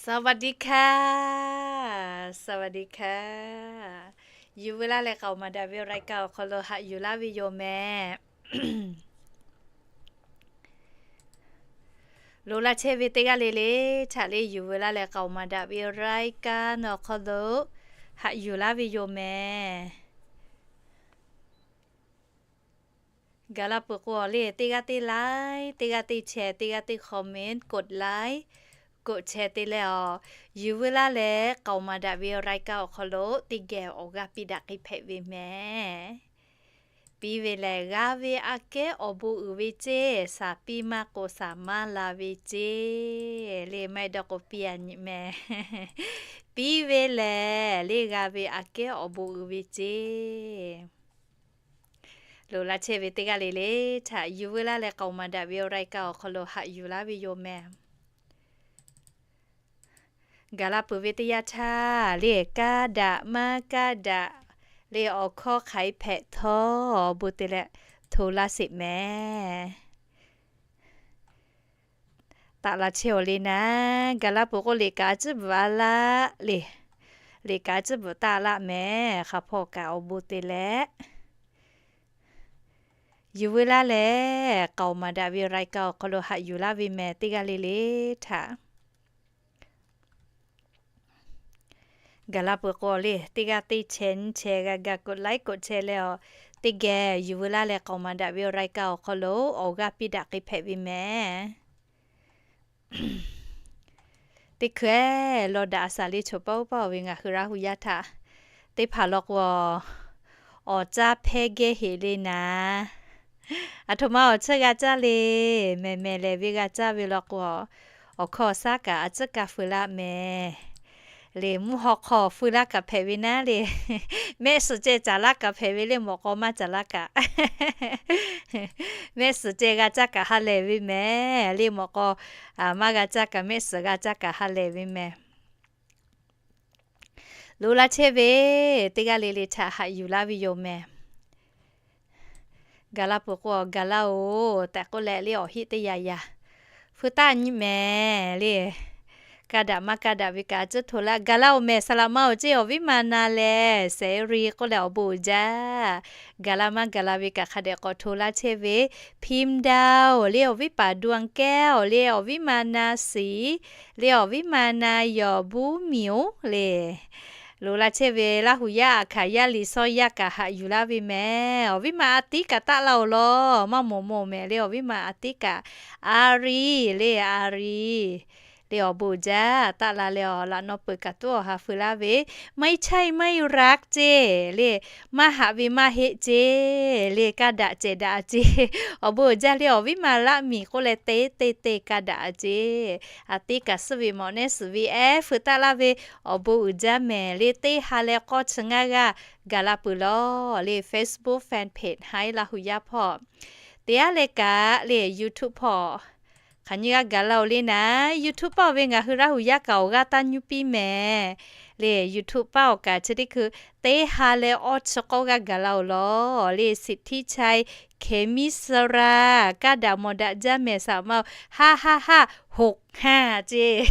สวัสดีค่ะ สวัสดีค่ะ Yuˬ veu laˇ leh k'aoˍ maˍ daꞈ ve รายการ awˬ hk'aw lo haꞈ yuˬ laˇ ve yoˬ mehˍ. Loꞈ la chehˇ ve teˇ g'aˇ le le htaꞈ le yuˬ veu laˇ leh k'aoˍ maˍ daꞈ ve รายการ awˬ hk'aw lo haꞈ yuˬ laˇ ve yoˬ mehˍ. Gaˬ la peuˬ k'o le, teˇ g'aˇ teˇ like, teˇ g'aˇ teˇ share, teˇ g'aˇ teˇ comment, กดไลค์ กดแชร์ te leh awˬ, yuˬ veu laˇ leh k'aoˍ maˍ daꞈ ve รายการ awˬ hk'aw lo teˇ geh awˬ g'aˇ piˇ daꞈ k'ai hpehꞈ ve mehˍ. Piˇ ve lehˬ, g'a ve aꞈ kehˉ awˬ bon uiˍ ve ceˇ, shaˍ piˇ maˇ k'o shaˍ maˇ la ve ceˇ, le maˇ heˆ dawˇ k'o piˇ a nyi mehˍ. Piˇ ve lehˬ, le g'a ve aꞈ kehˉ awˬ bon uiˍ ve ceˇ. Loꞈ la chehˇ ve teˇ g'aˇ le le htaꞈ yuˬ veu laˇ leh k'aoˍ maˍ daꞈ ve รายการ awˬ hk'aw lo haꞈ yuˬ laˇ ve yoˬ mehˍ. Gaˬ la peuˬ ve teˇ yanˇ htaˇ le, kaˇ daꞈ maˇ kaˇ daꞈ le awˬ hkawˇ hk'aˬ hpehꞈ htawˇ awˬ bon te leh hto laˇ sheˍ mehˍ. Taꞈ la chehˇ awˬ le naˉ, gaˬ la peuˬ k'o liꞈ kaꞈ a ciˉ bvuhꞈ a laˆ le, liꞈ kaꞈ a ciˉ bvuhꞈ taˆ laˆ mehˍ. Hk'a hpawˇ kaꞈ awˬ bon te leh yuˬ veu laˇ leh k'aoˍ maˍ daꞈ ve รายการ awˬ hk'aw lo haꞈ yuˬ laˇ ve mehˍ teˇ g'aˇ le le htaꞈ. Gaˬ la peuˬ k'o le, teˇ g'aˇ teˇ share nyiˇ share g'a ga กดไลค์ กดแชร์ leh awˬ, teˇ geh yuˬ veu laˇ leh k'aoˍ maˍ daꞈ ve รายการ awˬ hk'aw lo awˬ g'aˇ piˇ daꞈ k'ai hpehꞈ ve mehˍ. Teˇ hkui-eˬ law daꞈ a shaˍ le choˬ paˇ oˇ paˇ oˬ ve ngaˬ hui Laˇ hu yaˇ htaꞈ teˇ hpaˍ law k'o, awˬ caˇ hpehˇ geh heꞈ le naˉ. Aˬ htoꞈ ma awˬ tcuhˇ g'a caˇ le, mehˬ mehˬ lehˬ ve g'a caˇ ve law k'o, awˬ hkawˇ shaˉ kaꞈ a tcuhˇ kaˇ feu laˇ mehˍ. Le mvuhˇ haw hk'aw feu laˇ kaꞈ hpehꞈ ve naˉ le, mehˆ suhˍ ceh caˍ laˇ kaꞈ hpehꞈ ve le, mawꞈ k'aw maˇ caˍ laˇ kaꞈ. Mehˆ suhˍ ceh g'a caˇ kaꞈ ha lehˬ ve mehˍ le, mawꞈ k'aw maˇ g'a caˇ kaꞈ mehˆ suhˍ g'a caˇ kaꞈ ha lehˬ ve mehˍ. Loꞈ la chehˇ ve teˇ g'aˇ le le htaꞈ haꞈ yuˬ laˇ ve yoˬ mehˍ. Gaˬ la peuˬ k'o, gaˬ la-oˬ tehꞈ k'oˆ leh le awˬ heˆ teˇ yaꞈ yaꞈ feu taˆ nyi mehˍ le. Kaˇ daꞈ maˇ kaˇ daꞈ ve kaꞈ a ciˉ hto laˇ. Gaˬ la-oˬ mehˍ, saˍ laꞈ ma-oˬ ceˇ, awˬ viˉ ma na lehˬ เสรี k'oˆ leh awˬ bon uiˍ jaˇ. Gaˬ la maˇ gaˬ la ve kaꞈ hk'a dehꞈ k'awꞈ hto laˇ chehˇ ve, พิมพ์ดาว le awˬ viˉ paˍ ดวงแก้ว le awˬ viˉ ma na shiˍ le awˬ viˉ ma na yawˬ บุ๋มหมิว le. Loꞈ la chehˇ ve Laˇ hu yaˇ aꞈ hkaˍ yaˇ liꞈ shawˇ yaˇ kaꞈ haꞈ yuˬ laˇ ve mehˍ. Awˬ viˉ ma a tiˉ kaꞈ taˆ la-oˬ law, maˇ mawˬ mawˬ mehˍ le awˬ viˉ ma a tiˉ kaꞈ. A ri le, a ri le awˬ bon uiˍ jaˇ. Taˆ la leh awˬ laꞈ naw peuˬ kaꞈ tuˉ awˬ ha feu laˇ ve, ไม่ใช่ไม่รัก ceˇ le, maˇ haꞈ ve maˇ heˆ ceˇ le, kaˇ daꞈ cehˬ daꞈ ceˇ. Awˬ bon uiˍ jaˇ le awˬ viˉ ma laˆ miˬ k'oˆ leh te te te kaˇ daꞈ ceˇ. A tiˉ kaꞈ suhˉ ve mawꞈ nehˉ suhˍ ve ehˉ feu taˆ laˇ ve awˬ bon uiˍ jaˇ mehˍ le. Teˇ ha leh k'awˇ chi ngaˇ g'aˇ gaˬ la peuˬ law le Facebook fan page Haiˉ Laˇ hu yaˇ hpawˇ, teˇ ha leh kaꞈ le YouTube hpawˇ hk'aˬ nyi g'aˇ gaˬ la-oˬ le naˉ, YouTube paˇ oˬ ve ngaˬ hui Laˇ hu yaˇ kaꞈ awˬ g'aˇ taˇ nyuˇ piˇ mehˍ le. YouTube paˇ awˬ kaꞈ chi teˇ hkui teˇ ha leh awˇ chi k'awˇ g'aˇ gaˬ la-oˬ law le. สิทธิชัย เขมิสรา kaˇ daꞈ mawˬ daꞈ jaˇ mehˍ saˍ ma-oˬ, ha ha ha, หกห้า ceˇ.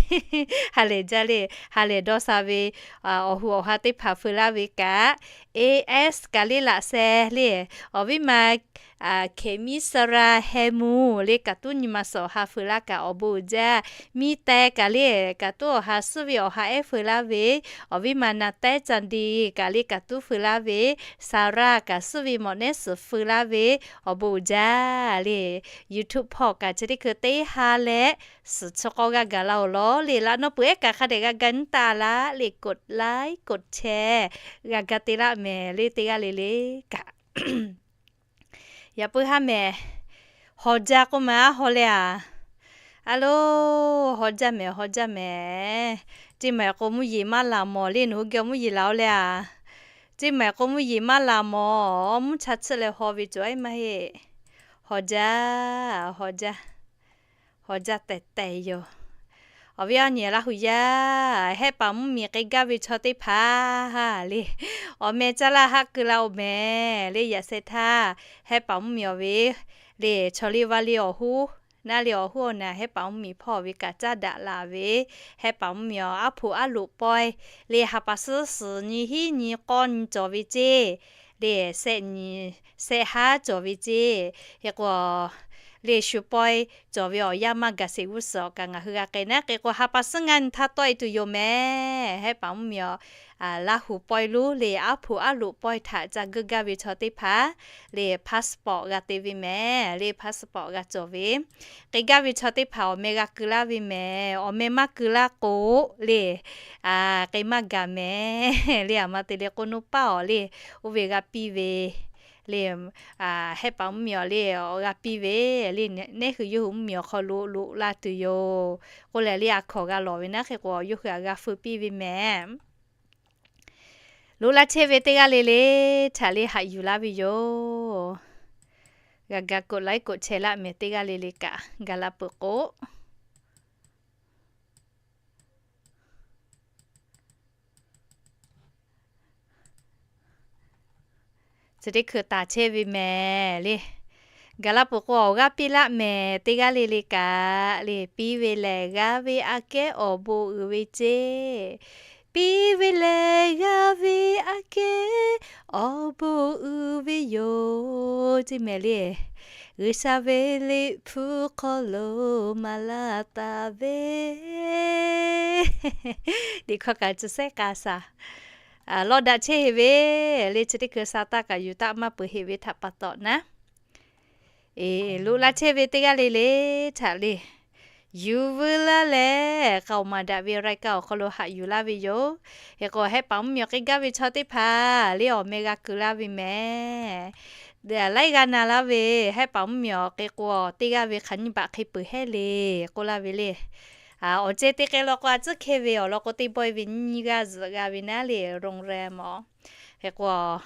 Ha lehˬ jaˇ le, ha lehˬ dawˇ sha ve awˬ hu awˬ ha teˇ hpaˍ feu laˇ ve kaꞈ, A S kaꞈ le laꞈ sheh le, awˬ viˉ ma เขมิสรา แฮมู le kaꞈ tuˉ nyi ma suhˍ awˬ ha feu laˇ kaꞈ awˬ bon uiˍ jaˇ. Miˇ teh kaꞈ le kaꞈ tuˉ awˬ ha suhˉ ve awˬ ha ehˉ feu laˇ ve, awˬ viˉ ma na teh ca di kaꞈ le kaꞈ tuˉ feu laˇ ve, Saˍraˇ kaꞈ suhˉ ve mawꞈ nehˉ suhˍ feu laˇ ve, awˬ bon uiˍ jaˇ le. YouTube hpawˇ kaꞈ chi teˇ hkui teˇ ha leh suhˍ chi k'awˇ g'aˇ gaˬ la-oˬ law le. Laꞈ naw peuˬ ehˉ kaꞈ hk'a dehꞈ g'a ga nyi taˍ laˇ le, กดไลค์ กดแชร์ g'a ga te laˇ mehˍ le teˇ g'aˇ le le kaꞈ. Yaꞈ puiˉ haˉ mehˍ, haw jaˇ k'oˆ ma haw leh a. A lo, haw jaˇ mehˍ, haw jaˇ mehˍ. Ceˇ maˬ k'o mvuhˇ yeˬ maˇ laˬ mawˬ le, nawˬ hui geh mvuhˇ yeˬ laˬ-oˬ le a. Ceˇ maˬ k'o mvuhˇ yeˬ maˇ laˬ mawˬ, mvuhˇ cha chiˆ leh haw ve cawˬ ehˉ maˇ heˆ. Haw jaˇ, haw jaˇ, haw jaˇ tehˬ tehˬ yoˬ. Awˬ viˉ awˬ nyi Laˇ hu yaˇ, hehˆ paˍ mvuhˇ miˬ k'ai gaˇ ve chaw teˇ hpaˍ le, awˬ meh caˇ laˇ haˆ keu la-oˬ mehˍ le. Yaꞈ sheh htaˇ hehˆ paˍ mvuhˇ miˬ awˬ ve le, chaw liˇ vaˇ liˇ awˬ hoˉ naˉ le awˬ hoˉ awˬ naˬ Hehˉ paˍ mvuhˇmiˬ hpawˇ ve kaꞈ caˇ daꞈ la ve, Hehˉ paˍ mvuhˇmiˬ awˬ aˉ hpuꞈ aˉ loꞈ pawehˇ le ha pa suhˉ suhˍ nyi hiˉ nyi k'awˇ nyi cawˬ ve ceˇ le, shehˆ nyi shehˆ haˉ cawˬ ve ceˇ. Hk'e k'o le shu pawehˇ cawˬ ve awˬ yanˇ maˇ gaˬ sheˍ g'uˇ suhˍ awˬ kaꞈ ngaˬ hui g'a k'ai naˉ. Hk'e k'o ha pa suhˉ ngaˇ nyi htaˇ tawˆ e tuˬ yoˬ mehˍ. Hehˉ paˍ mvuhˇmiˬ awˬ Laˇ huˍ pawehˇ lonˉ le aˉ hpuꞈ aˉ loꞈ pawehˇ htaꞈ ca geuˆ gaˇ ve chaw teˇ hpaˍ le passport g'a te ve mehˍ le, passport g'a cawˬ ve. K'ai gaˇ ve chaw teˇ hpaˍ awˬ meh g'a keu laˇ ve mehˍ. Awˬ meh maˇ keu laˇ k'o le, k'ai maˇ gaˬ mehˍ le. Aˬ ma te leh k'o, nuˇ paˇ awˬ le oˇ ve g'a piˇ ve le, Hehˉ paˍ mvuhˇmiˬ awˬ le g'a piˇ ve le, neˉ hui yawˇ hui mvuhˇmiˬ awˬ hk'aw lo loꞈ la tuˬ yoˬ k'oˆ leh le, a hkawˍ g'a lawˬ ve naˉ. Hk'e k'o yawˇ hui aꞈ g'a feu piˇ ve mehˍ. Loꞈ la chehˇ ve teˇ g'aˇ le le htaꞈ le haꞈ yuˬ laˇ ve yoˬ. G'a ga koꞈ laiˉ koꞈ chehˇ laˆ mehˍ, teˇ g'aˇ le le kaꞈ gaˬ la peuˬ k'o, chi teˇ hkui taˍ chehˇ ve mehˍ le. Gaˬ la peuˬ k'o awˬ g'aˇ piˇ laˆ mehˍ, teˇ g'aˇ le le kaꞈ le. Piˇ ve lehˬ g'aˇ ve aꞈ kehˉ awˬ bon uiˍ ve ceˇ. Piˇ ve lehˬ g'aˇ ve aꞈ kehˉ awˬ bon uiˍ ve yoˬ ceˇ mehˍ le. G'uiˬsha ve Liꞈ hpu hk'aw lo maˍ laˇ taˍ ve, teˇ hkawˇ kaꞈ chi sehˉ k'a shaˍ lawˇ daꞈ chehˇ heˆ ve le. Chi teˇ hkui sa taˇ kaꞈ yuˬ taˆ maˇ peuˬ heˆ ve htaꞈ pa taw naˉ, loꞈ la chehˇ ve teˇ g'aˇ le le htaꞈ le yuˬ veu laˇ leh, k'a awˬ maˍ daꞈ ve รายการ awˬ hk'aw lo haꞈ yuˬ laˇ ve yoˬ. Hk'e k'o Hehˉ paˍ mvuhˇmiˬ awˬ k'ai gaˇ ve chaw teˇ hpaˍ le awˬ meh g'a keu laˇ ve mehˍ. Laiˉ g'aˇ na laˇ ve Hehˉ paˍ mvuhˇmiˬ awˬ k'e k'o, teˇ g'aˇ ve hk'aˬ nyiˇ baꞈ hk'e peuˬ hehˉ le k'oˆ laˇ ve le. Awˬ ceh te k'ai law k'o, a tcuhˉ hkehˇ ve awˬ lawn k'o, teˇ bawehˇ ve nyiˇ g'aˇ zuhꞈ g'a ve naˉ le, โรงแรม awˬ. Hk'e k'o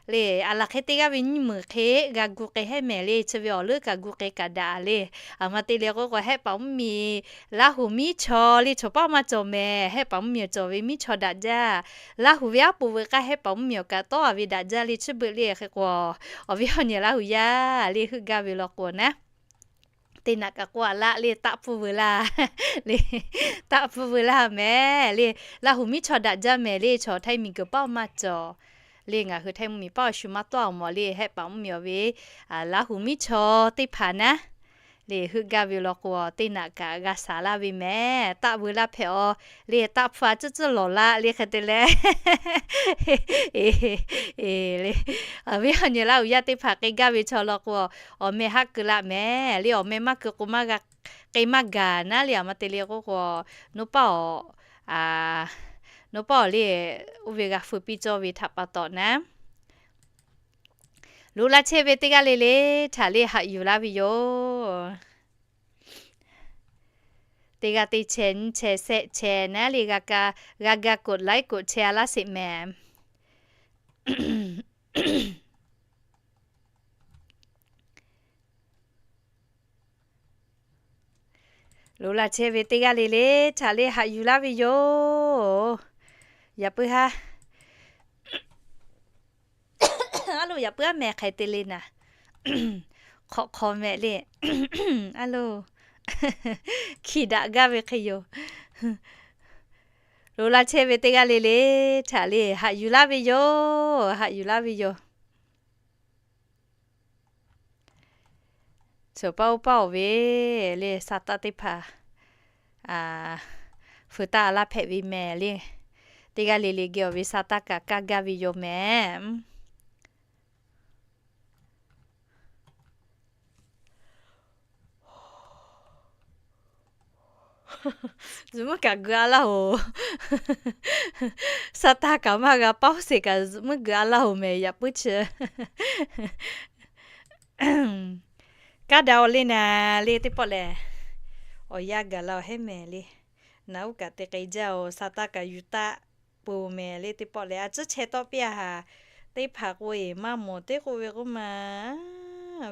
le, a laˬ hk'e teˇ g'aˇ ve nyiˇ meunˍ hk'e g'a gu k'ai hehˉ mehˍ le. Chi ve awˬ leuˉ kaꞈ gu k'ai kaꞈ daꞈ le. Aˬ ma te leh k'o k'o, Hehˉ paˍ mvuhˇmiˬ Laˇ huˍ miˉ chaw le, chaw paˇ maˇ cawˬ mehˍ. Hehˉ paˍ mvuhˇmiˬ awˬ cawˬ ve miˉ chaw daꞈ jaˇ. Laˇ huˍ ve aˉ poꞈ veuꞈ k'aˇ Hehˉ paˍ mvuhˇmiˬ awˬ kaꞈ tawˉ a ve daꞈ jaˇ le. Chi beuꞈ le hk'e k'o, awˬ viˉ awˬ nyi Laˇ huˍ yaˇ le heuˆ gaˇ ve law k'o naˉ, teˇ naꞈ kaꞈ k'oˆ a laˇ le, taˆ pfuhˇ veu laˇ le, taˆ pfuhˇ veu laˇ mehˍ le. Laˇ huˍ miˉ chaw daꞈ jaˇ mehˍ le. Chaw Htaiˇ miˬguiˬ paˇ maˇ cawˬ le, ngaˬ hui Htaiˇ mvuhˇmiˬ paˇ awˬ shu maˇ tawˆ a mawˬ le. Hehˉ paˍ mvuhˇmiˬ awˬ ve Laˇ huˍ miˉ chaw teˇ hpaˍ naˉ le heuˆ gaˇ ve law k'o, teˇ naꞈ kaꞈ g'a shaˍ laˇ ve mehˍ. Taˆ veu laˇ hpehꞈ a le, taˆ hpfuhˇ a tcuhˉ tcuhˉ lawˬ laˇ le hk'e te leh, awˬ viˉ awˬ nyi Laˇ huˍ yaˇ teˇ hpaˍ k'ai gaˇ ve chaw law k'o, awˬ meh haˆ keu laˇ mehˍ le. Awˬ meh maˇ keu k'o maˇ g'a k'ai maˇ gaˬ naˉ le. Aˬ ma te le k'o k'o, nuˇ paˇ awˬ, nuˇ paˇ awˬ le oˇ ve g'a feu piˇ cawˇ ve htaꞈ pa taw naˉ, loꞈ la chehˇ ve teˇ g'aˇ le le htaꞈ le haꞈ yuˬ laˇ ve yoˬ. Teˇ g'aˇ teˇ chehˇ nyiˇ chehˇ shehˆ chehˇ naˉ le, g'a ga koꞈ laiˉ koꞈ chehˇ a laˇ sheˍ mehˍ. Loꞈ la chehˇ ve teˇ g'aˇ le le htaꞈ le haꞈ yuˬ laˇ ve yoˬ. Yaꞈ puiˉ haˉ, a lo, yaꞈ puiˉ haˉ mehˍ hk'e te le naˍ, hk'awꞈ hk'aw mehˍ le, a lo, hkiˬ daꞈ gaˇ ve hk'e yoˬ. Loꞈ la chehˇ ve teˇ g'aˇ le le htaꞈ le haꞈ yuˬ laˇ ve yoˬ. Haꞈ yuˬ laˇ ve yoˬ. Chaw paˇ oˇ paˇ oˬ ve le, sa taˇ teˇ hpaˍ feu taˇ a laˇ hpehꞈ ve mehˍ le. Teˇ g'aˇ le le geh awˬ ve sa taˇ kaꞈ kaˇ gaˇ ve yoˬ mehˍ. Zuhꞈ muiˉ kaꞈ gu a laˇ oˬ. Sa taˇ kaꞈ maˇ g'a paˇ sheˍ kaꞈ zuhꞈ muiˉ gu a laˇ oˬ mehˍ, yaꞈ puiˉ chi. Kaˇ daꞈ awˬ le naˍ le teˇ pawˆ lehˬ, awˬ yanˇ gaˬ la awˬ hehˉ mehˍ le. Naˍ uˉ kaꞈ te k'ai jaˇ oˬ, sa taˇ kaꞈ yuˬ taˆ peuˬ mehˍ le teˇ pawˆ lehˬ, a tcuhˉ chehˇ tawˆ piˇ a haˍ. Teˇ hpaˍ k'o eˬ maˇ mawˬ teˇ k'oˆ ve k'oˆ ma,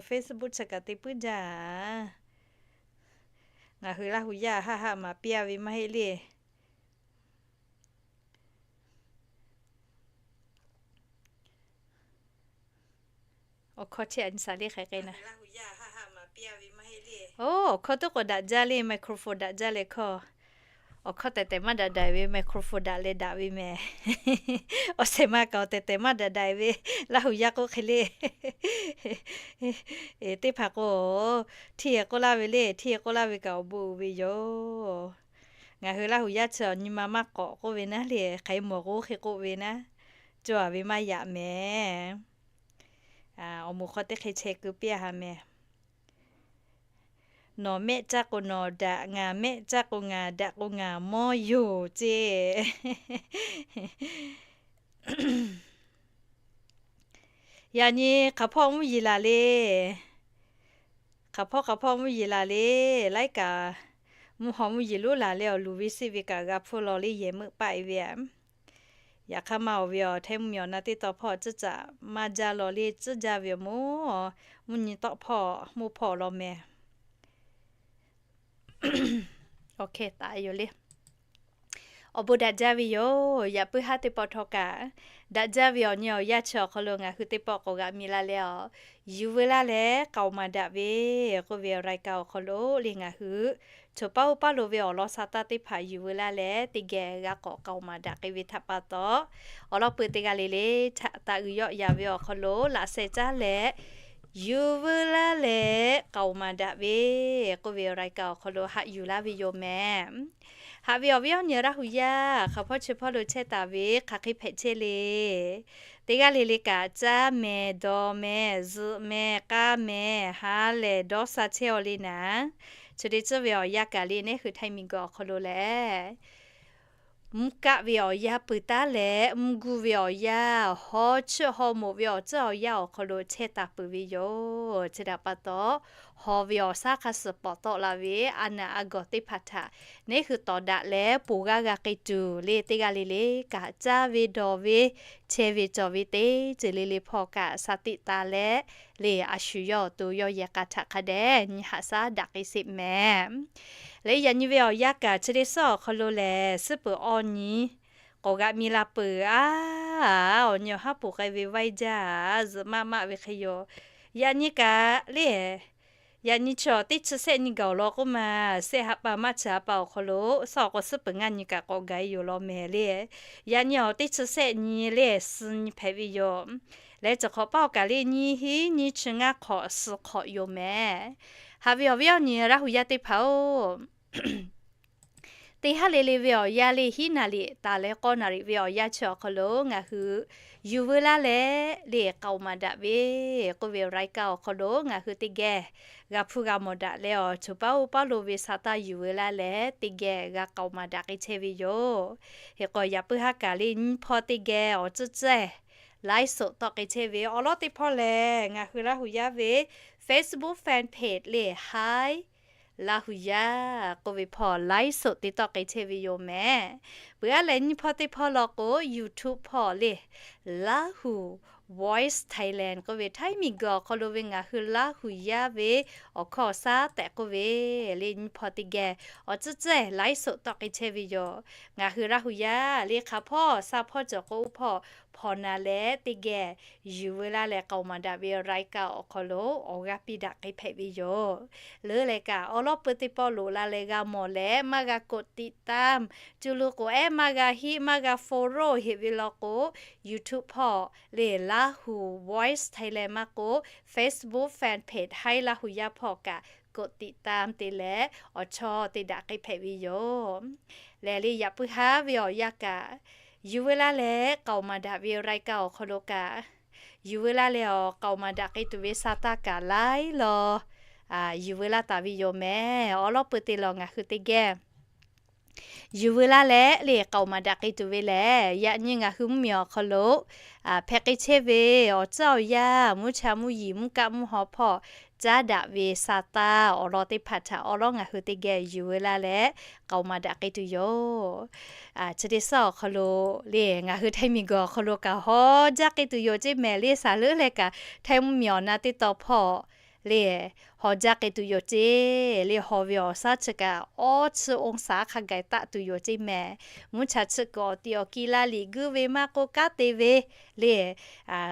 Facebook chi kaꞈ te puiˉ jaˇ. Ngaˬ hui Laˇ huˍ yaˇ haˆ haˆ maˍ piˇ a ve maˇ heˆ le. Awˬ hkawˇ chehˇ a nyi saˍ le hk'e k'ai naˍ. Oˇ, awˬ hkawˇ tuˉ k'awꞈ daꞈ jaˇ le, microphone daꞈ jaˇ leh hkawˇ. Awˬ hkawˇ tehˬ tehˬ maˇ daꞈ daꞈ ve, microphone daꞈ leh daꞈ ve mehˍ. Awˬ shehˍ ma kaꞈ awˬ tehˬ tehˬ maˇ daꞈ daꞈ ve, Laˇ huˍ yaˇ k'oˆ hk'e le. Teˇ hpaˍ k'o, hteˇ k'oˆ laˇ ve le, hteˇ k'oˆ laˇ ve kaꞈ awˬ bon uiˍ ve yoˬ. Ngaˬ hui Laˇ huˍ yaˇ chi awˬ nyi ma maˇ k'awꞈ k'oˆ ve naˉ le, hk'aˬ hk'e mawˬ k'o hk'e k'oˆ ve naˉ, cawˬ ve maˇ yaꞈ mehˍ. Awˬ moˍ hk'aw teˇ hk'e chehˇ keu piˇ-a ha mehˍ. Nawˬ mehˆ caˇ k'o nawˬ daꞈ, ngaˬ mehˆ caˇ k'o ngaˬ daꞈ k'o ngaˬ mawˇ yoˬ ceˇ. Yaꞈ nyi hk'aˬ hpawˇ mvuhˇ yeˬ laˬ le. Hk'aˬ hpawˇ hk'aˬ hpawˇ mvuhˇ yeˬ laˬ le. Laiˉ kaꞈ mvuhˇ haw mvuhˇ yeˬ lonˉ laˬ leh awˬ luˬ ve suh ve kaꞈ g'a hpfuhˇ law le yehˬ meuˆ paˆ-e ve a. Yaꞈ hk'aˇ maˇ awˬ ve awˬ hteˇ mvuhˇ miˬ awˬ na teˇ taw hpawˇ tcuhˉ caꞈ maˇ jaˇ law le, tcuhˉ jaˇ ve awˬ moˍ, mvuhˇ nyi tawˆ hpawˇ mvuhˇ hpawˇ law mehˍ. Awˬ bon daꞈ jaˇ ve yoˬ. Yaꞈ puiˉ haˉ teˇ pawˆ htawˇ kaꞈ, daꞈ jaˇ ve awˬ nyi awˬ yanˇ chi awˬ hk'aw lo ngaˬ hui teˇ pawˆ k'awꞈ g'a mi la leh a, yuˬ veu laˇ leh k'aoˍ maˍ daꞈ ve k'oˆ ve awˬ รายการ awˬ hk'aw lo le ngaˬ hui choˬ paˉ oˇ paˉ lo ve awˬ lawn sa taˇ teˇ hpaˍ yuˬ veu laˇ leh teˇ geh g'a k'awꞈ k'aoˍ maˍ daꞈ k'ai ve htaꞈ pa taw, awˬ lawn peuˬ teˇ g'aˇ le le htaꞈ taˍ uiˍ yawˆ yaˍ ve awˬ hk'aw lo laꞈ sheh caˉ leh, yuˬ veu laˇ leh k'aoˍ maˍ daꞈ ve k'oˆ ve awˬ รายการ awˬ hk'aw lo haꞈ yuˬ laˇ ve yoˬ mehˍ. Haꞈ ve awˬ viˉ awˬ nyi Laˇ huˍ yaˇ hk'aˬ hpawˇ chi hpawˇ lo chehˇ taˍ ve hk'aˬ hk'e hpehꞈ chehˇ le. Teˇ g'aˇ le le kaꞈ caˇ mehˍ, dawˬ mehˍ, zuhꞈ mehˍ, k'aˇ mehˍ, ha lehˬ dawˇ sha chehˇ-aw le naˍ. Chi te tcuhˇ ve awˬ yanˇ kaꞈ le neˉ hui Htaiˇ miˬguiˬ awˬ hk'aw lo lehˬ, mvuhˇ kaˆ ve awˬ yanˇ peuˬ taˉ leh mvuhˇ guˇ ve awˬ yanˇ, haw chiˇ haw moˍ ve awˬ tcuhˉ awˬ yanˇ awˬ hk'aw lo chehˇ taˍ peuˬ ve yoˬ. Chi htaꞈ pa taw, haw ve awˬ shaˉ hk'a suhˍ pawˍ tawˆ la ve a naˬ a gawˬ teˇ hpaˍ htaꞈ neˉ hui tawˍ daꞈ leh ponˬ g'aˇ g'a k'ai tuˬ le teˇ g'aˇ le le kaꞈ caˇ ve dawˬ ve chehˇ ve cawˬ ve teˇ ceuˬ le le hpawˇ kaꞈ sha tiꞈ taˍ leh le a shu yawˇ awˬ to yawˇ yehˬ k'a htaꞈ hk'a dehꞈ nyi haꞈ shaˉ daꞈ k'ai sheˍ mehˍ. Le yaꞈ nyi ve awˬ yanˇ kaꞈ chi teˇ suhˉ awˬ hk'aw lo lehˬ suhˉ peuˬ awˬ nyi k'awꞈ g'a mi la peuˬ a. Awˬ nyi awˬ haˉ poˬ k'ai ve vaiˇ jaˇ zuhꞈ maˆ maˆ ve hk'e yoˬ. Yaꞈ nyi kaꞈ le Yaꞈ nyi chi awˬ teˇ chi sehˆ nyi gaˬ awˬ lawn k'oˆ ma, sehˆ ha pa maˇ chi ha pa awˬ hk'aw lo suhˉ awˬ k'o suhˉ peuˬ ngaˇ nyi kaꞈ k'awꞈ gaˬ-e yoˬ law mehˍ le. Yaꞈ nyi awˬ teˇ chi sehˆ nyi le suh nyi hpehꞈ ve yoˬ. Leh chi hk'awꞈ paˇ awˬ kaˬ le nyi hiˉ nyi chi ngaˇ hk'awꞈ suh hk'awꞈ yoˬ mehˍ. Haꞈ ve awˬ viˉ awˬ nyi Laˇ huˍ yaˇ teˇ hpaˍ-oˬ, teˇ haˉ le le ve awˬ yanˇ le hiˉ naˍ riˍ taˍ leh k'awˇ naˍ riˍ ve awˬ yanˇ chi awˬ hk'aw lo ngaˬ hui yuˬ veu laˇ leh le k'aoˍ maˍ daꞈ ve k'oˆ ve awˬ รายการ awˬ hk'aw lo ngaˬ hui teˇ geh g'a hpuˇ g'a mawˬ daꞈ leh awˬ choˬ paˉ oˇ paˉ lo ve sa taˇ yuˬ veu laˇ leh teˇ geh g'a k'aoˍ maˍ daꞈ k'ai chehˇ ve yoˬ. Hk'e k'o yaꞈ puiˉ haˉ kaꞈ le nyiˇ hpawˇ teˇ geh awˬ tcuhˉ tcuhˉ laiˉ soꞈ tawˆ k'ai chehˇ ve awˬ lawn teˇ hpawˇ lehˬ ngaˬ hui Laˇ huˍ yaˇ ve Facebook fan page le Hi Laˇ huˍ yaˇ k'oˆ ve hpawˇ laiˉ soꞈ te tawˆ k'ai chehˇ ve yoˬ mehˍ. Peuˬ aˉ leh nyiˇ hpawˇ teˇ hpawˇ law k'o YouTube hpawˇ le Laˇ huˍ Voice Thailand k'oˆ ve Htaiˇ miˬguiˬ awˬ hk'aw lo ve ngaˬ hui Laˇ huˍ yaˇ ve awˬ hkawˇ awˬ shaˉ tehꞈ k'oˆ ve le nyiˇ hpawˇ teˇ geh awˬ tcuhˉ tcuhˉ laiˉ soꞈ tawˆ k'ai chehˇ ve yoˬ. Ngaˬ hui Laˇ huˍ yaˇ le hk'aˬ hpawˇ sha hpawˇ cawˬ k'o oˇ hpawˇ hpawnˬ naˍ leh teˇ geh yuˬ veu laˇ leh k'aoˍ maˍ daꞈ ve รายการ awˬ hk'aw lo awˬ g'aˇ piˇ daꞈ k'ai hpehꞈ ve yoˬ. Leuˉ leh kaꞈ awˬ lawn peuˬ teˇ pawˆ loꞈ la leh g'a mawˬ leh maˇ g'a กดติดตาม co lo k'oꞈ ehˉ maˇ g'a hiˆ maˇ g'a follow heꞈ ve law k'o YouTube hpawˇ le Laˇ huˍ Voice Thailand maˇ k'o Facebook fan page Hi Laˇ huˍ yaˇ hpawˇ kaꞈ กดติดตาม te leh awˬ chawˇ te daꞈ k'ai hpehꞈ ve yoˬ. Lehˬ le yaꞈ puiˉ haˉ ve awˬ yanˇ kaꞈ yuˬ veu laˇ leh k'aoˍ maˍ daꞈ ve รายการ awˬ hk'aw lo kaꞈ yuˬ veu laˇ leh awˬ k'aoˍ maˍ daꞈ k'ai tuˬ ve sa taˇ kaꞈ laiˉ law yuˬ veu laˇ taˍ ve yoˬ mehˍ. Awˬ lawn peuˬ te lawˬ ngaˬ hui teˇ geh yuˬ veu laˇ leh le k'aoˍ maˍ daꞈ k'ai tuˬ ve lehˬ yaꞈ nyi ngaˬ hui mvuhˇ miˬ awˬ hk'aw lo hpehꞈ k'ai chehˇ ve awˬ tcuhˉ awˬ yanˇ mvuhˇ cha mvuhˇ yiˍ mvuhˇ kaˆ mvuhˇ haw hpawˇ caˉ daꞈ ve sa taˇ awˬ lawn teˇ hpaˍ htaꞈ awˬ lawn ngaˬ hui teˇ geh yuˬ veu laˇ leh k'aoˍ maˍ daꞈ k'ai tuˬ yoˬ. Chi teˇ suhˉ awˬ hk'aw lo le ngaˬ hui Htaiˇ miˬguiˬ awˬ hk'aw lo kaꞈ hawˉ jaˇ k'ai tuˬ yoˬ ceˇ mehˍ le. Saˍ leuˉ leh kaꞈ Htaiˇ mvuhˇ miˬ awˬ na teˇ taw hpawˇ le, hawˬ jaˇ k'ai tuˬ yoˬ ceˇ. Le hawˬ ve awˬ shaˉ chi kaꞈ awˇ chi องศา hk'a gaˬ taˆ tuˬ yoˬ ceˇ mehˍ. Mvuhˇ cha chiˆ kuiˬ awˬ ti awˬ ki la liꞈ guiˇ ve maˇ k'oˆ kanˉ te ve le,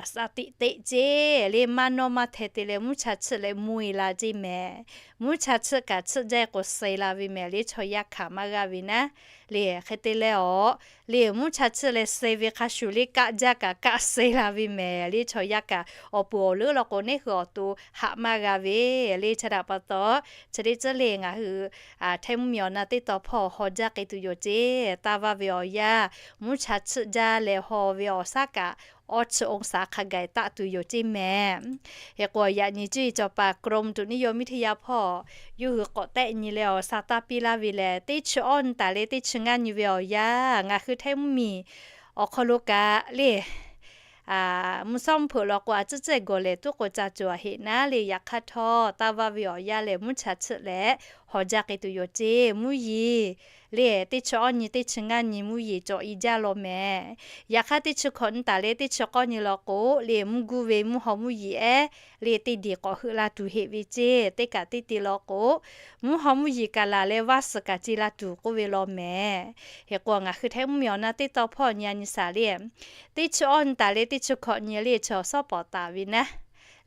sha tiꞈ teꞈ ceˇ le, maˇ nawˇ maˇ hteh te leh mvuhˇ cha chiˆ leh mvuh e la ceˇ mehˍ. Mvuhˇ cha chiˆ kaꞈ chiˆ jaˇ k'o suh la ve mehˍ le, chaw yaˇ hkanˍ maˇ g'a ve naˉ. Le hk'e te leh awˬ le mvuhˇ cha chiˆ leh suh ve hk'a shuˍ le kaˆ jaˇ kaꞈ kaˆ suh la ve mehˍ le, chaw yaˇ kaꞈ awˬ puˍ awˬ leuˉ law k'o neˇ hui awˬ to haꞈ maˇ g'a ve le. Chi htaꞈ pa taw chi teˇ ceuˬ le ngaˬ hui Htaiˇ mvuhˇ miˬ awˬ na teˇ taw hpawˇ hawˬ jaˇ k'ai tuˬ yoˬ ceˇ. Taˇ vaˇ ve awˬ yanˇ mvuhˇ cha chiˆ jaˇ leh hawˬ ve awˬ shaˉ kaꞈ awˇ chi องศา hk'a gaˬ taˆ tuˬ yoˬ ceˇ mehˍ. Hk'e k'o yaꞈ nyi cuˇ yiˍ cawˬ paˍ กรมอุตุนิยมวิทยา hpawˇ yawˇ hui k'awꞈ tehˆ nyi leh awˬ sha taˇ piˇ laˇ ve lehˬ, teˇ chi awˇ nyi taˍ leh teˇ chi ngaˇ nyi ve awˬ yanˇ ngaˬ hui Htaiˇ mvuhˇ miˬ awˬ hk'aw lo kaꞈ le mvuhˇ shawˉ mvuhˇ hpeuꞈ law k'o a ciˉ cehˇ gawˬ lehˬ tuˉ k'o ca cawˬ a heˆ naˉ le. Yaꞈ hk'aˇ htawˇ taˇ vaˇ ve awˬ yanˇ lehˬ mvuhˇ cha chiˆ leh hawˬ jaˇ k'ai tuˬ yoˬ ceˇ. Mvuhˇ yeˬ le teˇ chi awˇ nyi teˇ chi ngaˇ nyi mvuhˇ yeˬ cawˬ i jaˇ law mehˍ. Yaꞈ hk'aˇ teˇ chi hkawꞈ nyi taˍ leh teˇ chi k'awˇ nyi law k'o le mvuhˇ guˇ ve mvuhˇ haw mvuhˇ yeˬ ehˉ le teˇ diˬ k'awꞈ heuˆ la tuˬ heˆ ve ceˇ. Teˇ kaꞈ teˇ te law k'o mvuhˇ haw mvuhˇ yeˬ kaꞈ laˬ leh vaˇ suhˍ kaꞈ ce la tuˬ k'oˆ ve law mehˍ. Hk'e k'o ngaˬ hui Htaiˇ mvuhˇ miˬ awˬ na teˇ taw hpawˇ nyi a nyi shaˍ le, teˇ chi awˇ nyi taˍ leh teˇ chi hkawꞈ nyi le chaw sawˉ pawˍ taˍ ve naˉ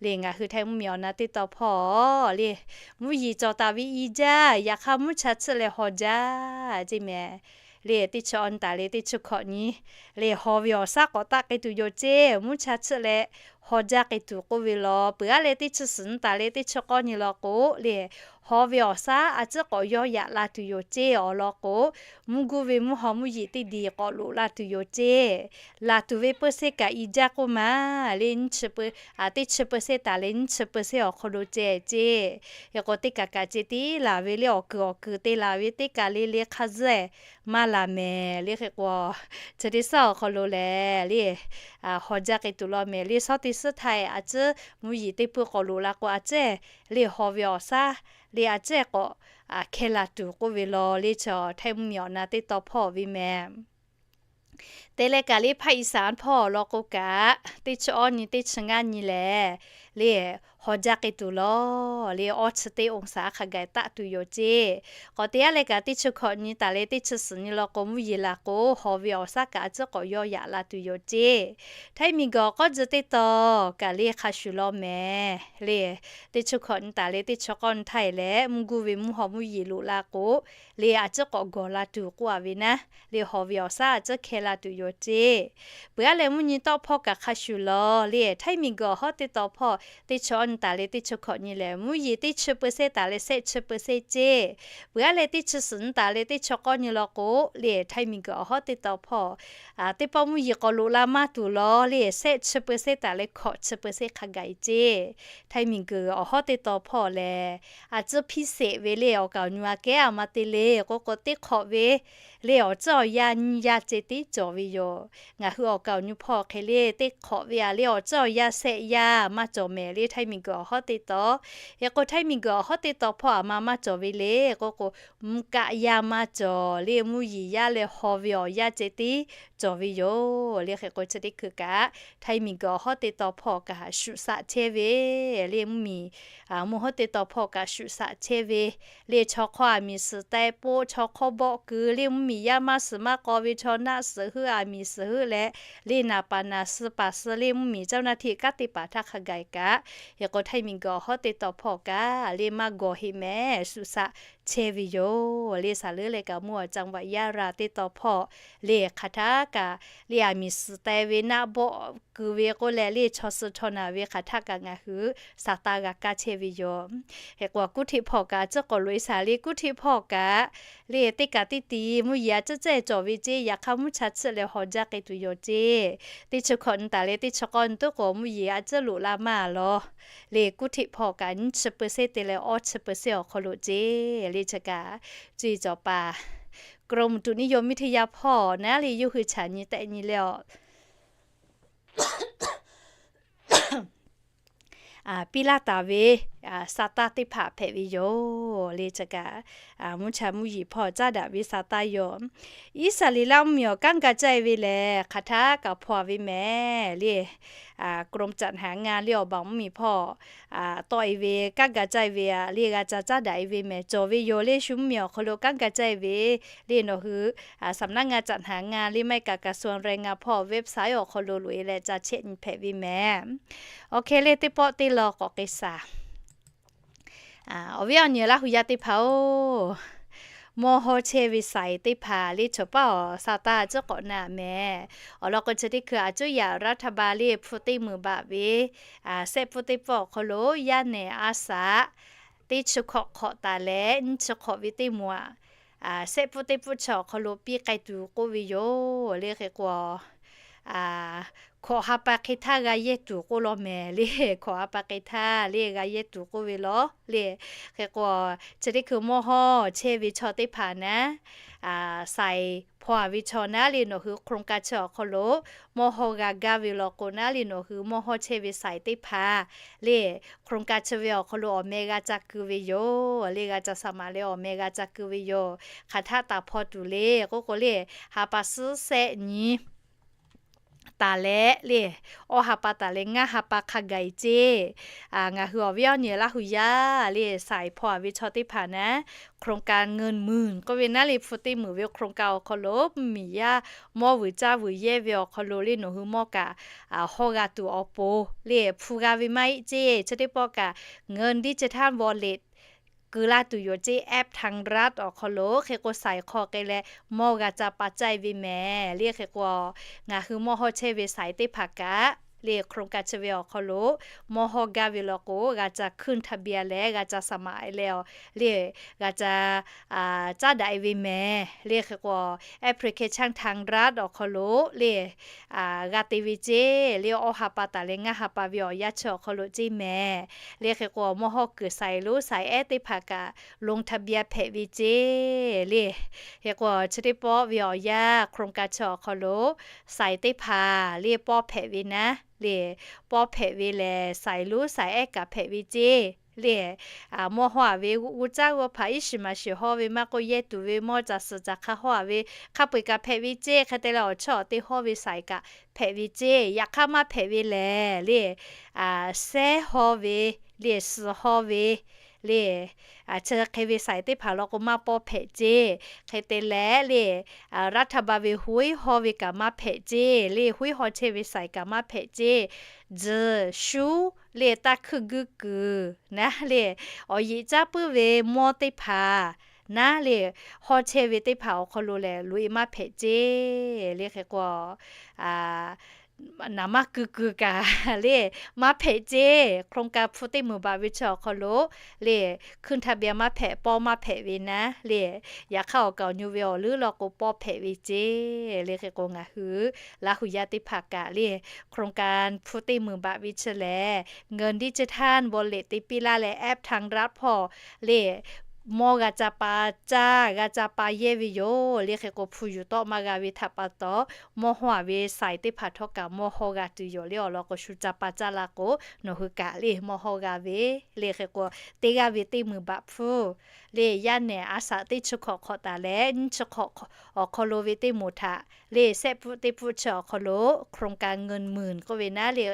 le ngaˬ hui Htaiˇ mvuhˇ miˬ awˬ na teˇ taw hpawˇ le mvuhˇ yeˬ cawˬ taˍ ve i jaˇ. Yaꞈ hk'aˇ mvuhˇ cha chiˆ leh hawˬ jaˇ ceˇ mehˍ. Le teˇ chi awˇ nyi taˍ leh teˇ chi hkawꞈ nyi le hawˬ ve awˬ shaˉ k'awꞈ taˆ k'ai tuˬ yoˬ ceˇ. Mvuhˇ cha chiˆ leh hawˬ jaˇ k'ai tuˬ k'oˆ ve law. Peuˬ aˉ leh teˇ chi suhˍ nyi taˍ leh teˇ chi k'awˇ nyi law k'o le hawˬ ve awˬ shaˉ a ciˉ k'awꞈ yawˇ yaꞈ la tuˬ yoˬ ceˇ. Awˬ lawn k'o mvuhˇ guˇ ve mvuhˇ haw mvuhˇ yeˬ teˇ diˬ k'awꞈ loꞈ la tuˬ yoˬ ceˇ. Laˬ tuˬ ve เปอร์เซ็นต์ kaꞈ i jaˇ k'oˆ ma le nyiˇ chi teˇ chi เปอร์เซ็นต์ taˍ leh nyiˇ chi เปอร์เซ็นต์ awˬ hk'aw lo ceh ceˇ. Hk'e k'o teˇ kaꞈ kaꞈ ce tiˉ laˬ ve le awˬ kuiˬ awˬ kuiˬ te laˬ ve teˇ kaꞈ le le hk'a zuhˆ maˇ laˬ mehˍ le. Hk'e k'o chi teˇ suhˉ awˬ hk'aw lo lehˬ le hawˬ jaˇ k'ai tuˬ law mehˍ le. Shawˉ teˇ suhˉ htaˇ a ciˉ mvuhˇ yeˬ teˇ pui k'awꞈ loꞈ la k'o a ciˉ le hawˬ ve awˬ shaˉ le a ciˉ k'awꞈ hkeh la tuˬ k'oˆ ve law le chaw Htaiˇ mvuhˇ miˬ awˬ na teˇ taw hpawˇ ve mehˍ. Te leh kaꞈ le ภาคอีสาน hpawˇ awˬ lawn k'o kaꞈ teˇ chi awˇ nyi teˇ chi ngaˇ nyi lehˬ le hawˬ jaˇ k'ai tuˬ law le awˇ chi teˇ องศา hk'a gaˬ taˆ tuˬ yoˬ ceˇ. K'awꞈ te aˉ leh kaꞈ teˇ chi hkawꞈ nyi taˍ leh teˇ chi suhˍ nyi law k'o mvuhˇ yeˬ laˬ k'o hawˬ ve awˬ shaˉ kaꞈ a ciˉ k'awꞈ yawˇ yaꞈ la tuˬ yoˬ ceˇ. Htaiˇ miˬ guiˬ awˬ k'awˇ ji teˇ taw kaꞈ le hk'a shuˍ law mehˍ le teˇ chi hkawꞈ nyi taˍ leh teˇ chi k'awˇ nyi htaˇ e leh mvuhˇ guˇ ve mvuhˇ haw mvuhˇ yeˬ loꞈ la k'o le a ciˉ k'awꞈ gawˬ la tuˬ k'oˆ a ve naˉ le hawˬ ve awˬ shaˉ a ciˉ hkeh la tuˬ yoˬ ceˇ. Peuˬ aˉ leh mvuhˇ nyi tawˆ hpawˇ kaꞈ hk'a shuˍ law le Htaiˇ miˬ guiˬ awˬ hawˉ teˇ taw hpawˇ teˇ chi awˇ nyi taˍ leh teˇ chi hkawꞈ nyi lehˬ mvuhˇ yeˬ teˇ chi เปอร์เซ็นต์ taˍ leh shehˆ chi เปอร์เซ็นต์ ceˇ. Peuˬ aˉ leh teˇ chi suhˍ nyi taˍ leh teˇ chi k'awˇ nyi law k'o le Htaiˇ miˬ guiˬ awˬ hawˉ teˇ taw hpawˇ teˇ pawˆ mvuhˇ yeˬ k'awꞈ loꞈ la maˇ tuˬ law le shehˆ chi เปอร์เซ็นต์ taˍ leh hkawꞈ chi เปอร์เซ็นต์ hk'a gaˬ e ceˇ. Htaiˇ miˬ guiˬ awˬ hawˉ teˇ taw hpawˇ lehˬ a ciˉ hpiˇ sheˍ ve le awˬ kaˍ awˬ nyu a kehˉ a ma te le k'oˆ k'o teˇ hk'awꞈ ve le awˬ ciˉ awˬ yanˇ nyiˇ yanˇ ceh tiˉ cawˬ ve yoˬ. Ngaˬ hui awˬ kaˍ awˬ nyu hpawˇ hk'e le teˇ hk'awꞈ ve a le awˬ ciˉ awˬ yanˇ shehˆ yanˇ maˇ cawˬ mehˍ le Htaiˇ miˬ guiˬ awˬ hawˉ teˇ taw. Hk'e k'o Htaiˇ miˬ guiˬ awˬ hawˉ teˇ taw hpawˇ a ma maˇ cawˬ ve le k'oˆ k'o mvuhˇ kaˆ yanˇ maˇ cawˬ le mvuhˇ yeˬ yanˇ leh hawˬ ve awˬ yanˇ ceh tiˉ cawˬ ve yoˬ le. Hk'e k'o chi teˇ hkui kaꞈ Htaiˇ miˬ guiˬ awˬ hawˉ teˇ taw hpawˇ kaꞈ shuꞈ shaꞈ chehˇ ve le mvuhˇ miˬ mvuhˇ hawˉ teˇ taw hpawˇ kaꞈ shuꞈ shaꞈ chehˇ ve le chaw hk'awˇ a miˍ suhˍ teh poˆ chaw hk'awˇ bawˆ keu le mvuhˇ miˬ yaˇ maˇ suhˍ maˇ k'aw ve chaw naˆ suhˍ heuˆ a miˍ suhˍ heuˆ leh le naˍ paˍ naˍ suh paˍ suh le mvuhˇ miˬ เจ้าหน้าที่ kanˉ teˇ hpaˍ htaˇ hk'a gaˬ kaꞈ hk'e k'o Htaiˇ miˬ guiˬ awˬ hawˉ teˇ taw hpawˇ kaꞈ le maˇ gawˬ heˆ mehˍ shuꞈ shaꞈ chehˇ ve yoˬ le. Saˍ leuˉ leh kaꞈ mvuhˇ awˬ จังหวัด Yara teˇ taw hpawˇ le hk'aˬ htaˇ kaꞈ le a miˍ suhˍ teh ve naˆ bawˆ keu ve k'oˆ leh le chaw suh chaw naˬ ve hk'aˬ htaˇ kaꞈ ngaˬ hui sa taˇ g'a kaˇ chehˇ ve yoˬ. Hk'e k'o Kuˉ hteˆ hpawˇ kaꞈ a ciˉ k'awꞈ loꞈ e shaˍ le Kuˉ hteˆ hpawˇ kaꞈ le teˇ kaꞈ teˇ ti mvuhˇ yeˬ a ciˉ cehˇ cawˬ ve ceˇ. Yaꞈ hk'aˇ mvuhˇ cha chiˆ leh hawˬ jaˇ k'ai tuˬ yoˬ ceˇ. Teˇ chi hkawꞈ nyi taˍ leh teˇ chi k'awˇ nyi tuˉ k'o mvuhˇ yeˬ a ciˉ loꞈ la maˇ law le Kuˉ hteˆ hpawˇ kaꞈ nyiˇ chi เปอร์เซ็นต์ te leh awˇ chi เปอร์เซ็นต์ awˬ hk'aw lo ceˇ le chi kaꞈ cuˇ yiˍ cawˬ paˍ กรมอุตุนิยมวิทยา hpawˇ naˉ le yawˇ hui chaꞈ nyi tehˆ nyi leh awˬ piˇ laˇ taˍ ve sa taˇ teˇ hpaˍ hpehꞈ ve yoˬ le chi kaꞈ mvuhˇ cha mvuhˇ yeˬ hpawˇ caˉ daꞈ ve sa taˇ yoˬ. Iˉsaˍreˍlaˆ mvuhˇ miˬ awˬ kanˉ ga caˇ e ve lehˬ hk'aˬ htaˇ kaꞈ hpaw a ve mehˍ le กรมจัดหางาน le awˬ baˬ mvuhˇmiˬ hpawˇ tawˆ e ve kanˉ ga caˇ e ve le g'a ca caˉ daꞈ e ve mehˬ. Cawˬ ve yoˬ le, shu mvuhˇmiˬ awˬ hk'aw lo kanˉ ga caˇ e ve le nawˬ hui สำนักงานจัดหางาน le maˇ heˆ kaꞈ กระทรวงแรงงาน hpawˇ website awˬ hk'aw lo loꞈ e leh ca chehˇ nyi hpehꞈ ve mehˬ. Awˬ hk'e le teˇ pawˆ teˇ law k'awꞈ k'ai shaˍ. Awˬ viˉ awˬ nyi Laˇ hu yaˇ teˇ hpaˍ-oˬ, mawˇ hawˇ chehˇ ve saiˍ teˇ hpaˍ le chaw paˉ awˬ sa taˇ ciˉ k'awꞈ na mehˬ. Awˬ lawn k'o chi teˇ hkui a cuˉ yaꞈ รัฐบาล le hpu teˇ meunˍ baꞈ ve sehˆ pfuhˇ teˇ pfuhˇ awˬ hk'aw lo yaˇ nehˬ a saꞈ teˇ chi hkawꞈ hk'awꞈ taˍ leh nyiˇ chi hk'awꞈ ve teˇ moˍ aꞈ, sehˆ pfuhˇ teˇ pfuhˇ chi awˬ hk'aw lo piˇ k'ai tuˬ k'oˆ ve yoˬ le. Hk'e k'o, hkawꞈ ha pa hk'e htaˇ g'a yehˇ tuˬ k'oˆ law mehˬ le. Hkawꞈ ha pa hk'e htaˇ le g'a yehˇ tuˬ k'oˆ ve law le. Hk'e k'o, chi teˇ hkui mawˇ hawˇ chehˇ ve chaw teˇ hpaˍ naˉ, saiˍ hpaw a ve chaw naˉ le nawˬ hui โครงการ chi awˬ hk'aw lo mawˇ hawˇ g'a gaˇ ve law k'o naˉ le nawˬ hui mawˇ hawˇ chehˇ ve saiˍ teˇ hpaˍ le โครงการ chi ve awˬ hk'aw lo awˬ meh g'a ca keu ve yoˬ le. G'a ca สมัคร leh awˬ meh g'a ca keu ve yoˬ. Hk'aˬ htaˆ taˍ hpaw tuˬ le k'oˆ k'o le, ha pa suhˉ sehˆ nyi taˍ leh le, awˇ ha pa taˍ leh ngaˇ ha pa hk'a gaˬ e ceˇ. Ngaˬ hui awˬ viˉ awˬ nyi Laˇ hu yaˇ le saiˍ hpaw a ve chaw teˇ hpaˍ naˉ, โครงการเงินหมื่น k'oˆ ve naˉ le hpu teˇ meunˍ ve โครงการ awˬ hk'aw lo mvuhˇmiˬ yaˇ mawˇ vuiˬ caˇ vuiˬ yehˇ ve awˬ hk'aw lo le nawˬ hui mawˇ kaꞈ hawˇ g'a tuˬ awˬ pon le hpu g'a ve maˇ heˆ ceˇ. Chi teˇ pawˆ kaꞈ เงินดิจิทัลวอลเล็ต keu laˇ tuˬ yoˬ ceˇ แอปทางรัฐ awˬ hk'aw lo. Hk'e k'o saiˍ hk'aw k'ai leh mawˇ g'a ca pa caˇ e ve mehˬ le. Hk'e k'o, ngaˬ hui mawˇ hawˇ chehˇ ve saiˍ teˇ hpaˍ kaꞈ le โครงการ chi ve awˬ hk'aw lo mawˇ hawˇ gaˇ ve law k'o g'a ca ขึ้นทะเบียน leh g'a ca สมัคร e leh le g'a ca caˉ daꞈ e ve mehˬ le. Hk'e k'o, application ทางรัฐ awˬ hk'aw lo le g'a te ve ceˇ le. Awˇ ha pa taˍ leh ngaˇ ha pa ve awˬ yanˇ chi awˬ hk'aw lo ceˇ mehˬ le. Hk'e k'o, mawˇ hawˇ kuiˬ saiˍ lonˉ saiˍ ehˉ teˇ hpaˍ kaꞈ ลงทะเบียน hpehꞈ ve ceˇ le. Hk'e k'o, chi teˇ pawˆ ve awˬ yanˇ โครงการ chi awˬ hk'aw lo saiˍ teˇ hpaˍ le pawˇ hpehꞈ ve naˉ le, pawˇ hpehꞈ ve lehˬ saiˍ lonˉ saiˍ ehˉ kaꞈ hpehꞈ ve ceˇ le. Mawˇ hawˇ a ve g'uˇ caˉ g'uˇ hpaˍ iˉ shiˍ maˍ shiˍ hawˇ ve maˇ k'oˆ, yehˇ tuˬ ve mawˇ caˬ suhˍ caˬ hk'a hawˇ a ve hk'a peu-eˬ kaꞈ hpehꞈ ve ceˇ. Hk'e te leh awˬ chawˇ awˬ te hawˇ ve saiˍ kaꞈ hpehꞈ ve ceˇ. Yaꞈ hk'aˇ maˇ hpehꞈ ve lehˬ le, sehˉ hawˇ ve le, suhˍ hawˇ ve le, chi hk'e ve saiˍ teˇ hpaˍ law k'o maˇ pawˇ hpehꞈ ceˇ. Hk'e te leh le, รัฐบาล ve hoiˉ hawˇ ve kaꞈ maˇ hpehꞈ ceˇ le, hoiˉ hawˇ chehˇ ve saiˍ kaꞈ maˇ hpehꞈ ceˇ. Tzuhˬ shuˉ le taˇ hkuiˇ guiˇ kuiˬ naˉ le, awˬ yeꞈ caˉ puiˉ ve mawˇ teˇ hpaˍ naˉ le, hawˇ chehˇ ve teˇ hpaˍ awˬ hk'aw lo lehˬ loꞈ e maˇ hpehꞈ ceˇ le. Hk'e k'o, naˍ maˇ keu keu kaꞈ le maˇ hpehꞈ ceˇ. โครงการ hpu teˇ meunˍ baꞈ ve chi awˬ hk'aw lo le ขึ้นทะเบียน maˇ hpehꞈ, pawˇ maˇ hpehꞈ ve naˉ le, yaꞈ hk'aˇ awˬ kaˍ awˬ nyi ve awˬ leuˉ law k'o pawˇ hpehꞈ ve ceˇ le. Hk'e k'o ngaˬ hui Laˇ hu yaˇ teˇ hpaˍ kaꞈ le โครงการ hpu teˇ meunˍ baꞈ ve chi lehˬ เงินดิจิทัลวอลเล็ต te piˇ laˇ leh แอปทางรัฐ hpawˇ le mawˇ g'a ca pa caˇ g'a ca pa yehˇ ve yoˬ le. Hk'e k'o hpu yuˬ tawˆ maˇ g'a ve htaꞈ pa taw, mawˇ hawˇ a ve saiˍ teˇ hpaˍ htawˇ kaꞈ mawˇ hawˇ g'a tuˬ yoˬ le. Awˬ lawn k'o shu ca pa caˇ la k'o, nawˬ hui kaꞈ le mawˇ hawˇ g'a ve le. Hk'e k'o, teˇ g'aˇ ve teˇ meunˍ baꞈ hpfuhˇ le yaˇ nehˬ a saꞈ teˇ chi hkawꞈ hk'awꞈ taˍ leh nyiˇ chi hk'awꞈ awˬ hk'aw lo ve teˇ moˍ htaꞈ le sehˆ pfuhˆ teˇ pfuhˆ chi awˬ hk'aw lo โครงการเงินหมื่น k'oˆ ve naˉ le,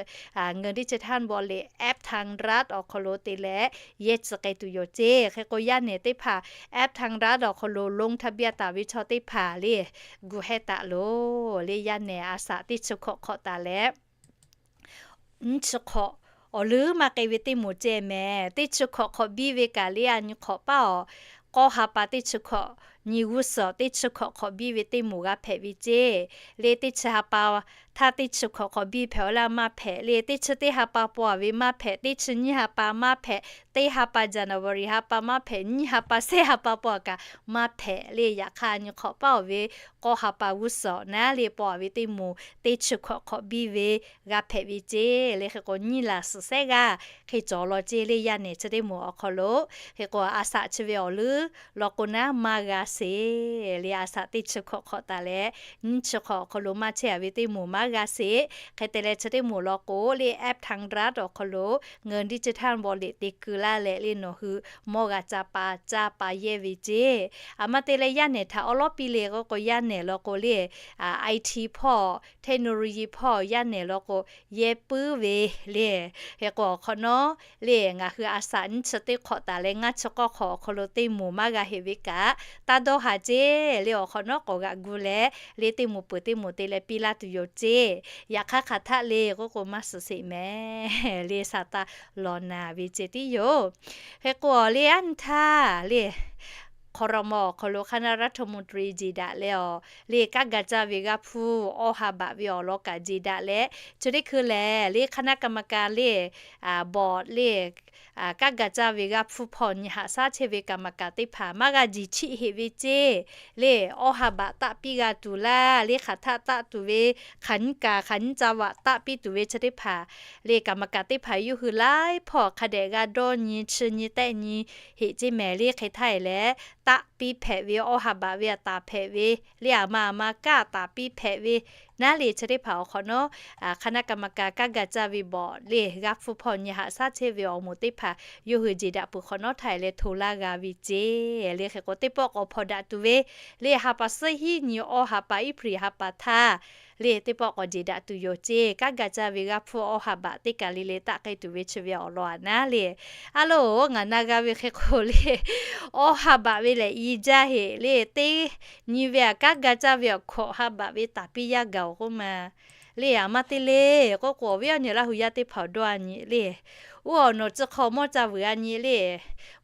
เงินดิจิทัลวอลเล็ต แอปทางรัฐ awˬ hk'aw lo te leh yehˇ tcuh k'ai tuˬ yoˬ ceˇ. Hk'e k'o yaˇ nehˬ teˇ hpaˍ แอปทางรัฐ awˬ hk'aw lo ลงทะเบียน taˍ ve chaw teˇ hpaˍ le gu hehˇ taˍ loˬ le. Yaˇ nehˬ a saꞈ teˇ chi hkawꞈ hk'awꞈ taˍ leh nyiˇ chi hk'awꞈ awˬ leuˉ maˇ k'ai ve teˇ moˍ ceh mehˬ. Teˇ chi hkawꞈ hk'awꞈ biˇ ve kaꞈ le a nyi hk'awꞈ paˉ awˬ k'awˇ ha pa teˇ chi hkawꞈ, nyi g'uˇ suhˍ teˇ chi hkawꞈ hk'awꞈ biˇ ve teˇ moˍ g'a hpehꞈ ve ceˇ le. Teˇ chi ha pa htaˇ teˇ chi hkawꞈ hk'awꞈ biˇ hpehꞈ awˬ laˇ maˇ hpehꞈ le. Teˇ chi teˇ ha pa paw a ve maˇ hpehꞈ, teˇ chi nyiˇ ha pa maˇ hpehꞈ, teˇ ha pa January ha pa maˇ hpehꞈ, nyiˇ ha pa sehˉ ha pa paw a kaꞈ maˇ hpehꞈ le. Yaꞈ hk'aˇ nyi hk'awꞈ paˉ awˬ ve k'awˇ ha pa g'uˇ suhˍ naˉ le paw a ve teˇ moˍ teˇ chi hkawꞈ hk'awꞈ biˇ ve g'a hpehꞈ ve ceˇ le. Hk'e k'o nyiˇ laˬ suhˍ sehˉ g'aˇ hk'e cawˬ law ceˇ le yaˇ nehˬ chi teˇ moˍ awˬ hk'aw lo. Hk'e k'o a saꞈ chi ve awˬ leuˉ law k'o naˉ maˇ g'a sheˍ. Le a shaꞈ teˇ chi hkawꞈ hk'awꞈ taˍ leh, nyiˇ chi hk'awꞈ awˬ hk'aw lo maˇ chehˇ a ve teˇ moˍ maˇ g'a sheˍ. Hk'e te leh chi teˇ moˍ law k'o, le แอป ทางรัฐ awˬ hk'aw lo เงินดิจิทัลวอลเล็ต te keu laˇ leh le nawˬ hui mawˇ g'a ca pa caˇ pa yehˇ ve ceˇ. Aˬ ma te leh yaˇ nehˬ htaꞈ awˉ lawˉ piˇ le k'oˆ k'o, yaˇ nehˬ law k'o le, IT hpawˇ, technology hpawˇ yaˇ nehˬ law k'o, yehˇ puiˉ ve le. Hk'e k'o awˬ hk'awꞈ nawˉ le ngaˬ hui a shaꞈ nyiˇ chi teˇ hk'awꞈ taˍ leh ngaˇ chi k'awˇ hk'awꞈ awˬ hk'aw lo teˇ moˍ maˇ g'a heꞈ ve kaꞈ, taˇ dawˇ haˍ ceˇ. Le awˬ hk'awꞈ nawˉ k'awꞈ g'aꞈ gu leh, le teˇ moˍ peuˬ teˇ moˍ te leh piˇ laˇ tuˬ yoˬ ceˇ. Yaꞈ hk'aˇ hk'aˬ htaˆ le k'oˆ k'o, maˇ suhˍ sheˍ mehˍ le, sa taˇ lawˬ naˍ ve ceh tiˉ yoˬ. Hk'e k'o le aˉ nyi htaˇ le ครม. awˬ hk'aw lo คณะรัฐมนตรี jeˬ daꞈ leh awˬ le kanˉ ga caˇ ve g'aˇ hpfuhˇ awˇ ha baꞈ ve awˬ lawn kaꞈ jeˬ daꞈ leh, chi teˇ hkui lehˬ le คณะกรรมการ le บอร์ด le kanˉ ga caˇ ve g'aˇ hpfuhˇ hpawˇ nyi haꞈ shaˉ chehˇ ve กรรมการ teˇ hpaˍ maˇ g'a jeˬ chiˆ heꞈ ve ceˇ. Le awˇ ha baꞈ taˆ piˇ g'a tuˬ laˇ, le hk'aˬ htaˆ taˆ tuˬ ve, hk'aˬ nyiˇ kaˬ hk'aˬ nyiˇ ca vaꞈ taˆ piˇ tuˬ ve chi teˇ hpaˍ le กรรมการ teˇ hpaˍ yawˇ hui laiˉ hpawˇ hk'a dehꞈ g'a dawˇ nyi chi nyi tehˆ nyi heꞈ ceˇ mehˍ. Le hk'e htaˇ e leh, taˆ piˇ hpehꞈ ve awˇ ha baꞈ ve aꞈ taˍ hpehꞈ ve le, aˬ ma aˬ ma kaˇ taˍ piˇ hpehꞈ ve naˉ le chi teˇ hpaˍ awˬ hk'awꞈ nawˉ คณะกรรมการ kanˉ ga caˇ ve บอร์ด le g'aˇ hpfuhˇ hpawˇ nyi haꞈ shaˉ chehˇ ve awˬ moˍ teˇ hpaˍ yawˇ hui jeˬ daꞈ peuˬ hk'awꞈ nawˉ htaˇ e leh hto laˇ g'a ve ceˇ. Le hk'e k'o teˇ pawˆ k'awꞈ hpawnˬ daꞈ tuˬ ve le ha pa suhˉ hiˉ nyi awˇ ha pa iˉ hpriˍ ha pa htaˇ le teˇ pawˆ k'awꞈ jeˬ daꞈ tuˬ yoˬ ceˇ. Kanˉ ga caˇ ve g'aˇ hpfuhˇ awˇ ha baꞈ teˇ kaˬ le le taˆ k'ai tuˬ ve chi ve awˬ lawn aꞈ naˉ le. A loˬ, ngaˬ na g'a ve hk'e k'o le, awˇ ha baꞈ ve lehˬ i jaˇ heꞈ le, teˇ nyi ve aꞈ kanˉ ga caˇ ve awˬ hkawꞈ ha baꞈ ve taˍ piˇ yaˇ gaˬ-oˬ k'oˆ ma. Le aˬ ma te le k'oˆ k'o, awˬ viˉ awˬ nyi Laˇ hu yaˇ teˇ hpaˍ awˬ dawˇ a nyi le, uˉ awˬ nawˬ tcuh hk'aw mawˇ ca vuiˬ a nyi le,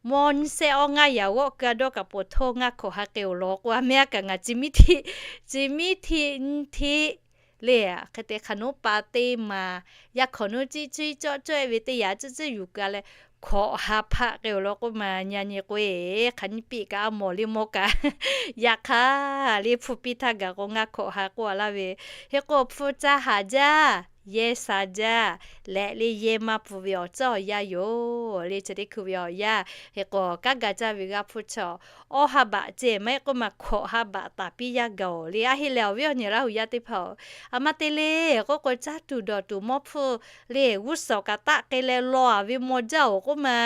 mawˇ nyiˇ sehˆ awˇ ngaˇ yaꞈ g'awˆ keu a dawˇ kaꞈ poˬ htoˇ ngaˇ hkawꞈ ha k'e-oˬ law k'o, a mehˉ a kaꞈ ngaˬ ci miˉ htiˆ, ci miˉ htiˆ nyiˇ htiˆ le, hk'e te hk'aˬ nuˉ pa teˇ maˬ, yaˇ hkawꞈ nuˉ ciˉ ciˉ cawˆ cawˆ e ve teˇ yanˇ ciˉ ciˉ yuˬ keu a leh, hkawꞈ ha hpaˆ k'e-oˬ law k'oˆ ma. Nyi a nyi k'o e, hk'aˬ nyiˇ piˆ kaꞈ a mawˬ le mawˇ kaꞈ, yaꞈ hk'aˇ le hpu piˇ htaˇ gaˬ k'o ngaˇ hkawꞈ ha k'oˆ a laˇ ve. Hk'e k'o hpu ca haˍ jaˇ, yehˇ sha jaˇ, leh le yehˇ maˇ pfuhˇ ve awˬ tcuhˉ awˬ yanˇ yoˬ le. Chi teˇ hkui ve awˬ yanˇ hk'e k'o, kanˉ ga caˇ ve g'aˇ hpfuhˇ chaw awˇ ha baꞈ ceˇ maˇ heˆ k'oˆ ma, hkawꞈ ha baꞈ taˍ piˇ yaˇ gaˬ-oˬ le. A heˆ lehˬ, awˬ viˉ awˬ nyi Laˇ hu yaˇ teˇ hpaˍ-oˬ, aˬ ma te le k'oˆ k'o, caˇ tuˬ dawˬ tuˬ mawˇ hpfuhˇ le g'uˇ suhˍ kaꞈ taˆ k'ai leh law a ve maw jaˇ-oˬ k'oˆ ma.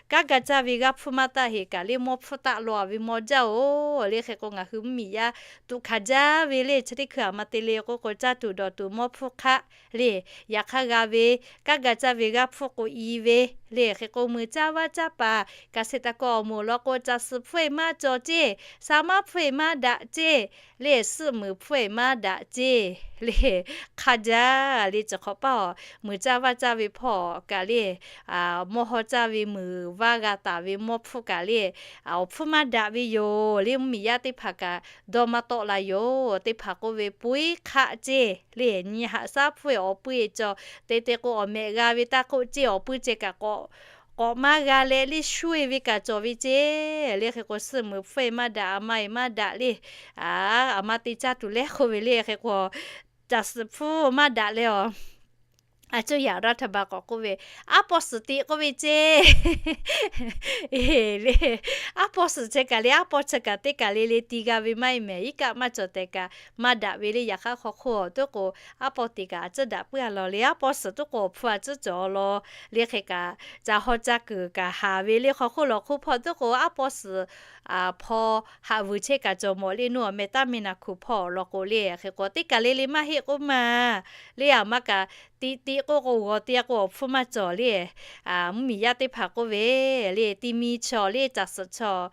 Kanˉ ga caˇ ve g'aˇ hpfuhˇ maˇ taˆ heꞈ kaꞈ le mawˇ hpfuhˇ taˆ law a ve maw jaˇ-oˬ le. Hk'e k'o ngaˬ hui mvuhˇmiˬ yaˇ tuꞈ hkanˍ jaˇ ve le. Chi teˇ hkui aˬ ma te le k'oˆ k'o, caˇ tuˬ dawˬ tuˬ mawˇ hpfuhˇ hk'aˆ le. Yaꞈ hk'aˇ g'a ve, kanˉ ga caˇ ve g'aˇ hpfuhˇ k'o i ve le. Hk'e k'o muiˬ caˇ vaˇ caˇ paˍ เกษตรกร awˬ moˍ law k'o, caˬ suhˍ hpfuhˇ e maˇ cawˬ ceˇ, sa maˉ hpfuhˇ e maˇ daꞈ ceˇ le, suhˆ muiˬ hpfuhˇ e maˇ daꞈ ceˇ le. Hk'a jaˇ le, ciˬ hk'awꞈ paˇ-oˬ, muiˬ caˇ vaˇ caˇ ve hpawˇ kaꞈ le, mawˇ haw caˇ ve muiˬ vaˇ g'a taˍ ve mawˇ hpfuhˇ kaꞈ le, awˬ hpfuhˇ maˇ daꞈ ve yoˬ le. Mvuhˇmiˬ yaˇ teˇ hpaˍ kaꞈ dawˇ maˇ tawˆ la yoˬ. Teˇ hpaˍ k'oˆ ve, puiˉ hk'aˆ ceˇ le, nyi haꞈ shaˉ hpfuhˇ e awˬ puiˉ e cawˬ. Te te k'o, awˬ mehꞈ g'a ve taˇ k'oˆ ceˇ, awˬ puiˉ ceh kaꞈ k'awꞈ k'awꞈ maˇ g'a leh le, shuˇ e ve kaꞈ cawˬ ve ceˇ le. Hk'e k'o, suhˆ muiˬ hpfuhˇ e maˇ daꞈ, aˬ ma e maˇ daꞈ le. Aˬ ma te caˇ tuˬ leh k'oˆ ve le. Hk'e k'o, caˬ suhˍ hpfuhˇ maˇ daꞈ leh awˬ, a cuˇ yaꞈ รัฐบาล k'awꞈ k'oˆ ve, aˉ paw suhˍ tiꞈ k'oˆ ve ceˇ le. Aˉ paw suhˍ cheh kaꞈ le, aˉ paw cheh kaꞈ teˇ kaˬ le le ti g'a ve maˇ heˆ mehˍ. Iˉ kaˆ maˇ cawˬ tehꞈ kaꞈ maˇ daꞈ ve le. Yaꞈ hk'aˇ hk'aw hk'oˆ awˬ tuˉ k'o, aˉ paw tiꞈ kaꞈ a cuˉ daꞈ puiˉ a law le. Aˉ paw suhˍ tuˉ k'o awˬ hpfuhˇ a cuˉ cawˬ law le. Hk'e kaꞈ ca haw ca kuiˬ kaꞈ haˍ ve le. Hk'aw hk'oˆ lawˬ hk'oˆ hpawˇ tuˉ k'o, aˉ paw suhˍ hpawˇ haꞈ vuiˬ chehˇ kaꞈ cawˬ mawˬ le. Nuˇ awˬ meh taˇ miˇ naˍ hkuˍ hpawˇ lawˬ k'o le. Hk'e k'o teˇ kaˬ le le maˇ heˆ k'oˆ ma le. Aˬ ma kaꞈ tiꞈ tiꞈ k'oˆ k'o, g'awˬ te k'o awˬ hpfuhˇ maˇ cawˬ le. Mvuhˇmiˬ yaˇ teˇ hpaˍ k'oˆ ve le, ti mi chaw le caˬ suhˍ chaw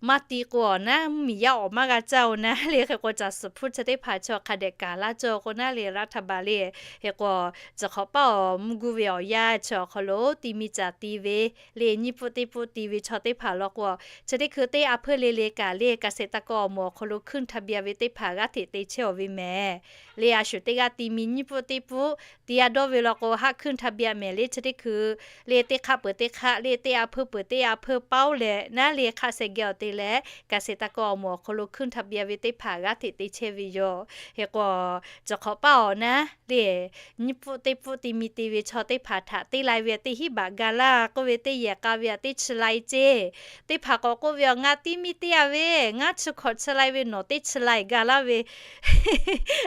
maˇ ti k'o awˬ naˉ, mvuhˇmiˬ yaˇ awˬ maˇ g'a caˇ-oˬ naˉ le. Hk'e k'o caˬ suhˍ hpfuhˇ chi teˇ hpaˍ chaw hk'a dehꞈ kaˍ laˇ cawˬ k'o naˉ le, รัฐบาล le. Hk'e k'o, ciˬ hk'awꞈ paˇ awˬ mvuhˇ guˇ ve awˬ yanˇ chi awˬ hk'aw lo ti mi caˬ ti ve le, nyiˇ pfuhˆ teˇ pfuhˆ ti ve chaw teˇ hpaˍ lawˬ k'o, chi teˇ hkui teˇ a hpuiˇ le le kaꞈ le, เกษตรกร awˬ moˍ awˬ hk'aw lo ขึ้นทะเบียน ve teˇ hpaˍ g'aˇ hteꞈ te chehˇ-oˬ ve mehˍ le. A shuˍ teˇ g'aˇ ti mi nyiˇ pfuhˆ teˇ pfuhˆ ti a dawˇ ve law k'o, haˆ ขึ้นทะเบียน mehˍ le chi teˇ hkui le, teˇ hk'aˆ peuˬ teˇ hk'aˆ le, teˇ a hpeuˇ peuˬ teˇ a hpeuˇ paoˇ lehˬ naˉ le, hk'aˆ sheh geh awˬ te leh เกษตรกร awˬ moˍ awˬ hk'aw lo ขึ้นทะเบียน ve teˇ hpaˍ g'aˇ hteꞈ te chehˇ ve yoˬ. Hk'e k'o, cawˬ hk'awꞈ paˇ awˬ naˉ le, nyiˇ pfuhˆ teˇ pfuhˆ ti mi te ve chaw teˇ hpaˍ htaꞈ te lai ve teˇ hinˉ baꞈ ga laˇ k'oˆ ve, teˇ yehˬ k'a ve aꞈ teˇ chi lai ceˇ. Teˇ hpaˍ k'awꞈ k'oˆ ve, Aˬ, ngaˬ ti mi te a ve, ngaˬ chi hkawꞈ chi lai ve, nawˬ teˇ chi lai ga laˇ ve,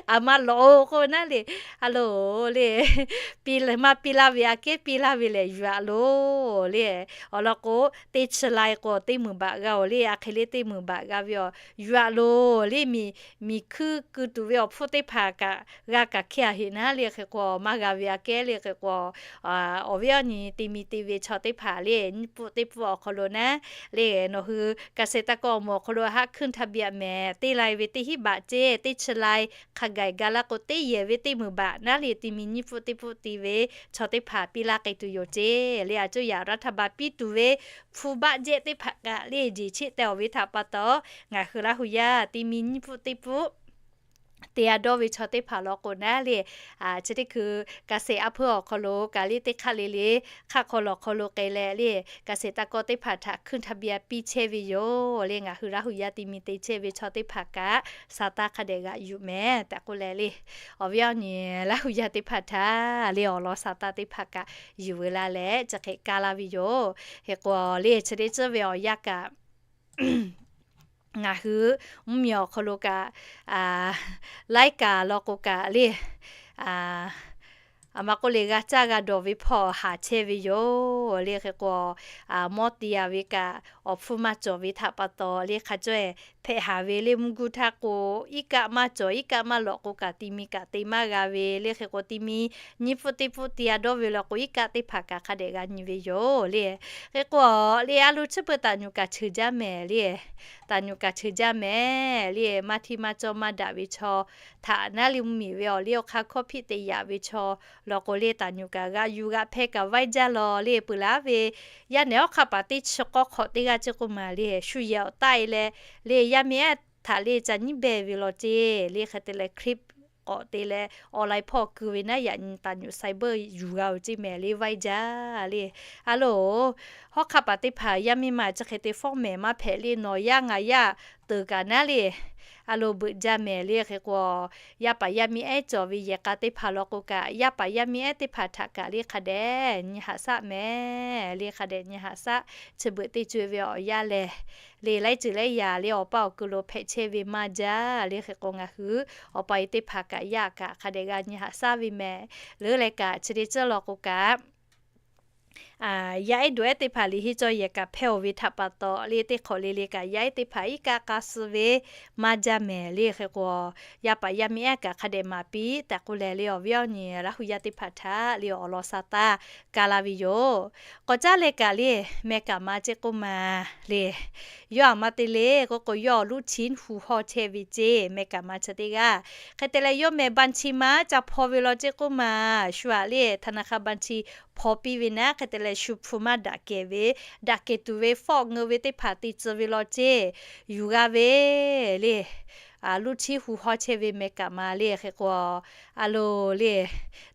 aˬ ma lawꞈ-oˬ k'oˆ ve naˉ le. A loˬ le, maˇ piˇ laˇ ve aꞈ kehˉ piˇ laˇ ve lehˬ, yuˬ-aꞈ loˬ le. Awˬ lawn k'o, teˇ chi lai k'o teˇ meunˍ baꞈ g'a-oˬ le. A hk'e le teˇ meunˍ baꞈ g'a ve awˬ, yuˬ-aꞈ loˬ le. Miˬ hkuiˇ keu tuˬ ve awˬ hpfuhˇ teˇ hpaˍ kaꞈ g'a kaꞈ hkehˇ-a heꞈ naˉ le. Hk'e k'o, maˇ g'a ve aꞈ kehˉ le. Hk'e k'o, awˬ viˉ awˬ nyi te mi te ve chaw teˇ hpaˍ le, nyiˇ pfuhˆ teˇ pfuhˆ awˬ hk'aw lo naˉ le, nawˬ hui เกษตรกร awˬ moˍ awˬ hk'aw lo haˆ ขึ้นทะเบียน mehˍ, te lai ve teˇ hinˉ baꞈ ceˇ, teˇ chi lai hk'a gaˬ ga laˇ k'o, teˇ yehˬ ve teˇ meunˍ baꞈ naˉ le, ti mi nyiˇ pfuhˆ teˇ pfuhˆ ti ve chaw teˇ hpaˍ piˇ laˇ k'ai tuˬ yoˬ ceˇ le. A cuˇ yaꞈ raˇ htaˇ ba piˇ tuˬ ve hpu baˆ jehˆ teˇ hpaˍ kaꞈ le, jeˬ cheˆ teh-awˬ ve htaꞈ pa taw, ngaˬ hui Laˇ hu yaˇ ti mi nyiˇ pfuhˆ teˇ pfuhˆ te a dawˇ ve chaw teˇ hpaˍ law k'o naˉ le, chi teˇ hkui เกษตร a hpeuˇ awˬ hk'aw lo kaꞈ le, teˇ hk'aˆ le le hk'aˆ hk'aw lawˬ hk'aw lo k'ai leh le, เกษตรกร teˇ hpaˍ htaꞈ ขึ้นทะเบียน piˇ chehˇ ve yoˬ le. Ngaˬ hui Laˇ hu yaˇ ti mi te chehˇ ve chaw teˇ hpaˍ kaꞈ sa taˇ hk'a dehꞈ g'aꞈ yuˬ mehˍ tehꞈ k'oˆ leh le, awˬ viˉ awˬ nyi Laˇ hu yaˇ teˇ hpaˍ htaꞈ le awˬ lawn sa taˇ teˇ hpaˍ kaꞈ yuˬ veu la leh chi hk'e kaˇ laˇ ve yoˬ. Hk'e k'o le, chi teˇ ceuˬ ve awˬ yanˇ kaꞈ ngaˬ hui mvuhˇmiˬ awˬ hk'aw lo kaꞈ, laiˉ kaꞈ law k'o kaꞈ le, aˬ ma k'oˆ le, g'a caˇ g'a dawˬ ve hpawˇ haˍ chehˇ ve yoˬ le. Hk'e k'o, mawˇ te a ve kaꞈ awˬ hpfuhˇ maˇ cawˬ ve htaꞈ pa taw le, hk'a cawehˬ hpehꞈ haˍ ve le, mvuhˇ guˇ htaˇ k'o, iˉ kaˆ maˇ cawˬ, iˉ kaˆ maˇ lawꞈ k'o kaꞈ ti mi kaꞈ te maˇ g'a ve le. Hk'e k'o, ti mi nyiˇ pfuhˆ teˇ pfuhˆ te a dawˇ ve law k'o, iˉ kaˆ teˇ hpaˍ kaꞈ hk'a dehꞈ g'a nyi ve yoˬ le. Hk'e k'o le, a lo chi beuꞈ taˍ nyuˬ kaꞈ cheuˬ jaˇ mehˍ le. Taˍ nyuˬ kaꞈ cheuˬ jaˇ mehˍ le. Maˇ hteˇ maˇ cawˇ maˇ daꞈ ve chaw htaꞈ naˉ le, mvuhˇmiˬ ve awˬ liˇ awˬ hk'aˇ hkawˇ hpiˆ te yaꞈ ve chaw law k'o le, taˍ nyuˬ kaꞈ g'aꞈ yuˬ g'aꞈ hpehˇ kaꞈ vaiˇ jaˇ law le. Peuˬ laˇ ve yaˇ nehˬ awˬ hk'aˇ paˍ teˇ chi k'awˇ hk'awꞈ teˇ g'aˇ ceˇ k'oˆ maˬ le, shu yehˬ awˬ taˆ-e leh le, yaˇ miˇ ehˉ htaꞈ le ca nyiˉ behˇ ve law ceˇ le. Hk'e te leh คลิป k'awꞈ te leh online hpawˇ keu ve naˉ, yaꞈ nyi taˍ nyuˬ cyber yuˬ g'a-oˬ ceˇ mehˍ le, vaiˇ jaˇ le. A loˬ, hawˉ hk'aˇ paˍ teˇ hpaˍ yaˇ miˇ ma chi hk'e te fawˉ mehˍ maˇ hpehꞈ le, nawˬ yaˇ ngaˬ yaˇ teuˬ kaꞈ naˉ le, a loˬ beuꞈ jaˇ mehˍ le. Hk'e k'o, yaˇ paˍ yaˇ miˇ ehˉ cawˬ ve yehˬ k'a teˇ hpaˍ law k'o kaꞈ, yaˇ paˍ yaˇ miˇ ehˉ teˇ hpaˍ htaꞈ kaꞈ le hk'a dehꞈ nyi haꞈ shaˆ mehˍ le. Hk'a dehꞈ nyi haꞈ shaˆ. Chi beuꞈ teˇ co-e ve awˬ yanˇ lehˬ le, laiˉ ceuˬ laiˉ yaꞈ le awˬ paˇ awˬ ku lo hpehꞈ chehˇ ve maˇ jaˇ le. Hk'e k'o, ngaˬ hui awˬ pa e teˇ hpaˍ kaꞈ yaˇ kaꞈ hk'a dehꞈ g'a nyi haꞈ shaˆ ve mehˍ. Leuˉ leh kaꞈ chi teˇ ceuˬ law k'o kaꞈ, yaˇ ehˉ dawˬ ehˉ teˇ hpaˍ liꞈ henˇ cawˇ yehˬ kaꞈ hpehˇ-oˬ ve htaꞈ pa taw le, teˇ hk'awꞈ le le kaꞈ yaˇ ehˉ teˇ hpaˍ iˉ kaˆ k'a suh ve maˇ jaˇ mehˍ le. Hk'e k'o, yaˇ paˍ yaˇ miˇ ehˉ kaꞈ hk'a dehꞈ maˍ piˇ tehꞈ k'oˆ leh le, awˬ viˉ awˬ nyi Laˇ hu yaˇ teˇ hpaˍ htaꞈ le awˬ lawn sa taˇ ka la ve yoˬ. K'awꞈ caˉ leh kaꞈ le, meh kaˍ ma ceˇ k'oˆ maˬ le, yawˇ aˬ ma te le k'oˆ k'o, yawˇ awˬ ลูกชิ้น hu hawˇ chehˇ ve ceˇ, meh kaˍ ma chi teˇ g'aˇ. Hk'e te leh yawˇ meh บัญชี ma ca hpaw ve law ceˇ k'oˆ maˬ, shu aꞈ le ธนาคารบัญชี hpaw piˇ ve naˉ. Hk'e te leh shu hpu maˇ daꞈ kehˬ ve, daꞈ kehˬ tuˬ ve fawˆ ngeu ve teˇ hpaˍ te tcuh ve law ceˇ, yuˬ g'a ve le, ลูกชิ้น hu hawˇ chehˇ ve meh kaˍ ma le. Hk'e k'o, a loˬ le,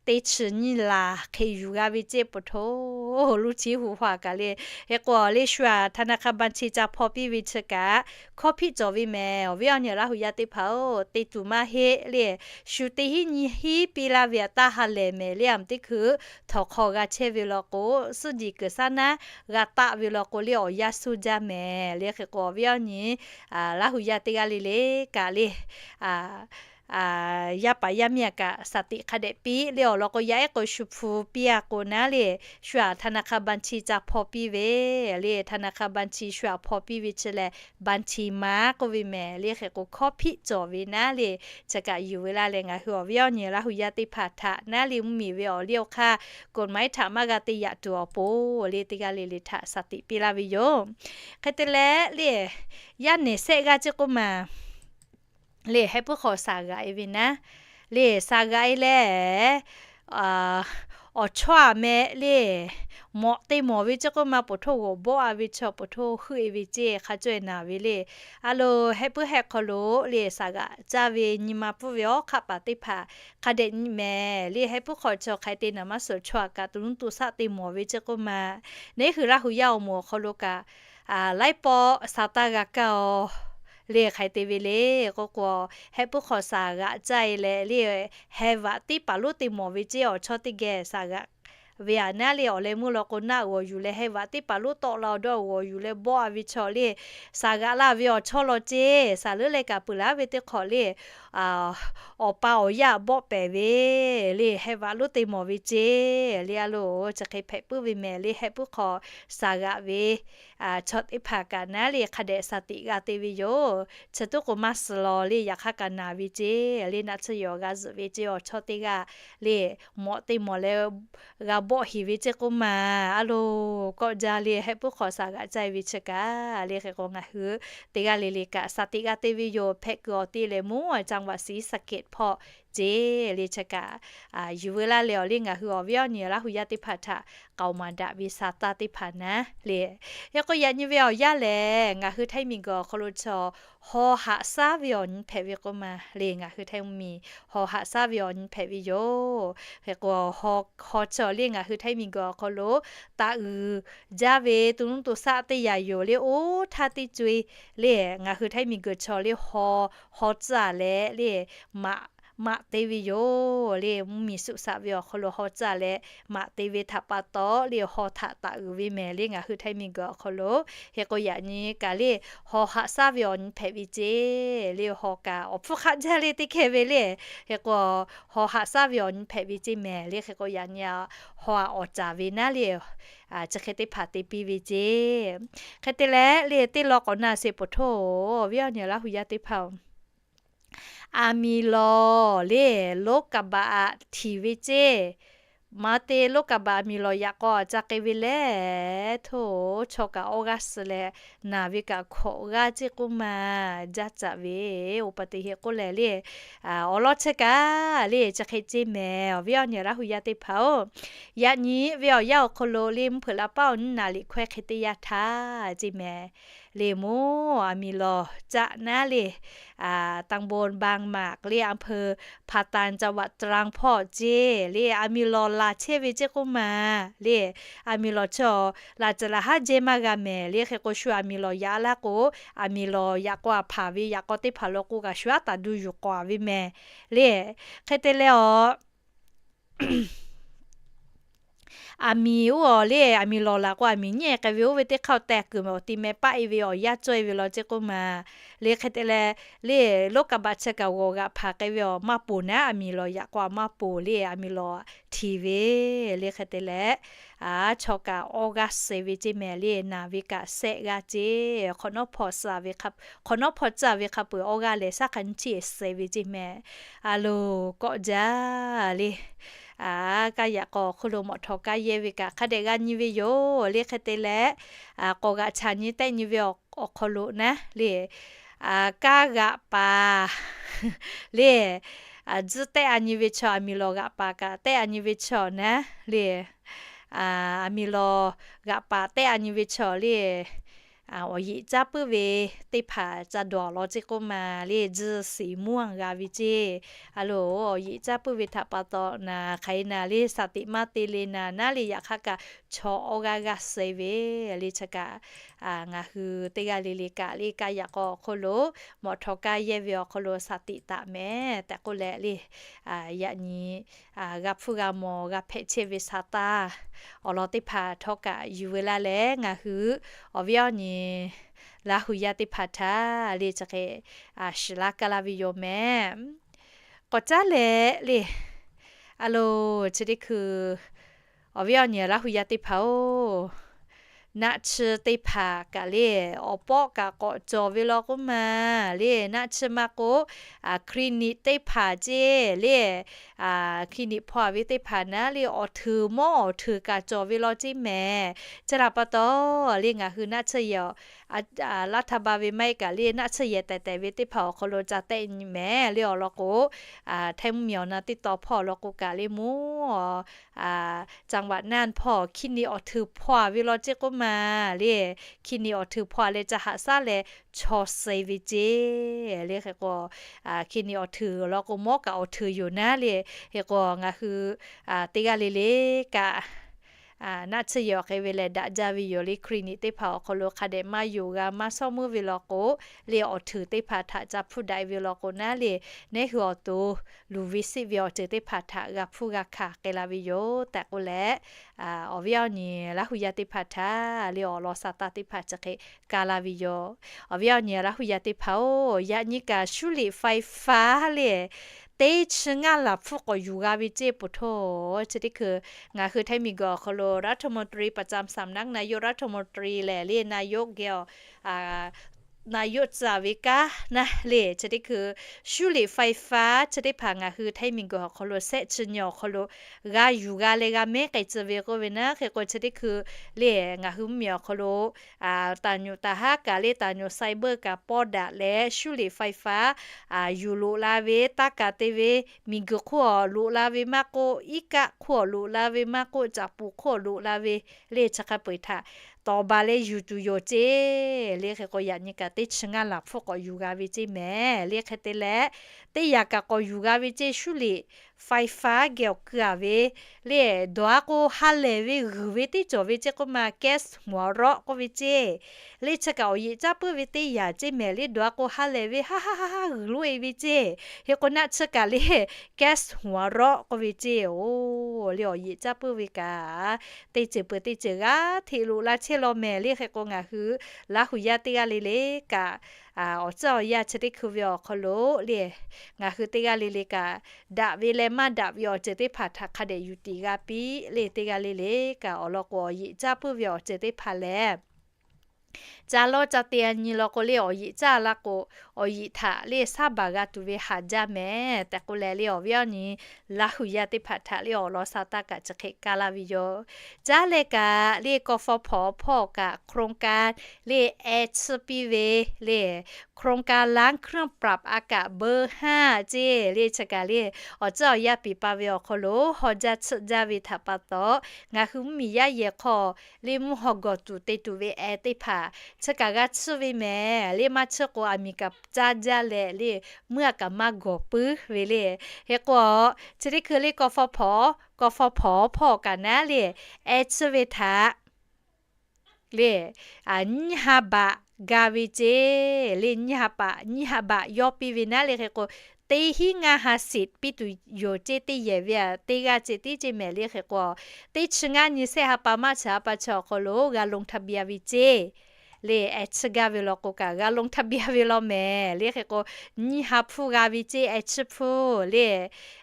teˇ chi nyiˇ laˬ hk'e yuˬ g'a ve ceˇ, pa taw ลูกชิ้น hu hawˇ kaꞈ le. Hk'e k'o le, shu aꞈ ธนาคารบัญชี ca hpaw piˇ ve chi kaꞈ hkawˇ hpiˆ cawˬ ve mehˍ. Awˬ viˉ awˬ nyi Laˇ hu yaˇ teˇ hpaˍ-oˬ, te tuˬ maˇ heˆ le, shu teˇ hinˉ nyiˇ hinˉ piˇ laˇ ve aꞈ taˇ ha lehˬ mehˍ le. Aˬ mvuhˇ teˇ hkui htawnˍ hk'aw g'a chehˇ ve law k'o, suhˉ jeˬ kuiˬ saˉ naˉ g'a taˆ ve law k'o le, awˬ yanˇ suh jaˇ mehˍ le. Hk'e k'o, awˬ viˉ awˬ nyi Laˇ hu yaˇ teˇ g'aˇ le le kaꞈ le, yaˇ paˍ yaˇ miˇ aꞈ kaꞈ shaˍ tiꞈ hk'a dehꞈ piˇ le. Awˬ lawn k'o, yaˇ ehˉ k'o shu hpu piˇ-a k'o naˉ le, shu aꞈ ธนาคารบัญชี ca hpaw piˇ ve le. ธนาคารบัญชี shu aꞈ hpaw piˇ ve chi lehˬ บัญชีม้า k'oˆ ve mehˍ le. Hk'e k'o, hkawˇ hpiˆ cawˬ ve naˉ le, chi kaꞈ yuˬ ve laˇ leh, ngaˬ hui awˬ viˉ awˬ nyi Laˇ hu yaˇ teˇ hpaˍ htaꞈ naˉ le, mvuhˇmiˬ ve awˬ liˇ awˬ hk'aˇ กฎหมาย htaꞈ maˇ g'a te yaꞈ tuˬ awˬ pon le, teˇ g'aˇ le le htaꞈ shaˍ tiꞈ piˇ laˇ ve yoˬ. Hk'e te leh le, yaˇ nehˬ sehˆ g'aˇ ceˇ k'oˆ maˬ le, heh puiˉ hk'aw shaˍ g'aꞈ-e ve naˉ le, shaˍ g'aꞈ-e leh, awˬ chawˇ aꞈ meh le, mawꞈ te mawˬ ve ceˇ k'oˆ ma, poˬ htoˇ g'awˬ bawˆ a ve chaw, poˬ htoˇ heuˆ e ve ceˇ hk'a cawˇ e naˍ ve le. A loˬ, heh puiˉ heh hk'aw lo le saˍ g'aꞈ caˇ ve nyi ma pfuhˇ ve awˬ hk'aˆ paˍ teˇ hpaˍ hk'a dehꞈ nyi mehˍ le. Heh puiˉ hk'aw chaw hk'aˬ hk'e te naˍ maˇ suhˍ, chaw aꞈ kaꞈ tuˬ nuˇ tuˬ saˆ te mawˬ ve ceˇ k'oˆ ma, neˇ hui Laˇ hu yaˇ awˬ moˍ awˬ hk'aw lo kaꞈ laiˉ pawˆ sa taˇ g'a kaˇ-oˬ le. Hk'aˬ hk'e te ve le k'oˆ k'o, heh puiˉ hk'aw saˍ g'aꞈ caˇ e leh le, heh vaꞈ teˇ paˍ lonˉ te mawˬ ve ceˇ, awˬ chawˇ teˇ geh saˍ g'aꞈ ve aꞈ naˉ le, awˬ leh meuˇ law k'o naˆ g'awˬ yuˬ leh, heh vaꞈ teˇ paˍ lonˉ tawˆ la awˬ dawˇ g'awˬ yuˬ leh bawˆ a ve chaw le, saˍ g'aꞈ la ve awˬ chawˇ law ceˇ, saˍ leuˉ leh kaꞈ peuˬ laˇ ve teˇ hk'awꞈ le, awˬ pa awˬ yaˇ bawˆ pehˍ ve le, heh vaꞈ lonˉ te mawˬ ve ceˇ le. A loˬ, chi hk'e hpehꞈ puiˉ ve mehˍ le. Heh puiˉ hk'aw saˍ g'aꞈ ve chaw teˇ hpaˍ kaꞈ naˉ le hk'a dehꞈ saˍ tiꞈ g'a te ve yoˬ. Chi tuˉ k'o maˇ suhˍ law le, yaꞈ hk'aˇ kaꞈ naˍ ve ceˇ le, naˆ tsuhˇ yawˬ g'a zuhꞈ ve ceˇ, awˬ chawˇ teˇ g'aˇ le, mawꞈ te mawˬ leh g'a bawˆ heˍ ve ceˇ k'oˆ ma. A loˬ, kawˆ jaˇ le, heh puiˉ hk'aw saˍ g'aꞈ caˇ e ve chi kaꞈ le, hk'e k'o ngaˬ hui teˇ g'aˇ le le kaꞈ saˍ tiꞈ g'a te ve yoˬ. Hpehꞈ kuiˬ awˬ te leh mvuhˇ จังหวัดศรีสะเกษ hpawˇ ceˇ le, chi kaꞈ yuˬ veu laˇ leh awˬ le, ngaˬ hui awˬ viˉ awˬ nyi Laˇ hu yaˇ teˇ hpaˍ htaꞈ k'aoˍ maˍ daꞈ ve sa taˇ teˇ hpaˍ naˉ le. Hk'e k'o yaꞈ nyi ve awˬ yanˇ lehˬ, ngaˬ hui Htaiˇ miˬ guiˬ awˬ hk'aw lo chaw haw haꞈ shaˉ ve awˬ nyi hpehꞈ ve k'oˆ ma le. Ngaˬ hui Htaiˇ miˬ haw haꞈ shaˉ ve awˬ nyi hpehꞈ ve yoˬ. Hk'e k'o, haw chaw le ngaˬ hui Htaiˇ miˬ guiˬ awˬ hk'aw lo taꞈ uiˍ jaˇ ve tuˬ nuˇ tuˬ saˆ teˇ yanˇ yoˬ le. Oˇ htaˇ teˇ co e le, ngaˬ hui Htaiˇ miˬ guiˬ chaw le haw, haw tcuhˇ leh le, maꞈ, maꞈ te ve yoˬ le. Mvuhˇ miˬ suˆ saꞈ ve awˬ hk'aw lo haw tcuhˇ leh maꞈ te ve htaꞈ pa taw le, haw htaꞈ taꞈ uiˍ ve mehˍ le ngaˬ hui Htaiˇ miˬ guiˬ awˬ hk'aw lo. Hk'e k'o yaꞈ nyi kaꞈ le, haw haꞈ shaˉ ve awˬ nyi hpehꞈ ve ceˇ le. Haw kaꞈ awˬ hpfuhˇ hk'aˆ jaˇ le teˇ hkeh ve le. Hk'e k'o, haw haꞈ shaˉ ve awˬ nyi hpehꞈ ve ceˇ mehˍ le. Hk'e k'o yaꞈ nyi haw aꞈ awˍ caˍ ve naˉ le, chi hk'e teˇ hpaˍ te piˇ ve ceˇ. Hk'e te leh le, teˇ law k'awꞈ na sheˍ poˬ htoˇ, awˬ viˉ awˬ nyi Laˇ hu yaˇ teˇ hpaˍ-oˬ, aˬ miˍ lawˬ le, โรคระบาด aꞈ htiˍ ve ceˇ. Maˇ te โรคระบาด aˬ miˍ lawˬ yaꞈ k'aw aꞈ ca k'ai ve leh, htoˇ, chaw kaꞈ awˇ g'aˇ suh leh, naˬ ve kaꞈ hkawꞈ g'aˇ ceˇ k'oˆ ma, jaˇ caꞈ ve, อุบัติเหตุ k'oˆ leh le, awˬ lawn chi kaꞈ le chi hk'e ceˇ mehˍ. Awˬ viˉ awˬ nyi Laˇ hu yaˇ teˇ hpaˍ-oˬ, yaꞈ nyi ve awˬ yanˇ awˬ hk'aw lo le mvuhˇ hpeuꞈ laꞈ paˉ awˬ nyiˇ naˍ liꞈ hkawehˇ hk'e teˇ yanˇ htaˇ ceˇ mehˍ. Le mvuhˇ aˬ miˍ lawˬ caꞈ naˉ le, ตำบลบางหมาก le อำเภอพาตาน จังหวัดตรัง hpawˇ ceˇ le, aˬ miˍ lawˬ laˬ chehˇ ve ceˇ k'oˆ ma le. Aˬ miˍ lawˬ chaw laˬ caˬ laˬ haˉ jehˇ maˇ g'a mehˍ le. Hk'e k'o shu aˬ miˍ lawˬ yaꞈ laˇ k'o, aˬ miˍ lawˬ yaꞈ k'aw aꞈ hpanˍ ve yaꞈ k'aw teˇ hpaˍ lo k'o kaꞈ shu aˉ taˍ du yuˬ k'awꞈ ve mehˍ le. Hk'e te leh awˬ aˬ miˍ oˇ awˬ le, aˬ miˍ lawˬ laˬ k'o aˬ miˍ nyi k'ai ve oˇ ve teˇ hk'aˇ awˬ tehˬ kuiˬ mehˍ awˬ ti meh paˆ e ve awˬ yanˇ cawˇ e ve law ceˇ k'oˆ ma le. Hk'e te leh le, โรคระบาด chi kaꞈ g'awˬ g'aꞈ hpanˍ k'ai ve awˬ maˇ ponˬ naˉ, aˬ miˍ lawˬ yaꞈ k'aw aꞈ maˇ ponˬ le, aˬ miˍ lawˬ htiˍ ve le. Hk'e te leh chaw kaꞈ awˇ g'aˇ suh ve ceˇ mehˍ le, naˬ ve kaꞈ sehˆ g'aˇ ceˇ. Hk'awꞈ nawˉ hpaw tcuhˇ ve hk'a peuˬ awˇ g'aˇ lehˬ shaˉ hk'a nyi chiˇ suh ve ceˇ mehˍ. A loˬ, kawˆ jaˇ le. Kaˇ yaꞈ k'aw awˬ hk'oˆ lo mawꞈ htawˍ kaˇ yehˇ ve kaꞈ hk'a dehꞈ g'a nyi ve yoˬ le. Hk'e te leh k'awꞈ g'aꞈ chaꞈ nyi tehˆ nyi ve awˬ hk'aw lo naˉ le, kaˇ g'aꞈ paˍ le, tzuhˇ tehˆ a nyi ve chaw, aˬ miˍ lawˬ g'aꞈ paˍ kaꞈ tehˆ a nyi ve chaw naˉ le, aˬ miˍ lawˬ g'aꞈ paˍ tehˆ a nyi ve chaw le, awˬ yeꞈ caˇ puiˉ ve teˇ hpaˍ ca dawˬ law ceˇ k'oˆ ma le, tzuhˇ siˍ mvuhˇ g'a ve ceˇ. A loˬ, awˬ yeꞈ caˇ puiˉ ve htaꞈ pa taw naˍ hk'aˬ e naˍ le, shaˍ tiꞈ maˇ te le naˍ naˉ le, yaꞈ hk'aˇ kaꞈ chaw awˇ g'aˇ g'aˇ suh ve le. Chi kaꞈ ngaˬ hui teˇ g'aˇ le le kaꞈ le, kaˇ yaꞈ k'aw awˬ hk'oˆ lo mawꞈ htawˍ kaˇ yehˇ ve awˬ hk'aw lo shaˍ tiꞈ taˍ mehˍ tehꞈ k'oˆ leh le, yaꞈ nyi g'a hpfuhˇ g'a mawˬ g'a hpehꞈ chehˇ ve sa taˇ awˬ lawn teˇ hpaˍ htawˇ kaꞈ yuˬ veu laˇ leh, ngaˬ hui awˬ viˉ awˬ nyi Laˇ hu yaˇ teˇ hpaˍ htaꞈ le chi hk'e shiˍ laˇ kaˇ laˇ ve yoˬ mehˍ. K'awꞈ caˉ leh le, a loˬ, chi teˇ hkui awˬ viˉ awˬ nyi Laˇ hu yaˇ teˇ hpaˍ-oˬ, naˆ tsuhˇ teˇ hpaˍ kaꞈ le, awˬ pawˆ kaꞈ k'awꞈ cawˬ ve law k'oˆ ma le. Naˆ tsuhˇ maˇ k'oˆ, clinic teˇ hpaˍ ceˇ le, clinic hpaw ve teˇ hpaˍ naˉ le, awˬ htuiˍ mawˇ awˬ htuiˍ kaꞈ cawˬ ve law ceˇ mehˍ. Chi htaꞈ pa taw le, ngaˬ hui naˆ tsuhˇ yehˬ laˇ htaˇ ba ve maˇ heˆ kaꞈ le, naˆ tsuhˇ yehˬ tehˬ tehˬ ve teˇ hpaˍ awˬ hk'aw lo ca tehˆ nyi mehˍ le. Awˬ lawn k'o, Htaiˇ mvuhˇmiˬ awˬ na teˇ taw hpawˇ awˬ lawn k'o kaꞈ le, mvuhˇ จังหวัดน่าน hpawˇ คลินิก awˬ htuiˍ hpaw ve law ceˇ k'oˆ ma le. คลินิก awˬ htuiˍ hpaw leh ca haꞈ shaˉ leh chaw suh ve ceˇ le. Hk'e k'o, คลินิก awˬ htuiˍ law k'o mawˇ kaꞈ awˬ htuiˍ yoˬ naˉ le. Hk'e k'o ngaˬ hui teˇ g'aˇ le le kaꞈ naˆ tsuhˇ yehˬ awˬ hk'e ve lehˬ daꞈ jaˇ ve yoˬ le. Clinic teˇ hpaˍ awˬ hk'aw lo hk'a dehꞈ maˇ yonˍ g'a maˇ shawˉ meuˇ ve law k'o le, awˬ htuiˍ teˇ hpaˍ htaꞈ ca hpuˇ daꞈ ve law k'o naˉ le, neˉ hui awˬ to luˬ ve siˆ ve awˬ ceuˬ teˇ hpaˍ htaꞈ g'a hpuˇ g'a hkanˍ k'ai la ve yoˬ tehꞈ k'oˆ leh, awˬ viˉ awˬ nyi Laˇ hu yaˇ teˇ hpaˍ htaꞈ le awˬ lawn sa taˇ teˇ hpaˍ chi hk'e ka la ve yoˬ. Awˬ viˉ awˬ nyi Laˇ hu yaˇ teˇ hpaˍ-oˬ, yaꞈ nyi kaꞈ 修理ไฟฟ้า le teˇ chi ngaˇ laˬ hpfuhˇ k'awꞈ yuˬ g'a ve ceˇ ปวดท้อง chi teˇ hkui ngaˬ hui Htaiˇ miˬguiˬ awˬ hk'aw lo รัฐมนตรีประจำสำนักนายกรัฐมนตรี lehˬ le, นายก geh awˬ นายก tcuh ve kanˉ naˉ le, chi teˇ hkui 修理ไฟฟ้า chi teˇ hpaˍ ngaˬ hui Htaiˇ miˬguiˬ awˬ hk'aw lo sehˆ chi nyi awˬ hk'aw lo g'a yuˬ g'a leh g'a mehˉ k'ai tcuh ve k'oˆ ve naˉ. Hk'e k'o chi teˇ hkui le ngaˬ hui mvuhˇmiˬ awˬ hk'aw lo taˍ nyuꞈ taˍ haˉ kaꞈ le, taˍ nyuꞈ cyber kaꞈ pawˇ daꞈ leh 修理ไฟฟ้า yuˬ loꞈ la ve taˇ kaˍ te ve, miˬguiˬ hk'oˆ awˬ loꞈ la ve maˇ k'oˆ, iˉ kaˆ hk'oˆ awˬ loꞈ la ve maˇ k'oˆ, caꞈ puˍ hk'oˆ awˬ loꞈ la ve le, chi hk'a peu-eˬ htaꞈ tawˍ ba leh yuˬ tuˬ yoˬ ceˇ le. Hk'e k'o yaꞈ nyi kaꞈ teˇ chi ngaˇ laˬ hpfuhˇ k'awꞈ yuˬ g'a ve ceˇ mehˍ le. Hk'e te leh teˇ yaꞈ kaꞈ k'awꞈ yuˬ g'a ve ceˇ 修理ไฟฟ้า geh awˬ keu-a ve le, dawˬ-a k'o ha lehˬ ve g'uiˬ ve teˇ cawˬ ve ceˇ k'oˆ ma แก๊สหัวเราะ k'oˆ ve ceˇ le. Chi kaꞈ awˬ yeꞈ caˇ puiˉ ve teˇ yaꞈ ceˇ mehˍ le. Dawˬ-a k'o ha lehˬ ve ha ha ha ha g'uiˬ loˆ-e ve ceˇ. Hk'e k'o naˆ tsuhˇ kaꞈ le แก๊สหัวเราะ k'oˆ ve ceˇ-oˬ le, awˬ yeꞈ caˇ puiˉ ve kaꞈ teˇ ceuˬ peuˬ teˇ ceuˬ g'aˇ hteꞈ loꞈ la chehˇ law mehˍ le. Hk'e k'o ngaˬ hui Laˇ hu yaˇ teˇ g'aˇ le le kaꞈ awˬ tcuhˉ awˬ yanˇ chi teˇ hkui ve awˬ hk'aw lo le, ngaˬ hui teˇ g'aˇ le le kaꞈ daꞈ ve leh maˇ daꞈ ve awˬ ceuˬ teˇ hpaˍ htaꞈ hk'a dehꞈ yuˬ tiˍ g'a piˇ le. Teˇ g'aˇ le le kaꞈ awˬ lawn k'o awˬ yeꞈ caˇ puiˉ ve awˬ ceuˬ teˇ hpaˍ lehˬ, ca lawˇ ca te-a nyi law k'o le, awˬ yeꞈ caˇ la k'o awˬ yeꞈ htaꞈ le saˉ baˬ g'a tuˬ ve haˍ jaˇ mehˍ tehꞈ k'oˆ leh le, awˬ viˉ awˬ nyi Laˇ hu yaˇ teˇ hpaˍ htaꞈ le awˬ lawn sa taˇ kaꞈ chi hk'e ka laˇ ve yoˬ. Caˉ leh kaꞈ le กฟผ hpawˇ kaꞈ โครงการ le แอร์ tsuhˇ piˇ ve le โครงการล้างเครื่องปรับอากาศเบอร์ห้า ceˇ le. Chi kaꞈ le awˬ tcuhˉ awˬ yanˇ piˍ pa ve awˬ hk'aw lo haw jaˇ tsuhˆ jaˇ ve htaꞈ pa taw, ngaˬ hui mvuhˇmiˬ yaˇ yehˬ hk'aw le mvuhˇ haw gawˬ tuˬ te tuˬ ve แอร์ teˇ hpaˍ chi kaꞈ g'a tsuhˇ ve mehˍ le. Maˇ tsuhˇ k'o aˬ miˍ kaꞈ caˇ jaˇ leh le, meuˇ a kaꞈ maˇ gawˬ puiˉ ve le. Hk'e k'o chi teˇ hkui le กฟผ hpawˇ kaꞈ naˉ le แอร์ tsuhˇ ve htaꞈ le nyiˇ ha baꞈ ga ve ceˇ le. Nyiˇ ha baꞈ, nyiˇ ha baꞈ yawˇ piˇ ve naˉ le. Hk'e k'o teˇ hinˉ ngaˇ ha สิทธิ์ piˇ tuˬ yoˬ ceˇ. Teˇ yehˬ ve teˇ g'aˇ ceˇ tiˉ ceˇ mehˍ le. Hk'e k'o teˇ chi ngaˇ nyi sehˆ ha pa maˇ chi ha pa chi awˬ hk'aw lo g'a ลงทะเบียน ve ceˇ le. แอร์ tsuhˇ gaˇ ve law k'o kaꞈ g'a ลงทะเบียน ve law mehˍ le. Hk'e k'o nyiˇ ha hpfuhˇ g'a ve ceˇ, แอร์ tsuhˇ hpfuhˇ le.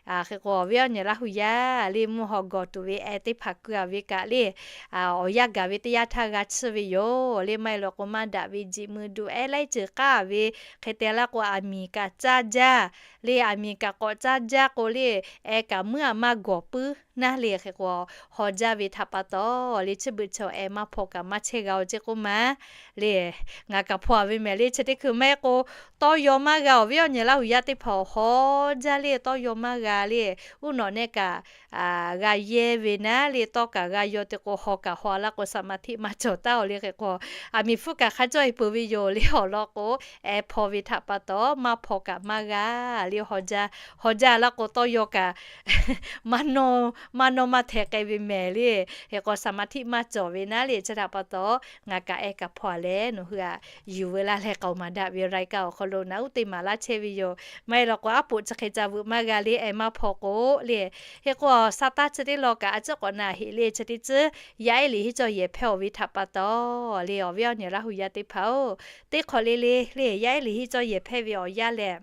Hk'e k'o awˬ viˉ awˬ nyi Laˇ hu yaˇ le mvuhˇ haw gawˬ tuˬ ve แอร์ teˇ hpaˍ keu-a ve kaꞈ le awˬ yanˇ gaˬ ve teˇ yanˇ htaˇ g'a tsuhˇ ve yoˬ le. Maˇ heˆ law k'o maˇ daꞈ ve jiꞈ mui du ehˉ laiˉ ceuˬ k'aˉ ve hk'e te laˇ k'o aˬ miˍ kaꞈ caˇ jaˇ le. Aˬ miˍ kaꞈ k'awꞈ caˇ jaˇ k'o le, แอร์ kaꞈ meuˇ a maˇ gawˬ puiˉ naˉ le. Hk'e k'o haw jaˇ ve htaꞈ pa taw le, chi beuꞈ chi แอร์ maˇ hpaw kaꞈ maˇ chehˇ g'a-o ceˇ k'oˆ ma le. Ngaˬ kaꞈ hpaw-a ve mehˍ le. Chi teˇ hkui maˇ heˆ k'o tawˇ yaw maˇ g'a. Awˬ viˉ awˬ nyi Laˇ hu yaˇ teˇ hpaˍ haw jaˇ le, tawˇ yaw maˇ g'a le. Uˉ nawꞈ nehˆ kaꞈ g'a yehˇ ve naˉ le, tawˇ kaꞈ g'a yaw te k'o haw kaꞈ haw laˇ k'o สมาธิ maˇ cawˬ taˉ-o le. Hk'e k'o aˬ miˍ hpfuhˇ kaꞈ hk'a cawˇ-e peuˬ ve yoˬ le. Awˬ lawn k'o แอร์ hpaw ve htaꞈ pa taw maˇ hpaw kaꞈ maˇ g'a le. Haw jaˇ laˇ k'o tawˇ yaw kaꞈ maˇ nawˇ maˇ hte k'ai ve mehˍ le. Hk'e k'o สมาธิ maˇ cawˬ ve naˉ le. Chi htaꞈ pa taw ngaˬ kaꞈ แอร์ kaꞈ hpaw-a leh nawˬ hui-a yuˬ veu laˇ leh k'aoˍ maˍ daꞈ ve รายการ awˬ hk'aw lo naꞈ uˉ teˇ maˍ laˇ chehˇ ve yoˬ. Maˇ heˆ law k'o aˉ poꞈ chi hk'e ca veuꞈ maˇ g'a le, แอร์ maˇ hpaw k'o le. Hk'e k'o sa taˇ chi teˇ law kaꞈ a ciˉ k'awꞈ na heꞈ le. Chi teˇ ciˉ yaˇ ehˉ liꞈ henˇ cawˇ yehˬ hpehˇ-a ve htaꞈ pa taw le, awˬ viˉ awˬ nyi Laˇ hu yaˇ teˇ hpaˍ-oˬ, teˇ hk'awꞈ le le le yaˇ ehˉ liꞈ henˇ cawˇ yehˬ hpehˇ ve awˬ yanˇ lehˬ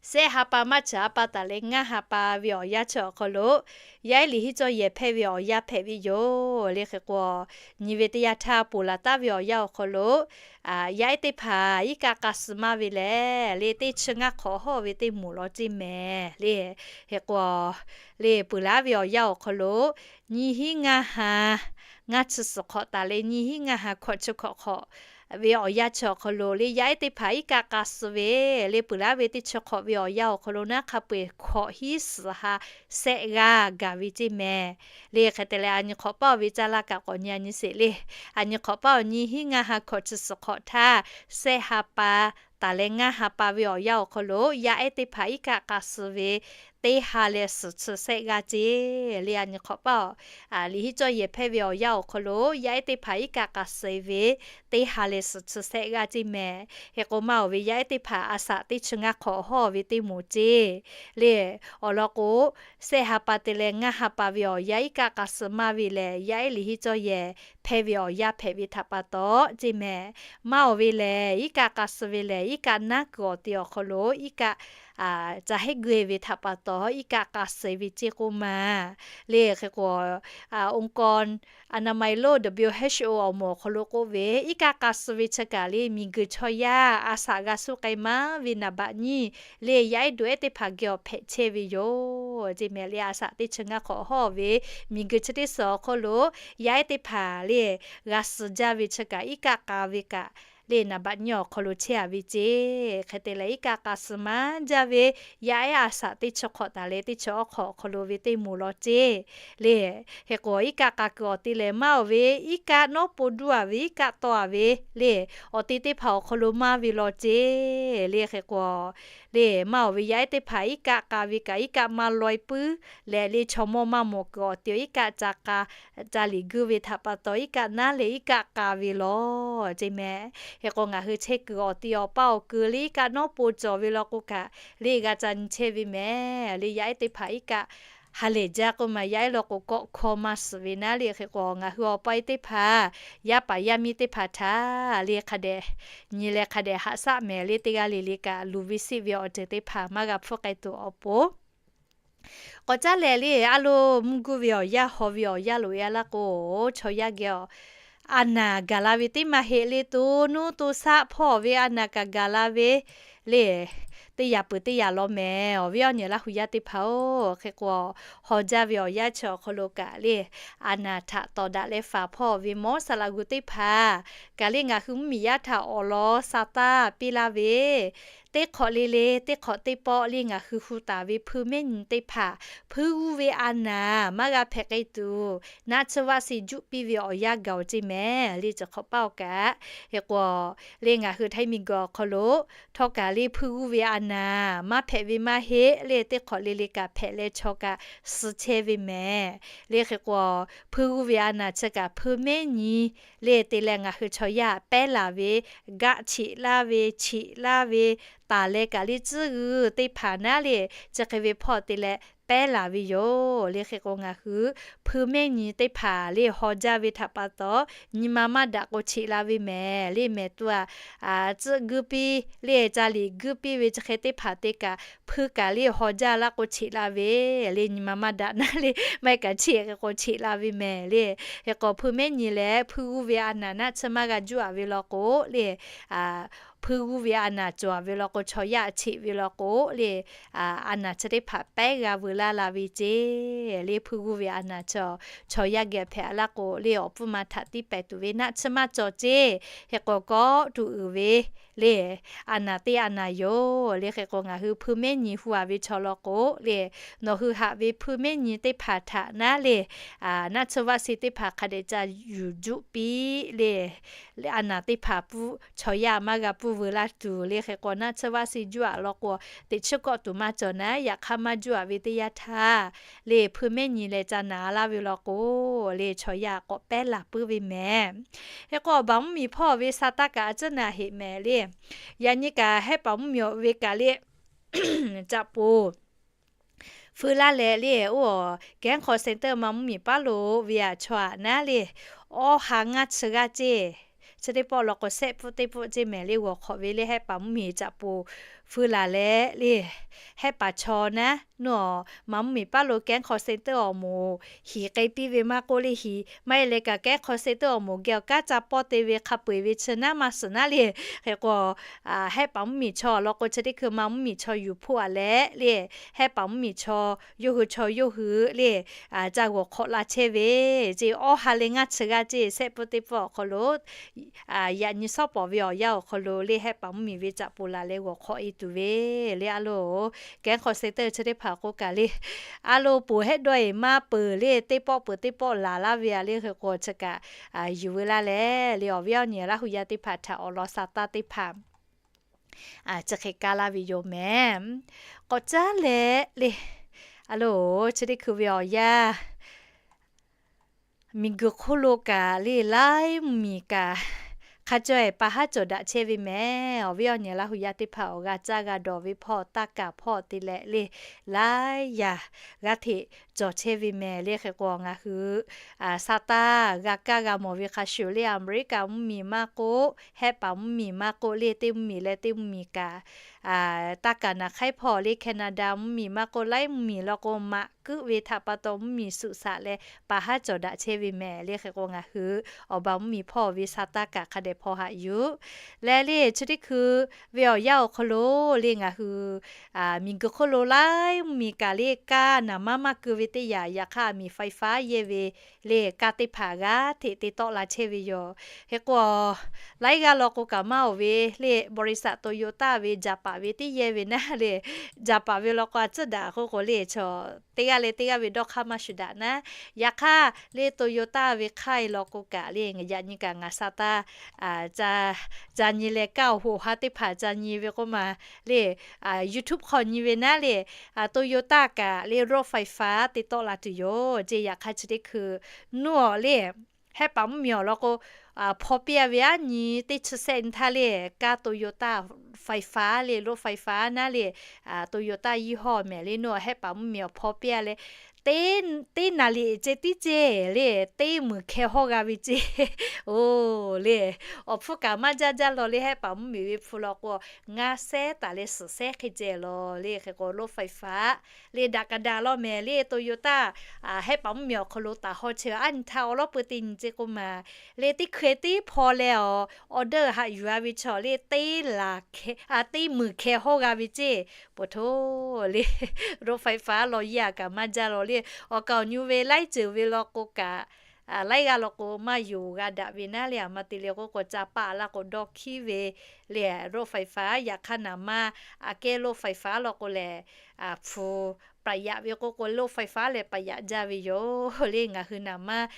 Shehˆ ha pa maˇ ceuˬ ha pa taˍ leh ngaˇ ha pa ve awˬ yanˇ chi awˬ hk'aw lo, yaˇ ehˉ liꞈ hiˉ cawˇ yehˬ hpehˇ ve awˬ yanˇ hpehꞈ ve yoˬ le. Hk'e k'o, nyi ve teˇ yanˇ htaˇ ponˬ laˬ taˉ ve awˬ yanˇ awˬ hk'aw lo, yaˇ ehˉ teˇ hpaˍ iˉ kaˆ k'a suh maˇ ve lehˬ le, teˇ chi ngaˇ hk'awꞈ hawˇ ve teˇ moˍ law ceˇ mehˍ le. Hk'e k'o, le ponˬ laˬ ve awˬ yanˇ awˬ hk'aw lo, nyiˇ hinˉ ngaˇ ha ngaˇ chi suhˍ hk'awꞈ taˍ leh nyiˇ hinˉ ngaˇ ha hkawꞈ chi hkawꞈ hk'awꞈ ve awˬ yanˇ chi awˬ hk'aw lo le, yaˇ ehˉ teˇ hpaˍ iˉ kaˆ k'a suh ve le, ponˬ laˬ ve teˇ chi hk'awꞈ ve awˬ yanˇ awˬ hk'aw lo naˉ hk'a peu-eˬ hkawꞈ hiˉ suhˍ ha shehˆ g'aˇ gaˬ ve ceˇ mehˍ le. Hk'e te leh, a nyi hk'awꞈ paˇ-oˬ ve caˇ laˇ kaꞈ k'awꞈ nyi a nyi sheˍ le. A nyi hk'awꞈ paˇ-oˬ, nyiˇ hinˉ ngaˇ ha hkawꞈ chi suhˍ hk'awꞈ htaˇ, shehˆ ha pa taˍ leh ngaˇ ha pa ve awˬ yanˇ awˬ hk'aw lo, yaˇ ehˉ teˇ hpaˍ iˉ kaˆ k'a suh ve teˇ ha leh suhˍ chi shehˆ g'aˇ ceˇ le. A nyi hk'awꞈ paˇ-oˬ, liꞈ hiˉ cawˇ yehˬ hpehˇ ve awˬ yanˇ awˬ hk'aw lo, yaˇ ehˉ teˇ hpaˍ iˉ kaˆ k'a suh ve teˇ ha leh suhˍ chi shehˆ g'aˇ ceˇ mehˍ. Hk'e k'o, maˇ-oˬ ve yaˇ ehˉ teˇ hpaˍ a shaꞈ teˇ chi ngaˇ hk'awꞈ hawˇ ve teˇ moˍ ceˇ le. Awˬ lawn k'o, shehˆ ha pa te leh ngaˇ ha pa ve awˬ yanˇ iˉ kaˆ k'a suh maˇ ve lehˬ, yaˇ ehˉ liꞈ hiˉ cawˇ yehˬ hpehˇ ve awˬ yanˇ hpehꞈ ve htaꞈ pa taw ceˇ mehˍ. Maˇ-oˬ ve lehˬ, iˉ kaˆ k'a suh ve lehˬ, iˉ kaˆ naˉ kuiˬ awˬ te awˬ hk'aw lo iˉ kaˆ ca heˆ geu-e ve htaꞈ pa taw iˉ kaˆ k'a suh ve ceˇ k'oˆ ma le. Hk'e k'o, องค์กรอนามัยโลก WHO awˬ moˍ awˬ hk'aw lo k'oˆ ve, iˉ kaˆ k'a suh ve chi kaꞈ le, miˬguiˬ chaw yaˇ a shaꞈ g'a suh k'ai maˇ ve naˍ baꞈ nyiˇ le, yaˇ ehˉ doꞈ ehˉ teˇ hpaˍ geh awˬ hpehꞈ chehˇ ve yoˬ ceˇ mehˍ le. A shaꞈ teˇ chi ngaˇ hk'awꞈ hawˇ ve miˬguiˬ chi teˇ suhˍ awˬ hk'aw lo, yaˇ ehˉ teˇ hpaˍ le, g'a suh jaˇ ve chi kaꞈ iˉ kaˆ k'a ve kaꞈ le, naˍ baꞈ nyiˇ awˬ hk'aw lo chehˇ-a ve ceˇ. Hk'e te leh, iˉ kaˆ k'a suh maˇ jaˇ ve yaˇ ehˉ a shaꞈ teˇ chi hk'awꞈ taˍ leh teˇ chi awˉ hk'awꞈ awˬ hk'aw lo ve teˇ moˍ law ceˇ le. Hk'e k'o, iˉ kaˆ k'a kuiˬ awˬ te lehˬ, maˇ-oˬ ve iˉ kaˆ nawˉ po duˇ-a ve, iˉ kaˆ taw-a ve le, awˬ te teˇ hpaˍ awˬ hk'aw lo maˇ ve law ceˇ le. Hk'e k'o, le maˇ-oˬ ve yaˇ ehˉ teˇ hpaˍ iˉ kaˆ k'a ve kaꞈ iˉ kaˆ maˇ law-e puiˉ leh le, chaw mawˇ maˇ mawˬ kuiˬ awˬ te-o iˉ kaˆ ca k'a ca liꞈ guˇ ve htaꞈ pa taw iˉ kaˆ naˉ leh iˉ kaˆ k'a ve law ceˇ mehˍ. Hk'e k'o, ngaˬ hui chehˇ kuiˬ awˬ te awˬ paˇ awˬ keu le iˉ kaˆ nawˉ po cawˬ ve law k'o kaꞈ le, g'a ca nyi chehˇ ve mehˍ le. Yaˇ ehˉ teˇ hpaˍ iˉ kaˆ ha lehˬ jaˇ k'oˆ ma, yaˇ ehˉ law k'o kawˆ hkawˇ maˇ suhˍ ve naˉ le. Hk'e k'o, ngaˬ hui awˬ paˇ ehˉ teˇ hpaˍ, yaˇ paˍ yaˇ miˇ teˇ hpaˍ htaꞈ le hk'a dehꞈ nyi leh hk'a dehꞈ haꞈ shaˆ mehˍ le. Teˇ g'aˇ le le kaꞈ luˬ ve siˆ ve awˬ ceuˬ teˇ hpaˍ maˇ g'a hpfuhˇ k'ai tuˬ awˬ pon k'awꞈ caˉ leh le, a loˍ mvuhˇ guˇ ve awˬ yanˇ haw ve awˬ yanˇ loꞈ-e a laˇ k'o, chaw yaˇ geh a naˍ gaˬ la ve teˇ maˇ heˆ le. To nuˇ to shaˆ hpawˇ ve a naˍ kaꞈ gaˬ la ve le. Teˇ yaꞈ peuˬ teˇ yaꞈ law mehˍ. Awˬ viˉ awˬ nyi Laˇ hu yaˇ teˇ hpaˍ-oˬ, hk'e k'o, haw jaˇ ve awˬ yanˇ chi awˬ hk'aw lo kaꞈ le, a naˍ htaꞈ tawˍ daꞈ leh faˍ hpawˇ ve mawˇ saˍ laꞈ gu teˇ hpaˍ kaꞈ le, ngaˬ hui mvuhˇmiˬ yaˇ htaꞈ awˬ lawn sa taˇ piˇ laˇ ve teˇ hk'awꞈ le le, teˇ hk'awꞈ teˇ pawˆ le ngaˬ hui hu taˍ ve hpui mehˉ nyi teˇ hpaˍ, hpuiˇ g'uˇ ve a naˍ maˇ g'a hpehꞈ k'ai tuˬ, naˆ tsuhˇ vaˆ se juˆ piˇ ve awˬ yanˇ gaˬ-oˬ ceˇ mehˍ le. Chi hk'awꞈ paˇ-oˬ kaꞈ, hk'e k'o, le ngaˬ hui Htaiˇ miˬguiˬ awˬ hk'aw lo htawˇ kaꞈ le hpuiˇ g'uˇ ve a naˍ maˇ hpehꞈ ve maˇ heˆ le, teˇ hk'awꞈ le le kaꞈ hpehꞈ leh chaw kaꞈ suh chehˇ ve mehˍ le. Hk'e k'o, hpuiˇ g'uˇ ve a naˍ chi kaꞈ hpui mehˉ nyi le te leh ngaˬ hui chaw yaˇ pehˉ laˬ ve, gaˆ cheꞈ laˇ ve, cheꞈ laˇ ve, taˍ leh kaꞈ le tcuhˉ g'uiˬ teˇ hpaˍ naˉ le, chi hk'e ve hpawˇ te leh pehˉ laˬ ve yoˬ le. Hk'e k'o, ngaˬ hui hpui mehˉ nyi teˇ hpaˍ le haw jaˇ ve htaꞈ pa taw, nyi ma maˇ daꞈ k'o cheꞈ la ve mehˍ le. Mehˍ tuˬ a tcuhˉ g'uiˬ piˇ le, ca liꞈ g'uiˬ piˇ ve chi hk'e teˇ hpaˍ te kaꞈ, hpui kaꞈ le haw jaˇ laˇ k'o cheꞈ la ve le. Nyi ma maˇ daꞈ naˉ le, maˇ heˆ kaꞈ cheꞈ hk'e k'o cheꞈ la ve mehˍ le. Hk'e k'o, hpui mehˉ nyi leh hpuiˇ g'uˇ ve a naˍ naˆ tsuhˇ maˇ g'a juˇ-a ve law k'o le, hpuiˇ g'uˇ ve a naˍ cawˬ-a ve law k'o, chaw yaˇ cheꞈ ve law k'o le, a naˍ chi teˇ hpaˍ pehˉ g'a veu laˇ la ve ceˇ le. Hpuiˇ g'uˇ ve a naˍ chi, chaw yaˇ geh hpehꞈ-a laˇ k'o le, awˬ pfuhˇ ma htaꞈ tiˇ pehˍ tuˬ ve naˆ tsuhˇ maˇ cawˬ ceˇ. Hk'e k'o, kawˆ tuˬ uiˍ ve le, a naˍ teˇ a naˍ yoˬ le. Hk'e k'o, ngaˬ hui hpui mehˉ nyi hu-a ve chaw law k'o le, nawˬ hui haꞈ ve hpui mehˉ nyi teˇ hpaˍ htaꞈ naˉ le, naˆ tsuhˇ vaˆ se teˇ hpaˍ hk'a dehꞈ ca yuˬ juˆ piˇ le. A naˍ teˇ hpaˍ pfuhˇ chaw yaˇ maˇ g'a pfuhˇ veu laˇ tuˬ le. Hk'e k'o, naˆ tsuhˇ vaˆ se juˇ-a law k'o, teꞈ chiˉ kawˆ tuˬ maˇ cawˬ naˉ, yaꞈ hk'aˇ maˇ juˇ-a ve teˇ yanˇ htaˇ le, hpuiˇ mehˉ nyi leh ca naˍ laˇ ve law k'o le, chaw yaˇ k'awꞈ pehˉ laˬ puiˉ ve mehˍ. Hk'e k'o, awˬ baˬ mvuhˇ miˬ hpawˇ ve sa taˇ kaꞈ a tcuhˉ naˍ heꞈ mehˍ le. Yaꞈ nyi kaꞈ hehˉ paˍ mvuhˇ miˬ ve kaꞈ le, caꞈ poˍ feu laˇ leh le, oˇ, Kehˉ hk'aw center ma mvuhˇ miˬ paˉ lo ve aꞈ chaw aꞈ naˉ le, awˇ ha ngaˇ chi g'aˇ ceˇ. Chi teˇ pawˆ law k'o, shehˆ pfuhˆ teˇ pfuhˆ ceˇ mehˍ le. G'awˬ hk'awꞈ ve le hehˉ paˍ mvuhˇ miˬ caꞈ poˍ hpui laˬ leh le, hehˆ paˍ chaw naˉ nuˇ awˬ, maˍ mvuhˇ miˬ paˉ lo kehˉ hk'aw center awˬ moˍ hiˍ k'ai piˇ ve maˇ k'oˆ le, hiˍ maˇ heˆ leh kaꞈ kehˉ hk'aw center awˬ moˍ geh awˬ kanˉ ca pawˇ te ve hk'a peu-eˬ ve chi naˉ maˇ suhˍ naˉ le. Hk'e k'o, hehˆ paˍ mvuhˇ miˬ chaw awˬ lawn k'o, chi teˇ hkui maˍ mvuhˇ miˬ chaw yuˬ hpoˆ a leh le, hehˆ paˍ mvuhˇ miˬ chaw yawˇ hui chaw yawˇ hui le, ca g'awˬ hk'awꞈ la chehˇ ve, ce awˇ ha leh ngaˇ chi g'aˇ ce shehˆ pfuhˇ teˇ pfuhˇ awˬ hk'aw lo yaꞈ nyi shawˉ pawˍ ve awˬ yanˇ awˬ hk'aw lo le, hehˆ paˍ mvuhˇ miˬ ve caꞈ poˬ laˬ leh g'awˬ hk'awꞈ e tuˬ ve le. A loˬ, kehˉ hk'aw center chi teˇ hpaˍ k'o kaꞈ le, a loˬ, poˬ hehˆ dawˇ eˬ maˇ peuˬ le, teˇ pawˆ peuˬ teˇ pawˆ laˬ laˇ ve a le. Hk'e k'o chi kaꞈ yuˬ veu laˇ leh le, awˬ viˉ awˬ nyi Laˇ hu yaˇ teˇ hpaˍ htaꞈ awˬ lawn sa taˇ teˇ hpaˍ chi hk'e kaˇ laˇ ve yoˬ mehˍ. K'awꞈ caˉ leh le, a loˬ, chi teˇ hkui ve awˬ yanˇ miˬguiˬ hk'oˆ lo kaꞈ le, laiˉ mvuhˇ miˬ kaꞈ hk'a caw eˬ pa haˉ cawˬ daꞈ chehˇ ve mehˍ. Awˬ viˉ awˬ nyi Laˇ hu yaˇ teˇ hpaˍ awˬ g'a caˇ g'a dawˬ ve hpawˇ taˇ kaˍ hpawˇ te leh le, laiˉ yaꞈ g'aˇ hteꞈ cawˬ chehˇ ve mehˍ le. Hk'e k'o ngaˬ hui sa taˇ g'a kaˇ g'a mawˬ ve hk'a shuˍ le, Aˍmeˍriˆkaˍ mvuhˇ miˬ maˇ k'oˆ, hehˆ paˍ mvuhˇ miˬ maˇ k'oˆ le, teˇ mvuhˇ miˬ leh teˇ mvuhˇ miˬ kaꞈ taˇ kaˍ naˍ hk'aiˉ hpawˇ le, Canada mvuhˇ miˬ maˇ k'oˆ, laiˉ mvuhˇ miˬ law k'o maꞈ kuˆ ve htaꞈ pa taw mvuhˇ miˬ suꞈ shaꞈ leh pa haˉ cawˬ daꞈ chehˇ ve mehˍ le. Hk'e k'o ngaˬ hui awˬ ba mvuhˇ miˬ hpawˇ ve sa taˇ kaꞈ hk'a dehꞈ hpaw haꞈ yuˬ leh le, chi teˇ hkui ve awˬ yanˇ awˬ hk'aw lo le, ngaˬ hui miˬguiˬ hk'oˆ lo laiˉ mvuhˇ miˬ kaꞈ le, kaˇ naˍ maˇ maˇ keu ve teˇ yanˇ, yaꞈ hk'aˇ aˬ miˍ ไฟฟ้า yehˇ ve le, kaˇ teˇ hpaˍ g'aˇ hteꞈ te tawˆ la chehˇ ve yoˬ. Hk'e k'o laiˉ g'aˇ law k'o kaꞈ maˇ oˬ ve le, บริษัท Toyota ve Jaˍpaˍ ve teˇ yehˇ ve naˉ le, Jaˍpaˍ ve law k'o a tcuhˉ daꞈ k'oˆ k'o le, chaw teˇ g'aˇ leh teˇ g'aˇ ve dawˇ hk'aˇ maˇ shuˍ daꞈ naˉ. Yaꞈ hk'aˇ le, Toyota ve hk'aˇ e law k'o kaꞈ le, yaꞈ nyi kaꞈ ngaˬ sa taˇ ca nyi leh kaˇ awˬ hoꞈ ha teˇ hpaˍ ca nyi ve k'oˆ ma le, YouTube hk'aw nyi ve naˉ le, Toyota kaꞈ le รถไฟฟ้า te tawˆ la tuˬ yoˬ ce. Yaꞈ hk'aˇ chi teˇ hkui nuˇ awˬ le, hehˆ paˍ mvuhˇ miˬ awˬ lawn k'o, hpaw piˇ a ve aˉ nyi teˇ chi sehˆ nyi htaˇ le, kaˇ Toyota ไฟฟ้า le, รถไฟฟ้า naˉ le, Toyota ยี่ห้อ mehˍ le, nuˇ awˬ hehˆ paˍ mvuhˇ miˬ awˬ hpaw piˇ a leh, teˇ naˍ riˍ ce tiˉ ce le, teˇ muiˬ hkeh hawˇ g'a ve ce. Oˬ le, awˬ hpfuhˇ kaꞈ maˇ jaˇ jaˇ law le, hehˆ paˍ mvuhˇ miˬ ve hpu law k'o, ngaˇ sehˉ taˍ leh suhˍ sehˉ hk'e ceh law le. Hk'e k'o รถไฟฟ้า le daꞈ kaꞈ daꞈ law mehˍ le, Toyota hehˆ paˍ mvuhˇ miˬ awˬ hk'aw lo taˍ haw chehˇ ve aˉ nyi htaˇ awˬ lawˉ peu teˇ nyi ce k'oˆ ma le, teˇ hkui teˇ hpaw leh awˬ order haꞈ yuˬ a ve chaw le, teˇ laˬ hkeh, teˇ muiˬ hkeh hawˇ g'a ve ce. Poˬ htoˇ le, รถไฟฟ้า law yaˇ kaꞈ maˇ jaˇ law le, awˬ kaˍ awˬ nyu ve laiˉ ceuˬ ve law k'o kaꞈ, laiˉ g'aˇ law k'o maˇ yonˍ g'a daꞈ ve naˉ le, aˬ ma te le k'oˆ k'o ca paˆ laˇ k'o dawˇ hkiˉ ve le, รถไฟฟ้า yaꞈ hk'aˇ naˍ maˇ aꞈ kehˉ รถไฟฟ้า law k'o lehˬ, hpu ประหยัด ve k'oˆ k'o รถไฟฟ้า lehˬ ประหยัด jaˇ ve yoˬ le. Ngaˬ hui naˍ maˇ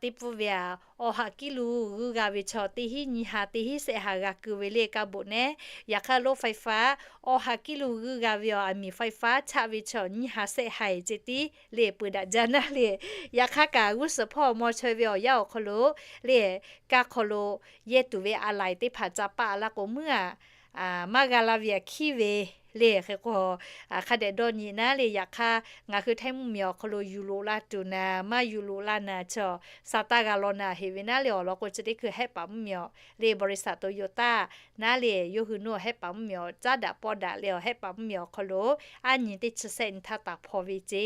teˇ pfuhˇ ve aꞈ, awˬ haꞈ kiˉ lo g'uiˇ g'a ve chaw teˇ hinˉ nyiˇ ha teˇ hinˉ sehˆ ha g'a keu ve le kaˇ boꞈ nehˉ. Yaꞈ hk'aˇ รถไฟฟ้า awˬ haꞈ kiˉ lo g'uiˇ g'a ve aˬ, aˬ miˍ ไฟฟ้า chaˆ ve chaw nyiˇ ha sehˆ ha eˬ ce tiˉ le peu daꞈ jaˇ naˉ le. Yaꞈ hk'aˇ kaꞈ g'uˇ suhˍ hpawˇ maw chaweh ve awˬ yanˇ awˬ hk'aw lo le, kaˇ hk'aw lo yehˇ tuˬ ve aˬ laiˍ teˇ hpaˍ ca paˆ laˇ k'o meuˇ aꞈ, maˇ g'a la ve aꞈ hkiˉ ve le. Hk'e k'o hk'a dehꞈ dawˇ nyi naˉ le. Yaꞈ hk'aˇ ngaˬ hui htaiˇ mvuhˇ miˬ awˬ hk'aw lo yuˬ loꞈ la tuˬ naˍ, maˇ yuˬ loꞈ la naˍ chaw sa taˇ g'a law naˍ heˍ ve naˉ le. Awˬ lawn k'o chi teˇ hkui hehˆ paˍ mvuhˇ miˬ awˬ le, บริษัท Toyota naˉ le, yawˇ hui nuˇ awˬ hehˆ paˍ mvuhˇ miˬ awˬ caˉ daꞈ pawˆ daꞈ leh awˬ hehˆ paˍ mvuhˇ miˬ awˬ hk'aw lo aˉ nyi teˇ chi sehˆ nyi htaˇ taˍ hpaw ve ce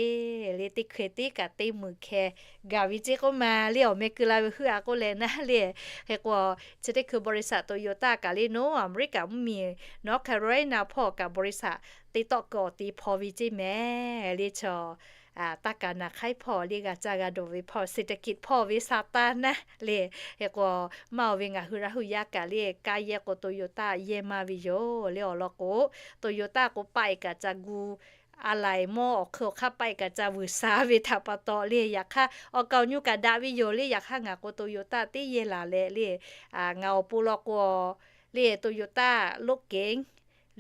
le. Teˇ hkui teˇ kaꞈ teˇ muiˬ hkeh gaˬ ve ce k'oˆ ma le. Awˬ meh keu la ve heuˆ a k'oˆ leh naˉ le. Hk'e k'o chi teˇ hkui บริษัท Toyota kaꞈ le, nuˇ Aˍmeˍriˆkaˍ mvuhˇ miˬ North Carolina hpawˇ kaꞈ บริษัท te tawˆ keu awˬ te hpaw ve ce mehˍ le. Chaw taˇ kaˍ naˍ hk'aiˉ hpawˇ le, g'a caˇ g'a dawˬ ve hpawˇ เศรษฐกิจ hpawˇ ve sa taˇ naˉ le. Hk'e k'o maˇ oˬ ve ngaˬ hui Laˇ hu yaˇ kaꞈ le, kaˇ yehˇ k'o Toyota yehˇ maˇ ve yoˬ le. Awˬ lawn k'o Toyota k'o paˆ e kaꞈ ca gu, aˬ laiˍ mawˇ awˬ hk'eun awˬ hk'aˇ paˆ e kaꞈ ca vuiˬ sha ve htaꞈ pa taw le. Yaꞈ hk'aˇ awˬ kaˍ awˬ nyu kaꞈ daꞈ ve yoˬ le. Yaꞈ hk'aˇ ngaˬ k'o Toyota teˇ yehˇ laˬ leh le, ngaˬ awˬ pon law k'o le Toyota loˆ keˍ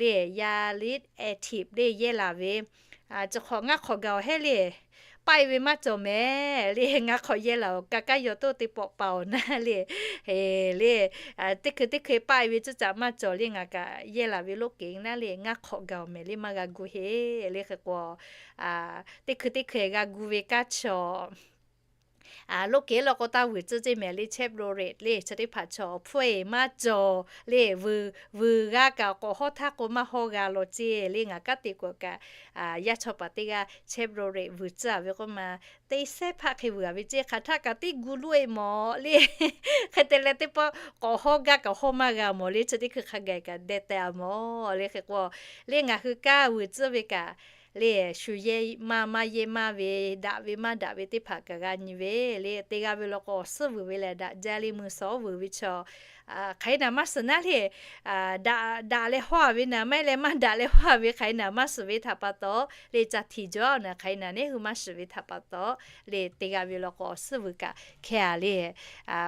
le, Yaris Active le yehˇ laˬ ve, chi hk'awꞈ ngaˇ hk'awꞈ gaˬ awˬ hehˉ le, paˆ e ve maˇ cawˬ mehˍ le. Ngaˇ hk'awꞈ yehˇ laˬ awˬ ka kaˇ yaw toˇ te pawꞈ paˍ awˬ naˉ le, le teˇ hkui teˇ hkui paˆ e ve cuˇ caꞈ maˇ cawˬ le. Ngaˬ kaꞈ yehˇ laˬ ve loˆ keˍ naˉ le, ngaˇ hk'awꞈ gaˬ awˬ mehˍ le, maˇ g'a gu heˆ le. Hk'e k'o teˇ hkui teˇ hkui g'a gu ve kaˇ chaw Loˇ kehˉ law k'o taˇ vuiˬ tcuhˇ ceˇ mehˍ le, Chevrolet le, chi teˇ hpaˍ chaw hpfuhˇ eˬ maˇ cawˬ le, vuiˬ g'a kaꞈ k'awꞈ hawˉ htaˇ k'o maˇ hawˉ g'a law ceˇ le. Ngaˬ kanˉ te kuˬ kaꞈ, yaˇ chaw paˍ teˇ g'aˇ Chevrolet vuiˬ tcuhˇ a ve k'oˆ ma, teˇ sehˉ hpaˆ hk'e vuiˬ a ve ceˇ, hk'aˬ htaˆ kaꞈ teˇ gu loˇ e mawˬ le. Hk'e te leh teˇ pawˆ k'awꞈ hawˉ gaˇ kaꞈ hawˉ maˇ g'a mawˬ le, chi teˇ hkui hk'a gaˬ kaꞈ deh teh a mawˬ le. Hk'e k'o le ngaˬ hui kaˇ vuiˬ tcuhˇ ve kaꞈ le, shu yehˇ maˇ maˇ yehˇ maˇ ve, daꞈ ve maˇ daꞈ ve teˇ hpaˍ kaꞈ g'a nyi ve le. Te g'a ve law k'o awˬ suhˉ vuiˬ ve lehˬ daꞈ jaˇ le, mui sawˉ vuiˬ ve chaw hk'aˬ hk'e naˍ maˇ suhˍ naˉ le, daꞈ leh hawˉ a ve naˍ maˇ heˆ leh maˇ daꞈ leh hawˉ a ve hk'aˬ hk'e naˍ maˇ suhˍ ve htaꞈ pa taw le, ca htiꞈ jaw naˍ hk'aˬ hk'e naˍ neˉ hui maˇ suhˍ ve htaꞈ pa taw le, te g'a ve law k'o awˬ suhˉ vuiˬ kaꞈ hkeh a le,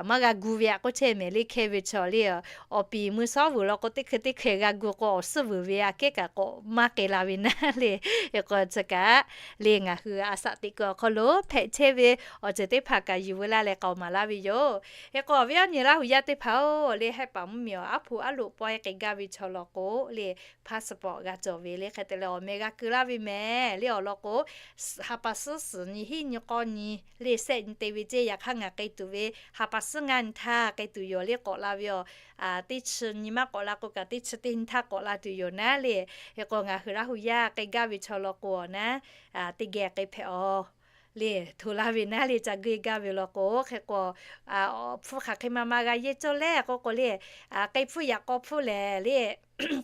maˇ g'a gu ve aꞈ k'oˆ chehˇ mehˍ le. Hkeh ve chaw le, awˬ piˍ mui sawˉ vuiˬ law k'o teˇ hkui teˇ hkeh g'a gu k'o awˬ suhˉ vuiˬ ve aꞈ kehˉ kaꞈ k'awꞈ maˇ k'ai la ve naˉ le. Hk'e k'o chi kaꞈ le ngaˬ hui a shaꞈ teꞈ kuiˬ awˬ hk'aw lo hpehꞈ chehˇ ve awˬ ceuˬ teˇ hpaˍ kaꞈ yuˬ veu laˇ leh k'aoˍ maˍ laˇ ve yoˬ. Hk'e k'o awˬ viˉ awˬ nyi Laˇ huˍ yaˇ teˇ hpaˍ-oˬ le, hehˆ paˍ mvuhˇmiˬ awˬ aˉ hpu aˉ loꞈ pawehˇ k'ai gaˇ ve chaw law k'o le, passport g'a cawˬ ve le, hk'e te leh awˬ meh g'a keu laˇ ve mehˍ le. Awˬ lawn k'o, ha pa suhˉ suhˍ nyi hiˉ nyi k'awˇ nyi le sehˆ nyi te ve ceˇ. Yaꞈ hk'aˇ ngaˬ k'ai tuˬ ve ha pa suhˉ ngaˇ nyi htaˇ k'ai tuˬ yoˬ le. K'awꞈ la ve awˬ teˇ chi nyi maˇ k'awꞈ la k'o kaꞈ teˇ chi teˇ nyi htaˇ k'awꞈ la tuˬ yoˬ naˉ le. Hk'e k'o ngaˬ hui Laˇ huˍ yaˇ k'ai gaˇ ve chaw law k'o awˬ naˉ, teˇ geh k'ai hpehꞈ awˬ le, hto laˇ ve naˉ le, ca geuˆ gaˇ ve law k'o. Hk'e k'o, hpfuhˇ hk'aˬ hk'e ma ma g'a yehˇ cawˇ le k'oˆ k'o le, k'ai hpfuhˇ yaꞈ k'aw hpfuhˇ lehˬ le,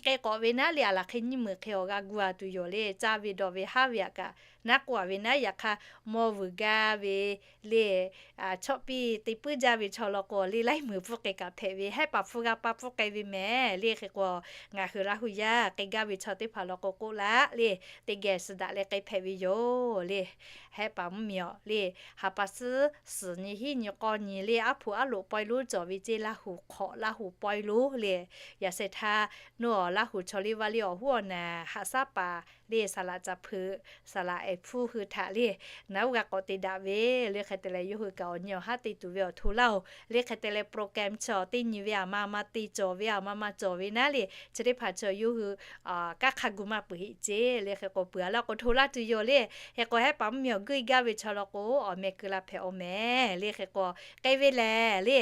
k'ai k'awꞈ ve naˉ le, aˬ laˬ hk'e nyiˇ meunˍ hk'e awˬ g'a gu a tuˬ yoˬ le. Caˇ ve dawˬ ve haˉ ve aꞈ kaꞈ naˉ k'oˆ a ve naˉ. Yaꞈ hk'aˇ mawˇ vuiˬ gaˇ ve le, chawˆ piˇ te puiˉ jaˇ ve chaw law k'o le, laiˉ meunˍ pfuhˇ k'ai kaꞈ hpehꞈ ve, hehˆ paˍ hpfuhˇ g'a pa pfuhˇ k'ai ve mehˍ le. Hk'e k'o ngaˬ hui Laˇ huˍ yaˇ k'ai gaˇ ve chaw teˇ hpaˍ law k'o k'oˆ laˇ le, teˇ geh suh daꞈ leh k'ai hpehꞈ ve yoˬ le. Hehˆ paˍ mvuhˇmiˬ awˬ le, ha pa suhˉ suhˍ nyi hiˉ nyi k'awˇ nyi le, aˉ hpu aˉ loꞈ pawehˇ lonˉ cawˬ ve ceˇ. Laˇ huˍ hk'awꞈ Laˇ huˍ pawehˇ lonˉ le. Yaꞈ sheh htaˇ, nawˬ Laˇ huˍ chaw liˇ vaˇ liˇ awˬ hoˉ awˬ naˍ haꞈ shaˉ paˍ le, saˍ laꞈ caˍ hpeuꞈ, saˍ laꞈ ehˍ hpfuhˇ hui htaꞈ le, naˉ uˉ g'a k'awꞈ te daꞈ ve le. Hk'e te leh yawˇ hui kaꞈ awˬ nyi awˬ haˉ te tuˬ ve awˬ hto laˇ-oˬ le. Hk'e te leh program chi teˇ nyi ve aˬ ma ma te cawˬ ve, aˬ ma ma cawˬ ve naˉ le, chi teˇ hpaˍ chi yawˇ hui kanˉ hk'a gu maˇ peuˬ heˆ ceˇ le. Hk'e k'o peuˬ a laˇ k'o hto laˇ tuˬ yoˬ le. Hk'e k'o hehˆ paˍ mvuhˇmiˬ awˬ geuˆ e gaˇ ve chaw law k'o, awˬ meh keu la hpehꞈ awˬ mehˍ le. Hk'e k'o k'ai ve lehˬ le,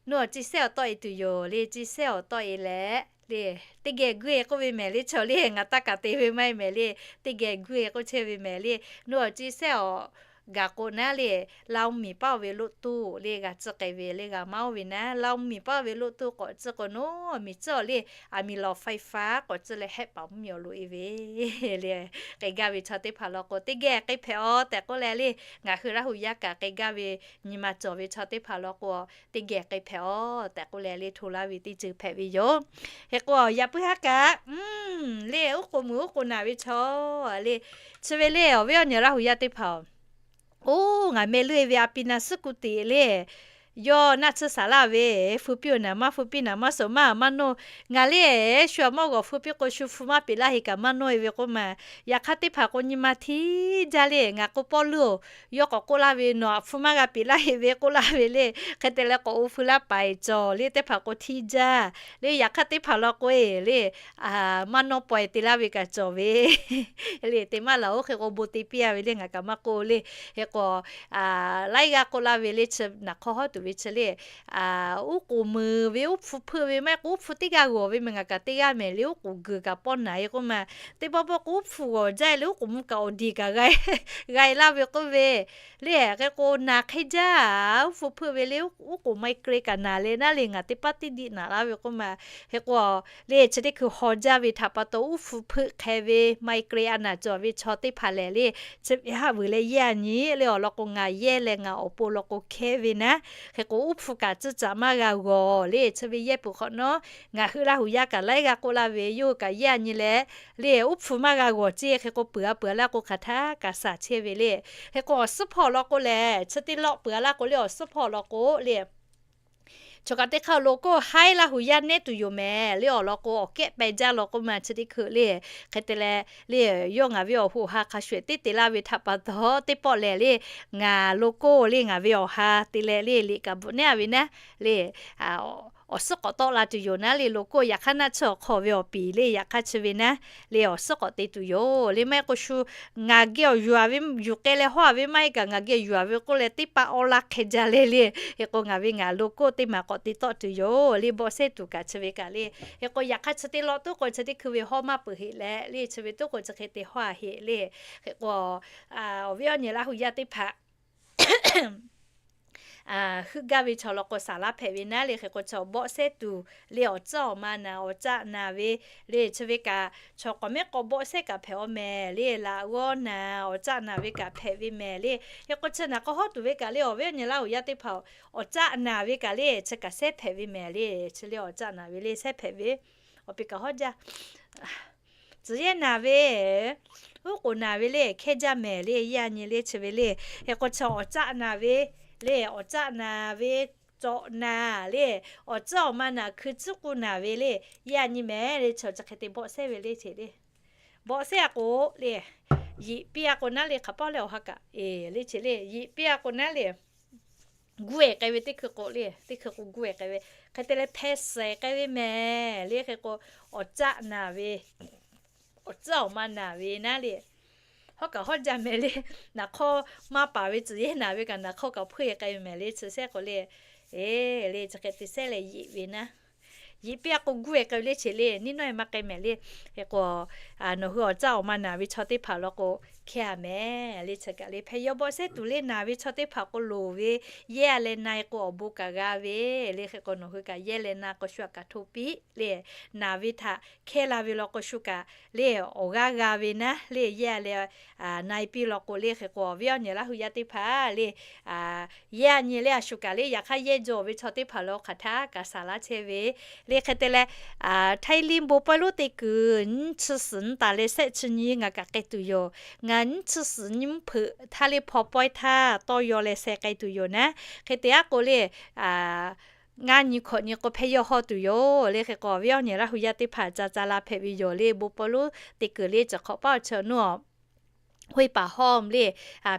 nawˬ awˬ ci sehˉ awˬ tawˆ e tuˬ yoˬ le. Ci sehˉ awˬ tawˆ e leh le, teˇ geh geuˆ e k'oˆ ve mehˍ le. Chaw le ngaˬ taˇ kaꞈ te ve maˇ heˆ mehˍ le. Teˇ geh geuˆ e k'oˆ chehˇ ve mehˍ le. Nawˬ awˬ ci sehˉ awˬ gaˬ k'o naˉ le, Laˇ mvuhˇmiˬ paˉ oˇ ve loˆ tuˇ le g'a tcuhˉ k'ai ve le, g'a maˇ oˇ ve naˉ, Laˇ mvuhˇmiˬ paˉ oˇ ve loˆ tuˇ k'awꞈ tcuhˉ k'o nawˬ miˬ tcuhˉ awˬ le, aˬ miˍ lawˬ faiˍ faˍ k'awꞈ tcuhˉ leh hehˆ paˍ mvuhˇmiˬ awˬ loꞈ e ve le. K'ai gaˇ ve chaw teˇ hpaˍ law k'o teˇ geh k'ai hpehꞈ awˬ tehꞈ k'oˆ leh le, ngaˬ hui Laˇ huˍ yaˇ kaꞈ k'ai gaˇ ve nyi ma cawˬ ve chaw teˇ hpaˍ law k'o teˇ geh k'ai hpehꞈ awˬ tehꞈ k'oˆ leh le hto laˇ ve teˇ ceuˬ hpehꞈ ve yoˬ. Hk'e k'o yaꞈ puiˉ haˉ kaꞈ le, uˉ k'oˍ mui uˉ k'oˍ naˬ ve chaw le, chi ve le awˬ viˉ awˬ nyi Laˇ huˍ yaˇ teˇ hpaˍ-oˬ, oˇ ngaˬ meh leuˆ e ve a pi na suhˉ ku tiꞈ le, yawˇ naˆ tsuhˇ saˍ laˇ ve, feu piˇ-oˬ naˍ maˇ feu piˇ naˍ maˇ suhˍ maˇ maˇ nawˇ. Ngaˬ le shu aꞈ mawˇ g'awˬ feu piˇ k'o shu hpu maˇ peꞈ laˇ heˆ kaꞈ maˇ nawˇ e ve k'oˆ ma. Yaꞈ hk'aˇ teˇ hpaˍ k'o nyi ma htiˇ jaˇ le. Ngaˬ k'o Pawˇluꞈ-oˬ, yawˇ k'awꞈ k'oˆ laˇ ve, nawˬ aꞈ hpu maˇ g'a peꞈ laˇ heˆ ve k'oˆ laˇ ve le. Hk'e te leh k'awꞈ oˇ feu laˇ paiˍ cawˬ le, teˇ hpaˍ k'o htiˇ jaˇ le. Yaꞈ hk'aˇ teˇ hpaˍ law k'o e le, maˇ nawˇ pawehˇ te laˇ ve kaꞈ cawˬ ve le. Te maˇ laˬ oˬ, hk'e k'o bon te piˇ a ve le, ngaˬ kaꞈ maˇ k'oˆ le. Hk'e k'o laiˉ g'aˇ k'oˆ laˇ ve le, chi naˬ hk'aw hawˉ tuˬ ve chi le, uˉ k'oˍ mui ve uˉ hpu hpeuˆ ve maˇ heˆ k'o uˉ hpu teˇ g'aˇ g'awˬ ve meh ngaˬ kaꞈ teˇ g'aˇ mehˍ le, uˉ k'oˍ geuˬ kaꞈ pawˇ naˬ e k'oˆ ma. Teˇ pawˆ pawˆ k'o uˉ hpu g'awˬ jaˇ e le, uˉ k'oˍ mui kaꞈ awˬ diˬ kaꞈ g'a e laˇ ve k'oˆ ve le. Hk'e k'o naˬ hk'e jaˇ, uˉ hpu hpeuˆ ve le, uˉ k'oˍ maiˍ kre kaꞈ naˬ leh naˉ le, ngaˬ teˇ paˉ teˇ diˆ naˬ laˇ ve k'oˆ ma. Hk'e k'o le chi teˇ hkui haw jaˇ ve htaꞈ pa taw uˉ hpu hpeuˆ hk'e ve maiˍ kre a naˬ cawˬ ve chaw teˇ hpaˍ lehˬ le, chi ve haˆ vuiˬ leh yehˇ a nyi le. Awˬ lawn k'o ngaˬ yehˇ leh ngaˬ awˬ pon law k'o hkehˇ ve naˉ. Hk'e k'o uˉ hpu kaꞈ tcuhˇ caꞈ maˇ g'a g'awˬ le. Chi ve yehˇ peuˬ hk'awꞈ nawˉ, ngaˬ hui Laˇ huˍ yaˇ kaꞈ laiˉ g'aˇ k'oˆ laˇ ve, yawˇ hui kaꞈ yehˇ a nyi leh le, uˉ hpu maˇ g'a g'awˬ ceˇ. Hk'e k'o peuˬ a peuˬ a laˇ k'o hk'aˬ htaˇ kaꞈ shaˍ chehˇ ve le. Hk'e k'o awˬ suhˉ hpawˇ law k'o lehˬ, chi teˇ lawˆ peuˬ a laˇ k'o le, awˬ suhˉ hpawˇ law k'o le, chaw kaꞈ teˇ hk'aˇ lo k'o haiˉ Laˇ huˍ yaˇ nehˉ tuˬ yoˬ mehˍ le. Awˬ lawn k'o awˬ kehˉ peh jaˇ law k'oˆ ma. Chi teˇ hkui le, hk'e te leh le, yawˇ ngaˬ ve awˬ hoꞈ ha hk'a shuˍ ehꞈ teˇ te laˇ ve htaꞈ pa taw teˇ pawˆ lehˬ le, ngaˬ lo k'o le ngaˬ ve awˬ ha te leh le, liꞈ kaꞈ bvuhꞈ nehˉ a ve naˉ le, awˬ suhˉ k'awꞈ tawˆ la tuˬ yoˬ naˉ le. Logo yaꞈ hk'aˇ naˆ tsuhˇ awˬ hk'aw ve awˬ piˍ le yaꞈ hk'aˇ chi ve naˉ le awˬ suhˉ k'awꞈ te tuˬ yoˬ le. Maˇ heˆ k'o shu ngaˬ geh awˬ yuˬ a ve yuˬ k'ai leh hawˇ a ve maˇ heˆ kaꞈ ngaˬ geh yuˬ a ve k'oˆ leh teˇ paˆ awˇ laˇ hk'e jaˇ le le. Hk'e k'o ngaˬ ve ngaˬ logo teˇ maˬ k'awꞈ te tawˆ tuˬ yoˬ le. Bawˆ sehˉ tuˬ kaꞈ chi ve kaꞈ le. Hk'e k'o yaꞈ hk'aˇ chi teˇ lawˆ tuˉ k'o chi teˇ hkui ve hawˇ maˇ peuˬ heꞈ leh le chi ve tuˉ k'o chi hk'e te hawˇ a heꞈ le. Hk'e k'o awˬ viˉ awˬ nyi Laˇ hu yaˇ teˇ hpaˍ heuˆ gaˇ ve chaw law k'o saˍ laˇ hpehꞈ ve naˉ le. Hk'e k'o chaw bawˆ sehˉ tuˬ le awˬ tcuhˉ awˬ ma naˍ awˬ caˆ naˍ ve le chi ve kaꞈ chaw k'awꞈ mehˉ k'awꞈ bawˆ sehˉ kaꞈ hpehꞈ aw mehˍ le. Laꞈ g'awˇ naˍ awˬ caˆ naˍ ve kaꞈ hpehꞈ ve mehˍ le. Hk'e k'o chi naˍ k'aw hawˉ tuˬ ve kaꞈ le awˬ viˉ awˬ nyi Laˇ hu yaˇ teˇ hpaˍ awˬ caˆ naˍ ve kaꞈ le chi kaꞈ sehˉ hpehꞈ ve mehˍ le. Chi le awˬ caˆ naˍ ve le sehˉ hpehꞈ ve awˬ piˍ kaꞈ hawˉ jaˇ. Tcuh yehˇ naˍ ve, uˉ k'oˍ naˍ ve le hkehˇ jaˇ mehˍ le. Yaˇ nyi le chi ve le. Hk'e k'o chaw awˬ caˆ naˍ ve le awˬ caˆ naˍ ve cawꞈ naˍ le awˬ tcuhˉ awˬ ma naˍ hkui tcuhˉ k'u naˍ ve le. Yaˇ nyi mehˍ le chaw chi hk'e te bawˆ sehˉ ve le chi le. Bawˆ sehˉ a k'o le, yiꞈ piˇ a k'o naˉ le hk'aˬ paˇ le awˬ ha kaꞈ le chi le. Yiꞈ piˇ a k'o naˉ le guˇ eˍ k'ai ve teˇ hkui k'o le teˇ hkui k'o guˇ eˍ k'ai ve hk'e te leh hpeh suhˍ k'ai ve mehˍ le. Hk'e k'o awˬ caˆ naˍ ve awˬ tcuhˉ awˬ ma naˍ ve naˉ le hawˉ kaꞈ hawˉ jaˇ mehˍ le. Naˍ hk'awˇ maˇ paˍ ve tcuh yehˇ naˍ ve kaꞈ naˍ hk'awˇ kaꞈ hpuˇ e k'ai ve mehˍ le chi sehˉ k'o le. E le chi hk'e te sehˉ leh yiꞈ ve naˉ, yiꞈ piˇ a k'o guˇ e k'ai ve le chi le. Niˇ nawˉ e maˇ k'ai mehˍ le. Hk'e k'o nawˬ hui awˬ caˆ awˬ ma naˍ ve chaw teˇ hpaˍ law k'o hkehˇ a mehˍ le chi kaꞈ le. Hpeh yawˇ bawˆ sehˉ tuˬ le naˍ ve chaw teˇ hpaˍ k'o loˍ ve yehˇ a leh na e k'o awˬ bon kaꞈ g'a ve le. Hk'e k'o nawˬ hui kaꞈ yehˇ leh na k'o shu aꞈ kaꞈ hto piˇ le. Naˍ ve htaꞈ hkehˇ la ve law k'o shu kaꞈ le awˬ g'aˇ g'a ve naˉ le. Yehˇ a leh na e piˇ law k'o le. Hk'e k'o awˬ viˉ awˬ nyi Laˇ hu yaˇ teˇ hpaˍ le yehˇ a nyi le a shu kaꞈ le yaꞈ hk'aˇ yehˇ jaw ve chaw teˇ hpaˍ lo hk'aˬ htaˇ kaꞈ saˍ laˇ chehˇ ve le. Hk'e te leh, Htaiˇ liˇ bon pawehˇ lonˉ teˇ kuiˬ nyiˇ chi suhˍ nyiˇ taˍ leh sehˆ chi nyiˇ ngaˬ kaꞈ k'ai tuˬ yoˬ. Ngaˬ nyiˇ chi suhˍ nyiˇ mvuhˇ hpeuꞈ htaˇ le hpaw pawehˇ htaˇ tawˇ yaw leh seh k'ai tuˬ yoˬ naˉ. Hk'e te aˉ k'o le ngaˇ nyi hkawꞈ nyi k'o hpeh yawˇ hawˇ tuˬ yoˬ le. Hk'e k'o awˬ viˉ awˬ nyi Laˇ hu yaˇ teˇ hpaˍ ca ca la hpehꞈ ve yoˬ le. Bon pawehˇ lonˉ teˇ kuiˬ le ciˬ hk'awꞈ paˉ awˬ chi awˬ nuˇ a hoˇ paˍ hawˇ le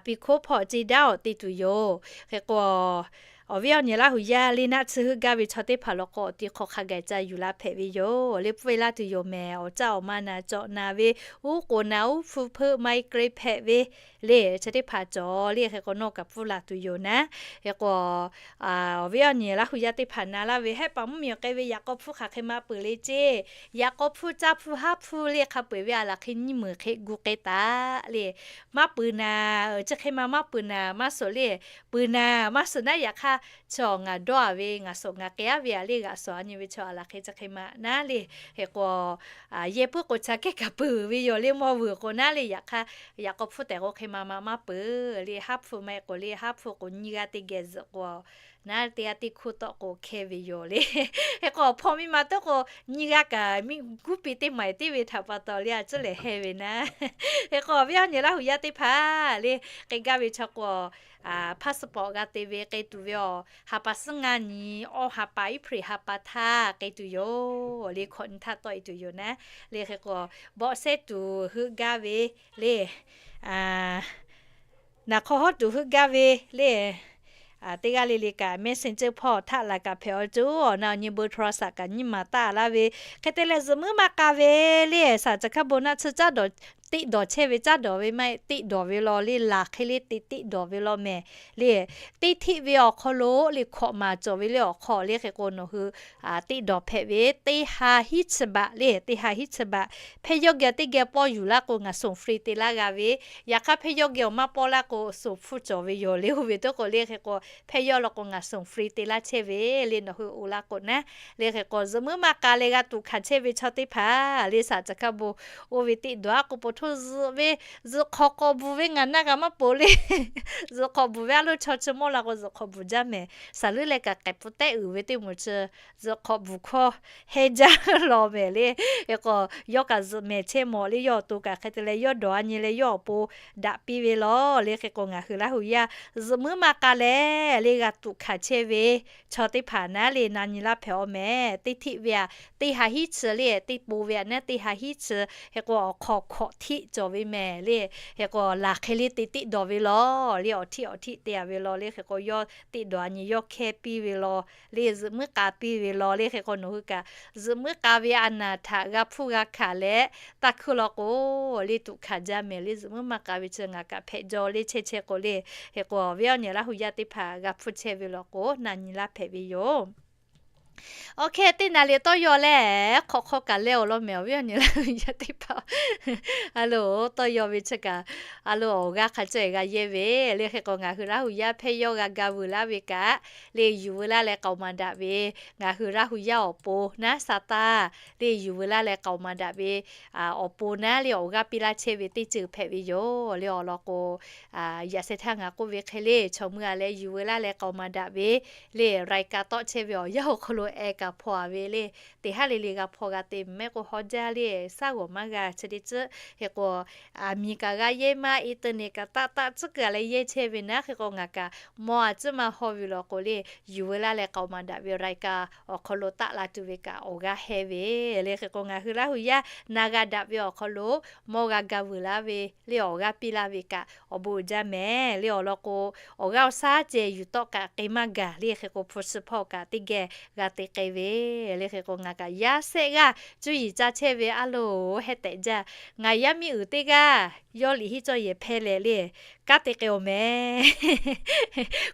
piˇ hkoˉ hpawˇ ceˇ daˉ awˬ te tuˬ yoˬ. Hk'e k'o awˬ viˉ awˬ nyi Laˇ hu yaˇ le naˆ tsuhˇ heuˆ gaˇ ve chaw teˇ hpaˍ law k'o awˬ ti hk'aw hk'a gaˬ ca yuˬ la hpehꞈ ve yoˬ le. Pfuhˇ e laˇ tuˬ yoˬ mehˍ. Awˬ caˆ awˬ ma naˍ cawꞈ naˍ ve, uˉ k'oˍ naˍ uˉ hpfuhˇ hpeuˆ maˇ e k'ai hpehꞈ ve le chi teˇ hpaˍ cawˬ le. Hk'e k'o nawˬ kaꞈ pfuhˇ la tuˬ yoˬ naˉ. Hk'e k'o awˬ viˉ awˬ nyi Laˇ hu yaˇ teˇ hpaˍ na laˇ ve hehˉ paˍ mvuhˇ miˬ k'ai ve yaꞈ k'aw hpfuhˇ hk'aˬ hk'e maˇ peuˬ le ceˇ. Yaꞈ k'aw hpfuhˇ caˇ hpfuhˇ haˉ hpfuhˇ le hk'a peu eˬ ve a laˬ hk'e nyiˇ meunˍ hk'e gu k'ai taˍ le. Maˇ peuˬ naˍ, chi hk'e ma maˇ peuˬ naˍ maˇ suhˍ le. Peuˬ naˍ maˇ suhˍ naˉ yaꞈ hk'aˇ chi awˬ ngaˬ dawˇ a ve ngaˬ suhˍ ngaˬ k'ai aˉ ve a le g'aꞈ suhˍ a nyi ve chi a laˬ hk'e chi hk'e ma naˉ le. Hk'e k'o yehˇ puiˉ k'o ca kehˉ kaꞈ peuˬ ve yoˬ le. Mawˇ vuiˬ k'o naˉ le yaꞈ hk'aˇ yaꞈ k'aw hpfuhˇ tehꞈ k'o hk'e ma ma maˇ peuˬ le. Haˉ hpfuhˇ maˇ e k'o le haˉ hpfuhˇ k'o nyiˇ g'aˇ teˇ geh zuhꞈ k'o naˉ teˇ g'aˇ teˇ hkuˇ tawˆ k'o hkehˇ ve yoˬ le. Hk'e k'o awˬ hpawˇ miˇ ma teˇ k'o nyiˇ g'aˇ kaꞈ miˇ guˇ piˇ teˇ maˬ teˇ ve htaꞈ pa taw le a cuˉ lehˬ heh ve naˉ. Hk'e k'o awˬ viˉ awˬ nyi Laˇ hu yaˇ teˇ hpaˍ le k'ai gaˇ ve chaw k'o passport g'a te ve k'ai tuˬ ve awˬ ha pa suhˉ ngaˇ nyi, awˇ ha pa April ha pa htaˇ k'ai tuˬ yoˬ le. Hkawꞈ nyi htaˇ tawˆ e tuˬ yoˬ naˉ le. Hk'e k'o bawˆ sehˉ tuˬ heuˆ gaˇ ve le naˍ hk'aw hawˉ tuˬ heuˆ gaˇ ve le teˇ g'aˇ le le kaꞈ Messenger hpawˇ htaˆ laˬ kaꞈ hpehꞈ aw ceuˬ awˬ na awˬ nyi bon htaw a saꞈ kaꞈ nyiˇ maˬ taˆ laˇ ve. Hk'e te leh zuhꞈ muiˉ maˇ k'a ve le saˍ caˬ hkaˇ bon naˆ tsuhˇ caˉ dawˬ teˆ dawˬ chehˇ ve caˉ dawˬ ve maˇ teˆ dawˬ ve law le laˬ hk'e le te teˆ dawˬ ve law mehˍ le. Teˇ hteˆ ve awˬ hk'aw lo le hkawꞈ maˍ cawˬ ve le awˬ hk'aw le hk'e k'o nawˬ hui teˆ dawˬ hpehꞈ ve teˇ ha hiˉ chi baꞈ le teˇ ha hiˉ chi baꞈ. Hpehˇ yawˇ geh teˇ geh pawˇ yuˬ laˇ k'o ngaˬ suhˍ free te laˇ g'a ve. Yaꞈ hk'aˇ hpehˇ yawˇ geh awˬ maˇ pawˇ laˇ k'o suhˍ hpfuhˇ cawˬ ve yoˬ le. Oˇ ve teˇ k'o le hk'e k'o hpehˇ yawˇ law k'o ngaˬ suhˍ free te laˇ chehˇ ve le nawˬ hui oˇ laˇ k'o naˉ. Le hk'e k'o zuhꞈ muiˉ maˇ k'a leh g'a tuꞈ hkanˍ chehˇ ve chaw teˇ hpaˍ le saˍ caˬ hkaˇ bon oˇ ve teˆ dawˬ aˉ k'o po htoˇ zuhꞈ ve zuhꞈ hk'awꞈ k'awꞈ bvuhˬ ve ngaˬ naˆ g'a maˇ peuˬ le. Zuhꞈ hk'awꞈ bvuhˬ ve a lo chaw chi mawˇ la k'o zuhꞈ hk'awꞈ bvuhˬ jaˇ mehˍ. Saˍ leuˉ leh kaꞈ k'ehꞈ pu tehˉ uiˍ ve teˇ moˍ chi zuhꞈ hk'awꞈ bvuhˬ hkawˇ heh jaˇ law mehˍ le. Hk'e k'o yawˇ kaꞈ zuhꞈ mehˍ chehˇ mawˬ le yawˇ awˬ to kaꞈ hk'e te leh yawˇ dawˬ a nyi leh yawˇ awˬ pon daꞈ piˇ ve law le. Hk'e k'o ngaˬ hui Laˇ hu yaˇ zuhꞈ muiˉ maˇ k'a leh le g'a tuꞈ hkanˍ chehˇ ve chaw teˇ hpaˍ naˉ le na nyi laˇ hpehꞈ aw mehˍ. Teˇ hteˆ ve a teˇ ha hiˉ chi le teˇ po ve a naˉ teˇ ha hiˉ chi. Hk'e k'o awˬ hk'aw hkawꞈ tiˆ cawˬ ve mehˍ le. Hk'e k'o laˬ hk'e le te tiˆ dawˬ ve law le, awˬ htiˆ awˬ htiˆ te a ve law le. Hk'e k'o yawˇ tiˆ dawˬ a nyi yawˇ hkehˇ piˇ ve law le, zuhꞈ muiˉ k'a piˇ ve law le. Hk'e k'o nawˬ hui kaꞈ zuhꞈ muiˉ k'a ve a naˍ htaꞈ g'a hpuˇ g'a hkanˍ leh taˇ hkuiˇ law k'o le, tuꞈ hkanˍ jaˇ mehˍ le. Zuhꞈ muiˉ maˇ k'a ve chi ngaˬ kaꞈ hpehꞈ jaw le chehˇ chehˇ k'o le. Hk'e k'o viˉ awˬ nyi Laˇ hu yaˇ teˇ hpaˍ g'a hpuˇ chehˇ ve law k'o na nyi laˇ hpehꞈ ve yoˬ. Awˬ hk'e teˇ naˍ riˍ tawˇ yaw leh hk'awꞈ hk'aw kaꞈ leh awˬ lawn mehˍ awˬ viˉ awˬ nyi Laˇ hu yaˇ teˇ hpaˍ. A loˬ, tawˇ yaw ve chi kaꞈ a loˬ, awˬ g'aˇ hk'a caweh g'a yehˇ ve le. Hk'e k'o ngaˬ hui Laˇ hu yaˇ hpehˇ yawˇ g'a ga vuiˬ laˇ ve kaꞈ le, yuˬ veu laˇ leh k'aoˍ maˍ daꞈ ve ngaˬ hui Laˇ hu yaˇ awˬ pon naˉ sa taˇ le, yuˬ veu laˇ leh k'aoˍ maˍ daꞈ ve awˬ pon naˉ le, awˬ g'aˇ piˇ laˇ chehˇ ve teˇ ceuˬ hpehꞈ ve yoˬ le. Awˬ lawn k'o, yaꞈ sheh htaˇ ngaˬ k'oˆ ve hk'e le, chaw mui a leh yuˬ veu laˇ leh k'aoˍ maˍ daꞈ ve le, รายการ tawˆ chehˇ ve awˬ yanˇ awˬ hk'aw lo eh kaꞈ hpaw a ve le, teˇ haˉ le le g'a hpaw g'a te mehˍ k'o haw jaˇ le, shaˉ g'awˬ maˇ g'a chi teˇ ceuˬ. Hk'e k'o, aˬ miˍ kaꞈ g'a yehˇ maˇ, internet kaꞈ taˆ taˆ tcuhˉ kuiˬ a leh yehˇ chehˇ ve naˉ. Hk'e k'o ngaˬ kaꞈ mawˇ a tcuhˉ maˇ haw ve law k'o le, yuˬ veu laˇ leh k'aoˍ maˍ daꞈ ve รายการ awˬ hk'aw lo taˆ la tuˬ ve kaꞈ awˬ g'aˇ heh ve le. Hk'e k'o ngaˬ hui Laˇ hu yaˇ na g'a daꞈ ve awˬ hk'aw lo mawˇ g'a ga vuiˬ laˇ ve le, awˬ g'aˇ piˇ laˇ ve kaꞈ awˬ bon uiˍ jaˇ mehˍ le. Awˬ lawn k'o, awˬ g'aˇ awˬ shaˉ ceh yuˬ tawˆ kaꞈ k'e maˇ gaˬ le. Hk'e k'o hpu shi hpawˇ kaꞈ teˇ geh g'a te k'ai ve le. Hk'e k'o ngaˬ kaꞈ yaˇ shehˆ g'aˇ cuˇ yiˍ ca chehˇ ve a loˬ, heh tehꞈ jaˇ. Ngaˬ yaˇ miˇ uiˍ teˇ g'aˇ yawˇ liꞈ henˇ cawˇ yehˬ hpehˇ leh le, kanˉ te k'ai awˬ mehˍ.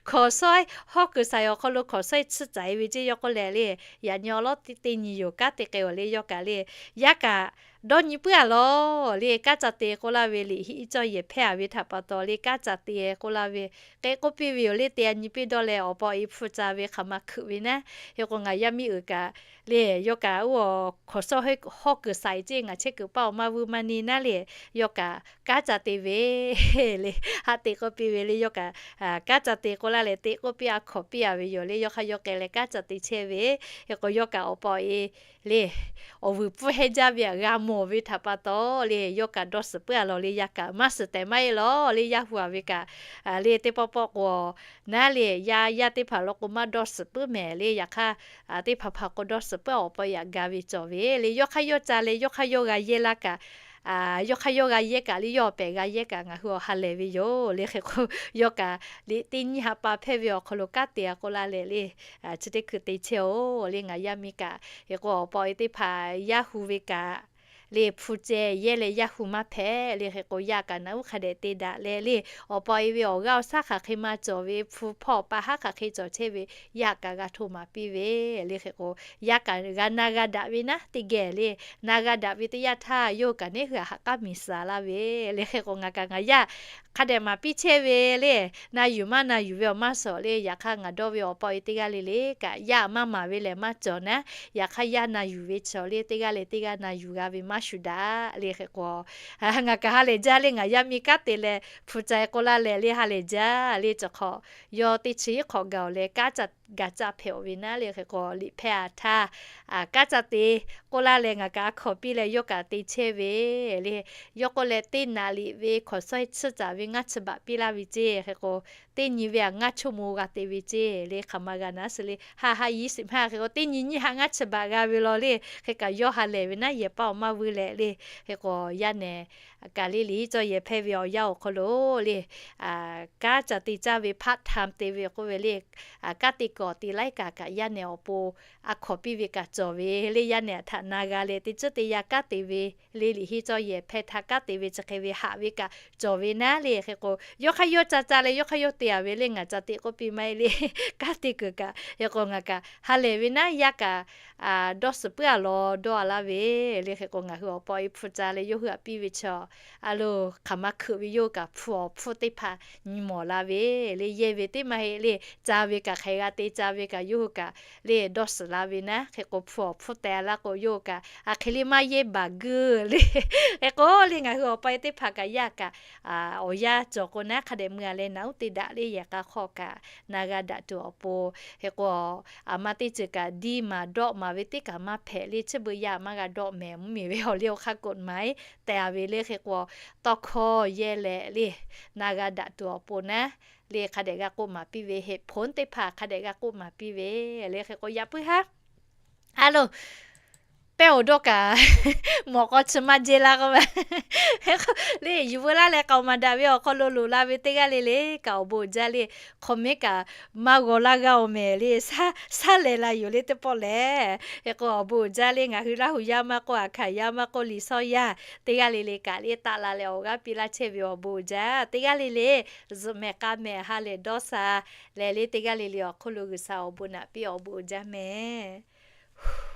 Hkawˍ shawehˇ hawˉ kuiˬ shaiˍ awˬ hk'aw lo hkawˍ shawehˇ tsuhˇ caiˍ ve ceˇ yawˇ k'oˆ leh le, yaꞈ nyi awˬ lawˉ teˇ nyi yoˬ kanˉ te k'ai awˬ le. Yawˇ kaꞈ le, yaˇ kaꞈ dawˇ nyi puiˉ a laˬ le, kanˉ ca te k'oˆ laˇ ve liꞈ henˇ cawˇ yehˬ hpehˇ a ve htaꞈ pa taw le, kanˉ ca te k'oˆ laˇ ve k'e k'oˆ piˇ ve yoˬ le. Te a nyi piˇ dawˇ leh awˬ pa awˬ e hpu ca ve hk'aˬ ma hkuiꞈ ve naˉ. Hk'e k'o ngaˬ yaˇ miˇ uiˍ kaꞈ le, yawˇ kaꞈ oˇ hkawˍ shawehˇ hawˉ kuiˬ shaiˍ ceˇ, ngaˬ chehˇ kuiˬ paˇ awˬ maˇ vuiˇ maˇ neˇ naˉ le, yawˇ kaꞈ kanˉ ca te ve le, haꞈ te k'oˆ piˇ ve le. Yawˇ kaꞈ kanˉ ca te k'oˆ laˇ leh te k'oˆ piˇ a hkawˍ piˇ a ve yoˬ le. Yawˇ hk'aˇ yawˇ k'ai leh kanˉ ca te chehˇ ve. Hk'e k'o yawˇ kaꞈ awˬ pa awˬ e le, awˬ vuiˬ pfuhˇ hehnˇ jaˇ ve aꞈ g'a mawˬ ve htaꞈ pa taw le, yawˇ kaꞈ dawˇ suhˍ puiˉ a laˬ le. Yaˇ kaꞈ maˇ suhˍ tehꞈ maˇ heˆ laˬ le, yaˇ hu a ve kaꞈ le teˇ pawˆ pawˆ k'o naˉ le, yaˇ yaˇ teˇ hpaˍ law k'o maˇ dawˇ suhˍ puiˉ mehˍ le. Yaꞈ hk'aˇ teˇ hpaˍ hpaˍ k'o dawˇ suhˍ puiˉ, awˬ pa awˬ e aꞈ ga ve cawˬ ve le. Yawˇ hk'aˇ yawˇ ca leh yawˇ hk'aˇ yawˇ g'a yehˇ laˇ kaꞈ, yawˇ hk'aˇ yawˇ g'a yehˇ kaꞈ le, yawˇ awˬ pehˍ g'a yehˇ kaꞈ ngaˬ hui awˬ ha lehˬ ve yoˬ le. Hk'e k'o yawˇ kaꞈ liꞈ teˇ nyiˇ ha pa hpehˇ ve awˬ hk'aw lo kanˉ te a k'oˆ laˇ leh le, chi teˇ hkui te chehˇ oˬ le. Ngaˬ yaˇ miˇ kaꞈ hk'e k'o awˬ pa awˬ e teˇ hpaˍ yaˇ hu ve kaꞈ le hpu ceh yehˇ leh yaˇ hu maˇ hpehꞈ le. Hk'e k'o yaˇ kaꞈ naꞈ uˉ hk'a dehꞈ te daꞈ leh le, awˬ pa awˬ e ve awˬ g'aˇ awˬ shaˉ hk'aˬ hk'e ma cawˬ ve, hpu hpawˇ awˬ pa haˉ hk'aˬ hk'e cawˬ chehˇ ve, yaˇ kaꞈ g'a hto maˍ piˇ ve le. Hk'e k'o yaˇ kaꞈ g'a na g'a daꞈ ve naˉ teˇ geh le, na g'a daꞈ ve teˇ yanˇ htaˇ yawˇ hui kaꞈ neˉ hui a haꞈ k'aˉ miˬ suhˍ laˇ ve le. Hk'e k'o ngaˬ kaꞈ ngaˬ yaˇ hk'a dehꞈ maˍ piˇ chehˇ ve le, na yuˬ maˇ na yuˬ ve awˬ maˇ suhˍ le. Yaꞈ hk'aˇ ngaˬ dawˇ ve awˬ pa awˬ e teˇ g'aˇ le le kaꞈ yaˇ maˇ maˍ ve lehˬ maˇ cawˬ naˉ. Yaꞈ hk'aˇ yaˇ na yuˬ ve cawˬ le, teˇ g'aˇ leh teˇ g'aˇ na yuˬ g'a ve maˇ shuˍ daꞈ le. Hk'e k'o ngaˬ kaꞈ ha lehˬ jaˇ le, ngaˬ yaˇ miˇ kanˉ te leh hpu ca e k'oˆ laˇ leh le ha lehˬ jaˇ le. Cawˬ hk'awꞈ yawˇ teˇ chi iˉ hk'awꞈ gaˬ awˬ leh kanˉ ca gaˬ ca hpehꞈ awˬ ve naˉ le. Hk'e k'o liꞈ hpehˇ a htaˇ kanˉ ca te k'oˆ laˇ leh ngaˬ kaꞈ a hkaw piˇ leh yawˇ kaꞈ te chehˇ ve le. Yawˇ k'oˆ leh teˇ naꞈ liꞈ ve hkawˍ shawehˇ tsuhˇ caˍ ve ngaˇ chi baꞈ piˇ laˇ ve ceˇ. Hk'e k'o teˇ nyi ve aꞈ ngaˇ choˇ mo g'a te ve ceˇ le. Hk'aˬ ma g'a naˉ suh le, ha ha yi siˍ hpaˇ hk'e k'o teˇ nyi nyiˇ ha ngaˇ chi baꞈ g'a ve law le. Hk'e kaꞈ yawˇ ha lehˬ ve naˉ yehˬ paˇ awˬ maˇ vuiˇ leh le. Hk'e k'o yaˇ nehˬ kaꞈ le liꞈ henˇ cawˇ yehˬ hpehˇ ve awˬ yanˇ awˬ hk'aw lo le kanˉ ca te caˇ ve part time te ve k'oˆ ve le, kanˉ te kuiˬ awˬ te laiˉ kaꞈ kaꞈ yaˇ nehˬ awˬ pon a hkaw piˇ ve kaꞈ cawˬ ve le. Yaˇ nehˬ htaꞈ na g'a leh teˇ ceuˬ teˇ yanˇ kanˉ te ve le liꞈ henˇ cawˇ yehˬ hpehˇ htaˇ kanˉ te ve chi hk'e ve haꞈ ve kaꞈ cawˬ ve naˉ le. Hk'e k'o yawˇ hk'aˇ yawˇ ca ca leh yawˇ hk'aˇ yawˇ te a ve le, ngaˬ ca te k'oˆ piˇ maˇ heˆ le. Kanˉ te kuiˬ kaꞈ hk'e k'o ngaˬ kaꞈ ha lehˬ ve naˉ yaˇ kaꞈ dawˇ suhˍ puiˉ a law dawˇ a laˇ ve le. Hk'e k'o ngaˬ hui awˬ pa awˬ e hpu ca leh yawˇ hui aꞈ piˇ ve chaw a loˬ, hk'aˬ ma hkuiꞈ ve yawˇ hui kaꞈ hpu awˬ hpfuhˇ teˇ hpaˍ nyi mawˬ la ve le. Yehˇ ve teˇ maˇ heˆ le, ca ve kaꞈ hk'e g'a te, ca ve kaꞈ yawˇ hui kaꞈ le dawˇ suhˍ la ve naˉ. Hk'e k'o hpu awˬ hpfuhˇ teh a laˇ k'o yawˇ hui kaꞈ a hk'e le maˇ yehˇ baˬ guˇ le. Hk'e k'o le ngaˬ hui awˬ pa awˬ e teˇ hpaˍ kaꞈ yaˇ kaꞈ awˬ yanˇ cawˬ k'o naˉ hk'a dehꞈ mui a leh naꞈ uˉ te daꞈ le. Yehˬ k'a hk'aw kaꞈ na g'a daꞈ tuˬ awˬ pon hk'e k'o aˬ ma teˇ ceuˬ kaꞈ diˇ maˍ dawˆ maˍ ve teˇ kaꞈ maˇ hpehꞈ le. Chi beuꞈ yaˇ maˇ g'a dawˆ mehˍ mvuhˇmiˬ ve awˬ liˇ awˬ hk'aˇ กฎหมาย teh a ve le. Hk'e k'o tawˇ hkawˇ yehˇ leh le na g'a daꞈ tuˬ awˬ pon naˉ le hk'a dehꞈ g'a k'oˆ maˍ piˇ ve, เหตุผล teˇ hpaˍ hk'a dehꞈ g'a k'oˆ maˍ piˇ ve le. Hk'e k'o yaꞈ puiˉ haˉ a loˬ pehˇ awˬ dawˇ kaꞈ mawꞈ k'aw chi maˇ jehˇ laˇ k'oˆ ve. Le yuˬ veu laˇ leh k'aoˍ maˍ daꞈ ve awˬ hk'aw lo loˍ la ve teˇ g'aˇ le le kaꞈ awˬ bon uiˍ jaˇ le, hk'aw mehˉ kaꞈ maˇ g'aw laˇ g'aˇ-oˬ mehˍ le, shaˉ lehˬ la yoˬ le teˇ pawˆ lehˬ. Hk'e k'o awˬ bon uiˍ jaˇ le ngaˬ hui Laˇ huˍ yaˇ maˇ k'oˆ, Aˍhkaˍ yaˇ maˇ k'oˆ, Liꞈ shawnˇ yaˇ teˇ g'aˇ le le kaꞈ le taˆ la leh awˬ g'aˇ piˇ laˇ chehˇ ve awˬ bon uiˍ jaˇ. Teˇ g'aˇ le le zuhꞈ mehˍ k'a mehˍ ha lehˬ dawˇ sha lehˬ le teˇ g'aˇ le le awˬ hk'oˆ lo G'uiˬsha awˬ bon naꞈ piˇ awˬ bon uiˍ jaˇ mehˍ.